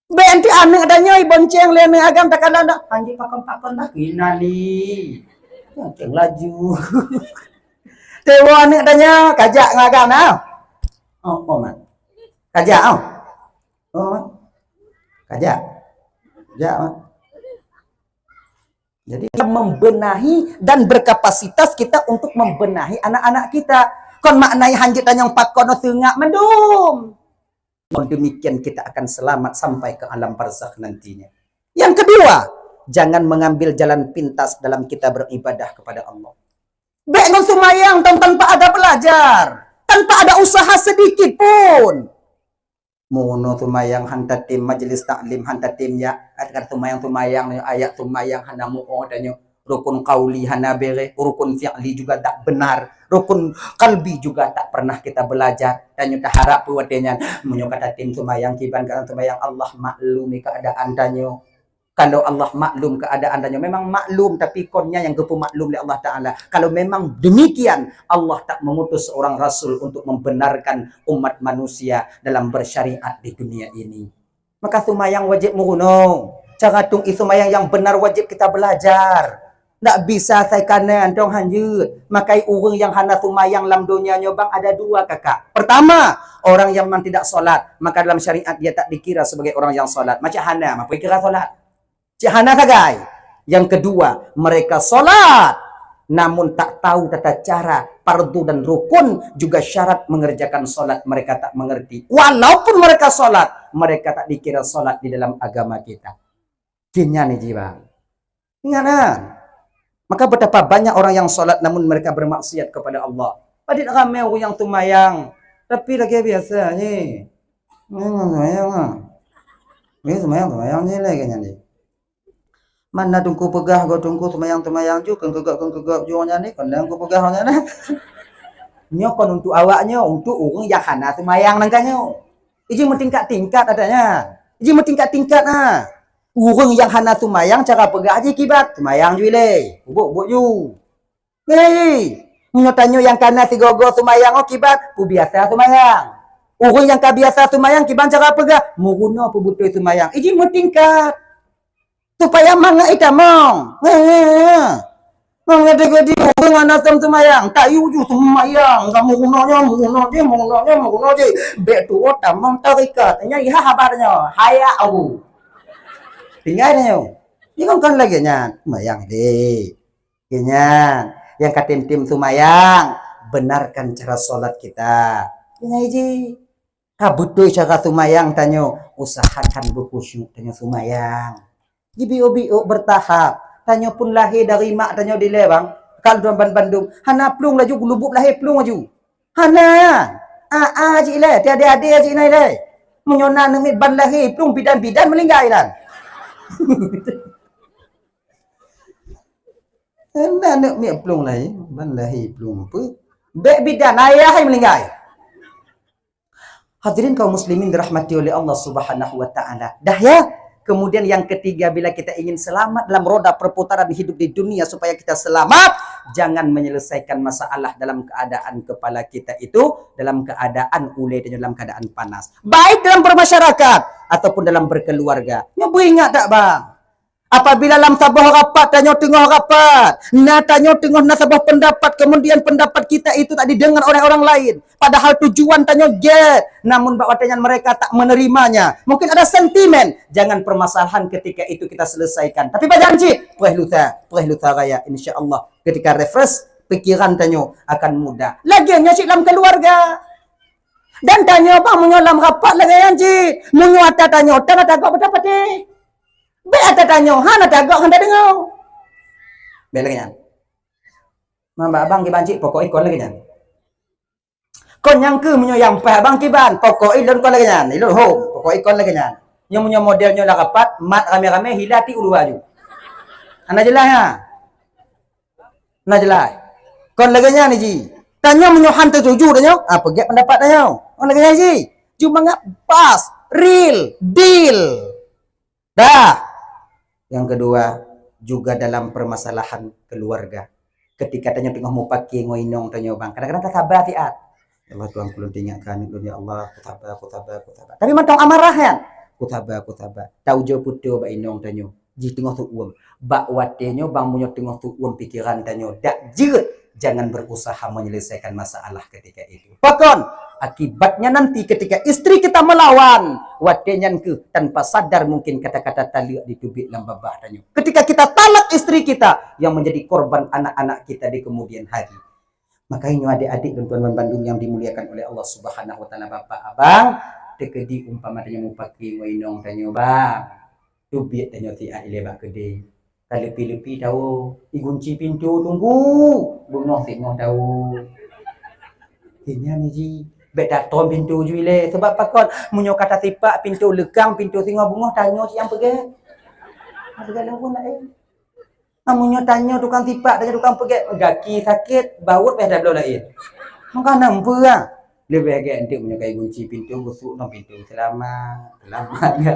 Bèk nanti aneuk tanyoe ibonceng lé aneuk agam takalon dak. Hanjeuet pakon-pakon bah. Inali. Bonceng laju. Tewa aneuk tanyoe kajak ngon agam na. Oh, oh, mak. Kajak, oh. Oh, mak. Kajak. Kajak, mak. Jadi, kita membenahi dan berkapasitas kita untuk membenahi anak-anak kita. Kon maknai hanjeuet tanyong pakon seungak mandum. Dengan demikian kita akan selamat sampai ke alam barzakh nantinya. Yang kedua, jangan mengambil jalan pintas dalam kita beribadah kepada Allah. Bèk ngon seumayang tan-, tanpa ada belajar, tanpa ada usaha sedikit pun. Meurunoe seumayang han tatem, majlis taklim han tatem, ya, kan seumayang-seumayang, ayat seumayang hana mu'oh tanyoe. Rukun qauli hana bèrèh, rukun fi'li juga tak benar, rukun qalbi juga tak pernah kita belajar. Tanyoe taharap peue watèe nyan, meunyoe ka tatem seumayang kiban, ka seumayang, Allah maklumi keuadaan tanyoe. Kalau Allah maklum keuadaan tanyoe, memang maklum, tapi kon nyan nyang geupeumaklum lé Allah Taala. Kalau memang demikian, Allah tak mengutus seorang rasul untuk membenarkan umat manusia dalam bersyariat di dunia ini. Maka seumayang wajéb meurunoe. Cara tueng ie seumayang nyang benar wajéb kita belajar. Ndak bisa sai kanan dong hanjeuet. Maka ureueng nyang hana seumayang lam donya nyoe bang ada dua kakak. Pertama, orang yang memang tidak sholat, maka dalam syariat dia tak dikira sebagai orang yang sholat. Macam hana, apa dikira sholat? Cit hana sagai. Yang kedua, mereka sholat, namun tak tahu tata cara, fardu dan rukun, juga syarat mengerjakan sholat mereka tak mengerti. Walaupun mereka sholat, mereka tak dikira sholat di dalam agama kita. Keu nyan ji bang. Ingat kan? Maka betapa banyak orang yang sholat namun mereka bermaksiat kepada Allah. Padit ramé ureueng nyang seumayang, tapi lagèe biasa ji. Seumayang, seumayang, ah. Ni seumayang, seumayang ji lagèe nyan ji. Mana teungku peugah, go teungku seumayang-seumayang ju, keu keugok, keu keugok ju nyan ni, keu teungku peugah nyan ni. Nyoe kon untuk awak nyoe, untuk ureueng nyang hana seumayang nangka nyoe. Iji meutingkat-tingkat adanya. Iji meutingkat-tingkat ha. Ureueng nyang hana seumayang cara peugah ji kiban, seumayang ju ilèe. Ubok-ubok ju. Hei, meunyoe tanyoe nyang kana sigoe-goe seumayang oh kiban, peubiasa seumayang. Ureueng nyang ka biasa seumayang kiban cara peugah, meurunoe peubeutôi seumayang. Iji meutingkat. Supaya mangat itamong. He, he, he. Mangat deungon di ureueng hana som seumayang, tayu ju seumayang, ka meurunoe nyoe, meurunoe jih, meurunoe nyoe, meurunoe jih. Bèk tuwoe tamong tarekat. Nyan iha haba nyoe, haya abu. Tinggai nyoe. Nyoe kan, kan lagèe nyan, seumayang deh. Nyan, nyang ka tem-tem seumayang, benarkan cara sholat kita. Nyan ji. Ka beutôi cara seumayang tanyoe, usahakan beukhusyuk tanyoe seumayang. Jibiôk-biôk beurtahap. Tanyoe pun lahé dari mak tanyoe dilèe bang. Ka lôn ban bandum, hana plueng laju geulubub lahé plueng laju. Hana. Aa jih ilèe, tiadé-adé jih na ilèe. Meunyoe na aneuk miet ban lahé plueng bidan-bidan meulinggai nan. Hana aneuk miet plueng lahé, ban lahé plueng peue? Bèk bidan, ayah hai meulinggai. Hadirin kaum muslimin dirahmati oleh Allah Subhanahu wa taala. Dah ya? Kemudian yang ketiga, bila kita ingin selamat dalam roda perputaran hidup di dunia supaya kita selamat, jangan menyelesaikan masalah dalam keadaan kepala kita itu dalam keadaan ulèe dan dalam keadaan panas. Baik dalam bermasyarakat ataupun dalam berkeluarga. Nyoe beuingat tak bang? Apabila lam saboh rapat tanyoe teungoh rapat, na tanyoe teungoh na saboh pendapat, kemudian pendapat kita itu tak didengar oleh orang lain, padahal tujuan tanyoe gèt, namun bak watèe nyan mereka tak menerimanya, mungkin ada sentimen, jangan permasalahan ketika itu kita selesaikan. Tapi bajanji, preh lusa, preh lusa raya, insya Allah ketika refresh, pikiran tanyoe akan mudah. Lagèe nyoe cit lam keluarga. Dan tanyoe bang, meunyoe lam rapat lagèe nyan cit, meunyoe ata tanyoe tan, ata gok beutapati. Bèk ata tanyoe han, ata gok han tadeungoe. Bèk lagèe nyan. Mamba abang kiban cit, pokok ikon lagèe nyan. Kon nyang keu meunyoe nyang paih abang kiban, pokok ilôn kon lagèe nyan, ilôn hom, pokok ikon lagèe nyan. Nyoe meunyoe model nyoe lam rapat, mat ramè-ramè, hila ti ulu aju. Hana jeulaih ha? Na jeulaih. Kon lagèe nyan ji. Tanyoe meunyoe han teutuju tanyoe, ah, peugèt pendapat tanyoe. Kon lagèe nyan ji. Cuma ngat bas, real, deal. Dah. Yang kedua, juga dalam permasalahan keluarga. Ketika tanyoe teungoh mupakè ngon inong tanyoe bang, kadang-kadang tasaba siat. Ya Allah Tuhan, ulôn teuingat keu aneuk lôn, ya Allah, kusaba, kusaba, kusaba. Tapi mantong amarah nyan. Kusaba, kusaba. Taujoe peutoe bak inong tanyoe. Jih teungoh seuuem. Bak watèe nyoe bang, meunyoe teungoh seuuem pikiran tanyoe, dak jeuet Jangan berusaha menyelesaikan masalah ketika itu. Pakon? Akibatnya nanti ketika istri kita melawan, watée nyan keuh tanpa sadar mungkin kata-kata talak diteubiet lam babah tanyoe. Ketika kita talak istri kita, yang menjadi korban anak-anak kita di kemudian hari. Makanya adik-adik dan tuan-tuan bandum yang dimuliakan oleh Allah Subhanahu wa taala, bapak abang, teukeudi umpama tanyoe mupaki ngon inong tanyoe, bang. Teubiet tanyoe siat ilée bak keudée. Ka leupi-leupi tawoe, igunci pintoe, "Teungku, beungoh singoh tawoe." Nyan ji, bék tatom pintoe ju ilée. Sabab pakon? Meunyoe ka tasipak pintoe leukang, pintoe singoh beungoh, tanyoe cit nyang peugét. Peugét lôn pun laén. Meunyoe tanyoe tukang sipak, tanyoe tukang peugét, gaki sakét, bawot payah tabloe laén. Maka na peue ah. Leubeh gét enteuk meunyoe ka igunci pintoe, gusuk ngon pintoe, "Seulamat, seulamat," ya.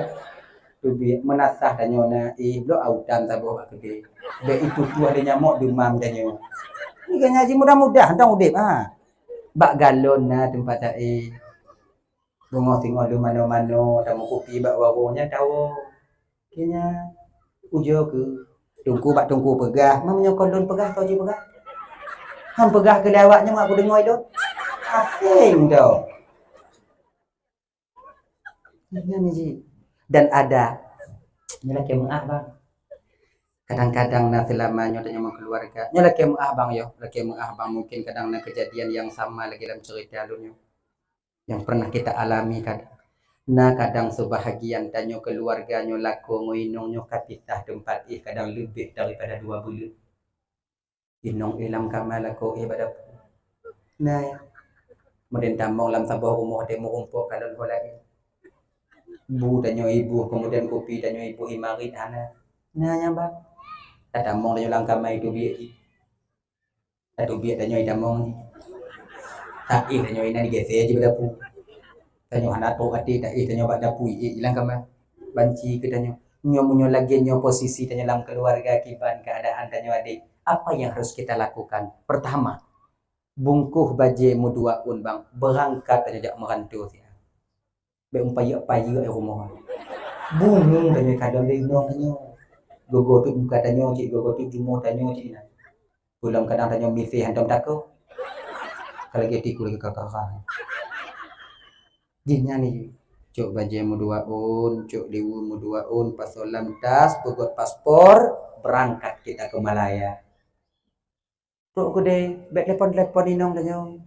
Teubiet meunasah tanyoe na, eh, bloe autan saboh bak keudée. Bék itutoh lé nyamok deumam tanyoe. Nyan ji mudah-mudahan dong udeb, ha. Bak galon na teumpat taéh. Beungoh singoh lôn manoe-manoe, tameukupi bak warong nyan tawoe. Keunan ujoe keuh, teungku bak teungku peugah, meunyoe kon lôn peugah, soe jipeugah? Han peugah keu lé awak nyoe, mak kudeungoe lôn. Asing dong. Nyan ji. Dan ada, nyoe lakée meu'ah, bang. Kadang-kadang na seulama nyoe tanyoe meukeuluwarga. Nyoe lakée meu'ah, bang, yo. Lakée meu'ah, bang. Mungkin kadang na keujadian nyang sama lagée lam ceurita lôn nyoe. Nyang pernah kita alami kadang. Na kadang seubahagian tanyoe keuluwarga nyoe lakoe ngon inong nyoe ka pisah teumpat éh kadang leubeh daripada dua buleuen. Inong éh lam kama, lakoe éh bak dapu. Na, ya. Keumudian tamong lam saboh rumoh deh meurumpok kalon ho laén. Bu tanyoe iboh, keumudian kupi tanyoe iboh imarit hana. Na, nyang ba. Tatamong tanyoe lam kama itu biet jih. Tateubiet tanyoe itamong. Taéh tanyoe inan igésé jih bak dapu. Tanyoe hana trok até, taéh tanyoe bak dapu, iék ilang kama. Banci keu tanyoe. Nyoe meunyoe lagée nyoe posisi tanyoe lam keuluwarga kiban keuadaan tanyoe adék, apa yang harus kita lakukan? Pertama, bungkôh bajée meuduaun bang, beurangkat tanyoe jak meurantoe siat. Bék meupayeuk-payeuk di rumoh. Bungong tanyoe kadang lé inong tanyoe. Gogo teuk muka tanyoe cit, gogo teuk jumoh tanyoe cit inan. Peulom kadang tanyoe miséh hantom takot. Ka lagée tiku lagée kakara. Jih nyan ni, cok bajée meuduaun, cok liwu meuduaun, pasoe lam tas, peugot paspor, beurangkat kita keu Malaya. Trok keudeh, bék telepon-telepon inong tanyoe.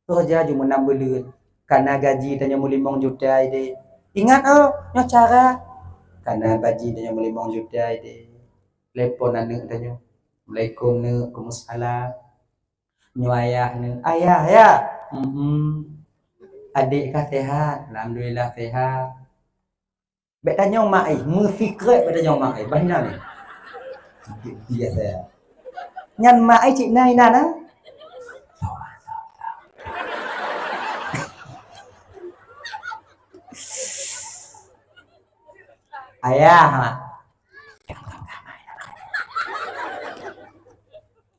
Keureuja ju meunam buleuen. Kana gaji tanyoe meulimong juta ideh. Ingat oh, nyoe cara. Kana gaji tanyoe meulimong juta ideh. Telepon aneuk tanyoe. Assalamualaikum neuk, kumeusalam. Nyoe ayah neuk. Ayah, ya. Hmm. Adék kah sehat? Alhamdulillah sehat. Bék tanyong mak ai, meusikrek bék tanyong mak ai, bah inan ni. Biasa. Nyan mak ai cit na inan ah. Ayah.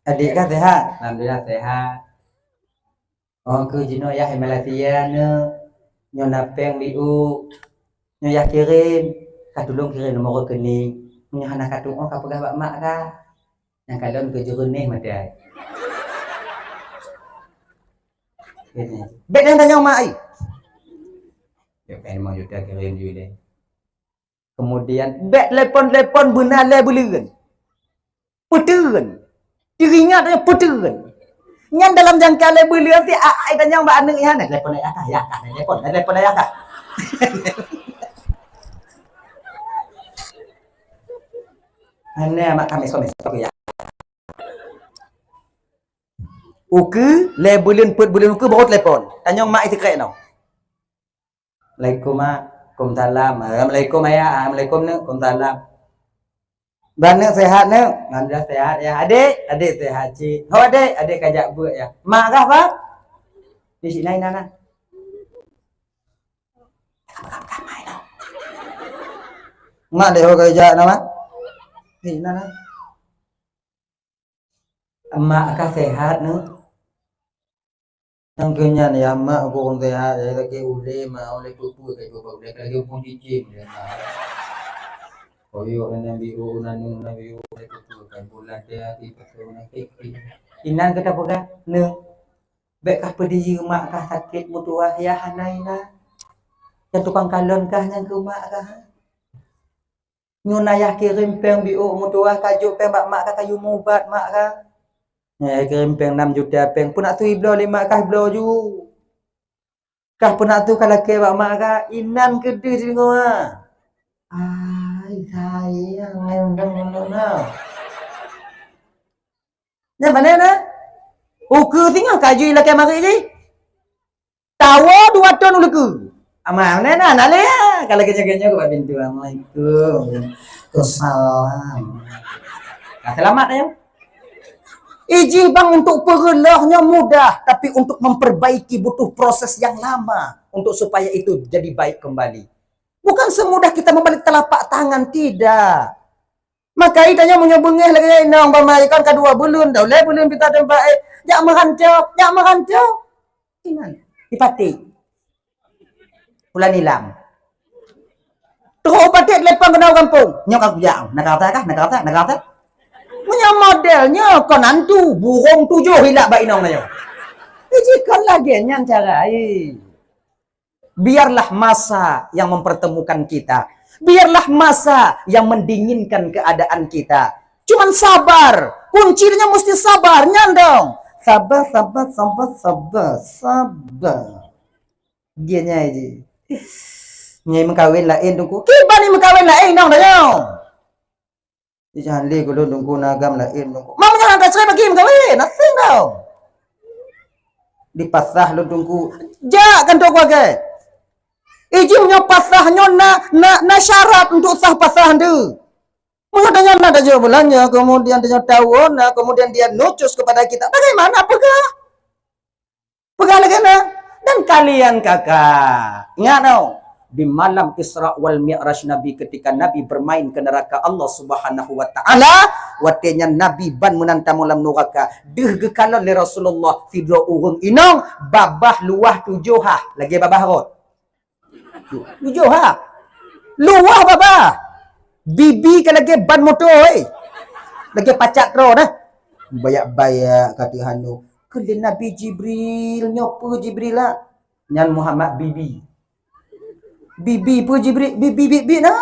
Adék kah sehat? Alhamdulillah sehat. Oh, keu jinoe yah i Malaysia nyoe, nyoe na péng biu, nyoe yah kirém, ka tulông kirém nomor rekening. Meunyoe hana ka tuoh, ka peugah bak mak kah. Nyang kalon keu jeureuneh meutai. Ini. Bék nyang tanyong mak ai. Yuk, péng limong juta kirém ju lé. Kemudian, bék telepon-telepon beuna lé buleuen. Peuteun. Teuingat nyan peuteun. Nyan dalam jangka lé buleuen si ai tanyong bak aneuk nyan, "Telepon ayah kah? Ayah kah? Telepon, telepon ayah kah?" Hana mak kami suami satu ya. Ukeue, lé buleuen, peuet buleuen ukeue baru telepon. Tanyong mak ai sikrek nyoe. Assalamualaikum, Mak. Waalaikumsalam. Assalamualaikum, Ayah. Assalamualaikum, Neuk. Waalaikumsalam. Bah, Neuk, sehat, Neuk? Alhamdulillah, sehat, ya. Adék? Adék sehat cit. Ho, Adék? Adék ka jak beuet, ya. Mak kah, Bang? Di sini, nah, nah. Mak, dek ho ka jak, nah, Mak? Di sini, nah. Mak kah sehat, Neuk? Nyang keu nyan, ya, mak, ukeue ureueng sehat, ya, lagèe ulèe, mak, ulèe peue-peue ka jiba ulèe, lagèe umpung cicém, ya, mak. Koyok nan biru, nan nu, nan biru, ulèe peue-peue ka jiba ulèe, lagèe hati pasoe nan kèk-kèk. Inan keu tapeugah, "Neuh, bèk kah peudiyeu mak kah sakét meutuwah, ya hana inan. Nyang tukang kalon kah nyang keu mak kah. Nyoe ayah kirém péng biôk meutuwah, kajok péng bak mak kah, kayue mubat mak kah. Nyoe ayah kirém péng nam juta péng, peunak tui bloe lé mak kah, bloe ju. Kah peunak tui ka lakèe bak mak kah, inan keudeh deungoe." Ai sayang, ngendong lôn na. Nyan pane na? Ukeue singoh ka jih lakèe marit jih. Tawoe dua thôn uleukeu. Ama, pane na, na lé ya. Kalau keunya-keunya ke bak pintu, "Assalamualaikum." Waalaikumsalam. Nah, selamat ya. Ijih bang untuk peureuloh nyoe mudah, tapi untuk memperbaiki butuh proses yang lama untuk supaya itu jadi baik kembali. Bukan semudah kita membalik telapak tangan, tidak. Maka tanyoe meunyoe beungéh lagèe inong, bak mak ikon ka dua buleuen, dah ulèe buleuen pita teumpat, eh, jak meuhanco, jak meuhanco. Inan, dipaték. Ulah nilam. Trok paték telepon keunoe gampông. Nyoe ka kujak, na kata kah, na kata, na kata. Meunyoe model nyoe kon hantu, burông tujoh ilak bak inong nyoe. Ijih kon lagèe nyan cara, eh. Biarlah masa yang mempertemukan kita. Biarlah masa yang mendinginkan keadaan kita. Cuman sabar. Kuncinya mesti sabar, nyan dong. Sabar, sabar, sabar, sabar, sabar. Dia nyai ji. Nyai meukawen laén Teungku. Kiban ni meukawen laén dong tanyoe. Ijih lé keu lôn Teungku, na agam laén Teungku. Meunyoe hana tasri bagi meukawen, asing tau. Dipasah lôn Teungku. Jak kantô keuluwarga. Ijih meunyoe pasah nyoe na, na, na syarat untuk sah pasah tu. Meunyoe tanyoe na tajok bulan nyoe, kemudian tanyoe tawoe na, kemudian dia nucus kepada kita. Bagaimana peugah? Peugah lagèe na, dan kalian kakak. Ingat tau, di malam Isra wal Mi'raj Nabi, ketika Nabi bermain ke neraka Allah Subhanahu wa Ta'ala, watèe nyan Nabi ban meunan tamong lam nuraka. Deuh geukalon lé Rasulullah sidroe ureueng inong, babah luwah tujoh ha, lagèe babah rot. Tujoh ha. Luwah babah. Bibi ka lagèe ban moto, eh. Lagèe pacak troe dah. Bayak-bayak ka teuhanu. Keu lé Nabi Jibril, nyoe peue Jibril lah? Nyan Muhammad Bibi. Bibi peue Jibril? Bibi, bibi na.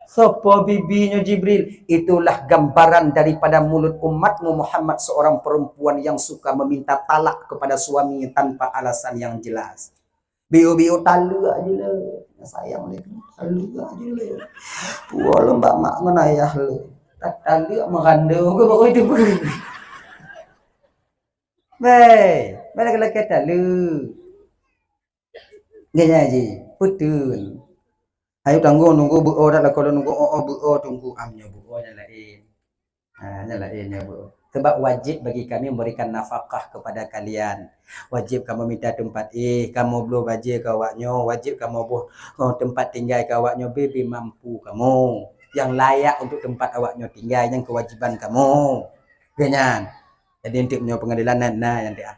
Sopo bibi nyoe Jibril? Itulah gambaran daripada mulut umatmu Muhammad, seorang perempuan yang suka meminta talak kepada suaminya tanpa alasan yang jelas. Biu-biu taleuek je le. Sayang lé. Taleuek je le. Puwoe lom bak mak ngon ayah le. Taleuek meurandau ke baru itu. Beh, beh lagèe-lagèe taleuek. Nyan ji, peuteun. Ayo tanggong nunggu beuo dak lakoe nunggu, oh, oh, beuo tunggu. Am nyoe beuo nyan laén. Ha, nyan laén nyan beuo. Sebab wajib bagi kami memberikan nafkah kepada kalian. Wajib kamoe minta teumpat éh, kamoe bloe bajèe keu awak nyoe, wajib kamoe boh, oh, teumpat tinggai keu awak nyoe, beu-beu mampu kamoe. Nyang layak untuk teumpat awak nyoe tinggai, nyan keuwajiban kamoe. Ka nyan. Jadi, untuk meunyoe pengadilan na, na nyang teuah.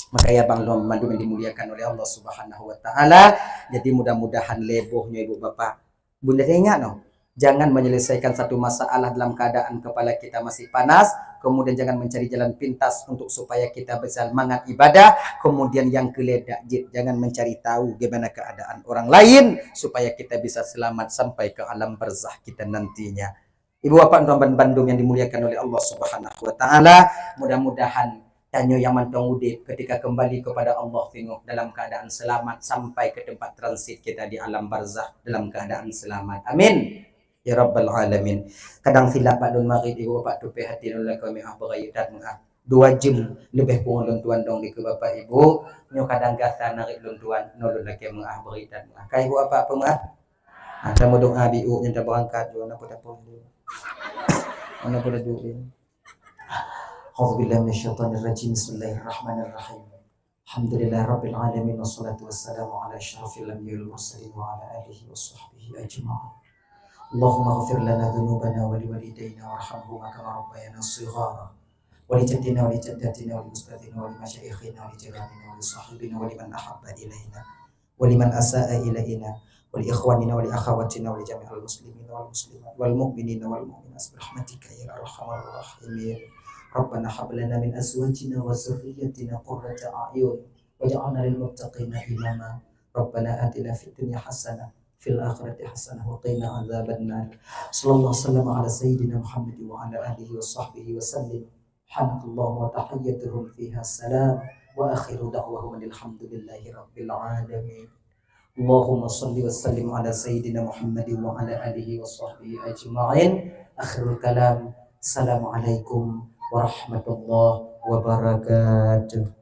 Maka ya bang lom mandum yang dimuliakan oleh Allah Subhanahu wa Ta'ala. Jadi, mudah-mudahan lé boh nyoe ibu bapak Bunda ingat noh, jangan menyelesaikan satu masalah dalam keadaan kepala kita masih panas, kemudian jangan mencari jalan pintas untuk supaya kita bersemangat ibadah, kemudian yang keuledak jeuet, jangan mencari tahu gimana keadaan orang lain supaya kita bisa selamat sampai ke alam barzakh kita nantinya. Ibu bapak tuan ban bandum yang dimuliakan oleh Allah Subhanahu wa Ta'ala, mudah-mudahan tanyoe nyang mantong udép ketika kembali kepada Allah teungoh dalam keadaan selamat sampai ke tempat transit kita di alam barzakh dalam keadaan selamat. Amin. Ya Rabbal Alamin. Kadang silap bak lôn marit ibu bapak tupéh hati lôn lakoe meu'ah beurayeuk that meu'ah. Dua jeuem leubeh kurang lôn tuan dong dikeue bapak ibu. Nyoe kadang gasa narit lôn tuan, nyoe lôn lakèe meu'ah beurayeuk that meu'ah. Ka ibu bapak peumeu'ah? Ha, tameudoa biôk nyan tabeurangkat ju, na peue tapeue. Mana boleh duit. A'udzubillahi minasyaitonirrajim. Bismillahirrahmanirrahim. Alhamdulillahirabbil alamin, wassalatu wassalamu ala asyrafil anbiya'i wal mursalin wa ala alihi wa sahbihi ajma'in. Allahumma ighfir lana dzunubana wa liwalidaina warhamhuma kama rabbayana shighara. Wa li jaddina wa li jaddatina wa li ustadzina wa li masyaikhina wa li jiranina wa li sahibina wa liman ahabba ilaina wa liman asa'a ilaina wa li ikhwanina wa li akhawatina wa li jami'il muslimina wal muslimat wal mu'minina wal mu'minat bi rahmatika ya arhamar rahimin. Rabbana hab lana min azwajina wa dzurriyyatina qurrata a'yun waj'alna lil muttaqina imama. Rabbana atina fid dunya hasanah, fil akhirati hasanah wa qina adzabannar. Sallallahu wasallam ala sayyidina Muhammad wa ala alihi wa sahbihi wa sallim. Subhanakallahumma wa tahiyyatuhum fiha salam wa akhiru da'wahum alhamdulillahi rabbil alamin. Allahumma salli wa sallim ala sayyidina Muhammad wa ala alihi wa sahbihi ajma'in. Akhirul kalam. Assalamualaikum warahmatullahi wabarakatuh.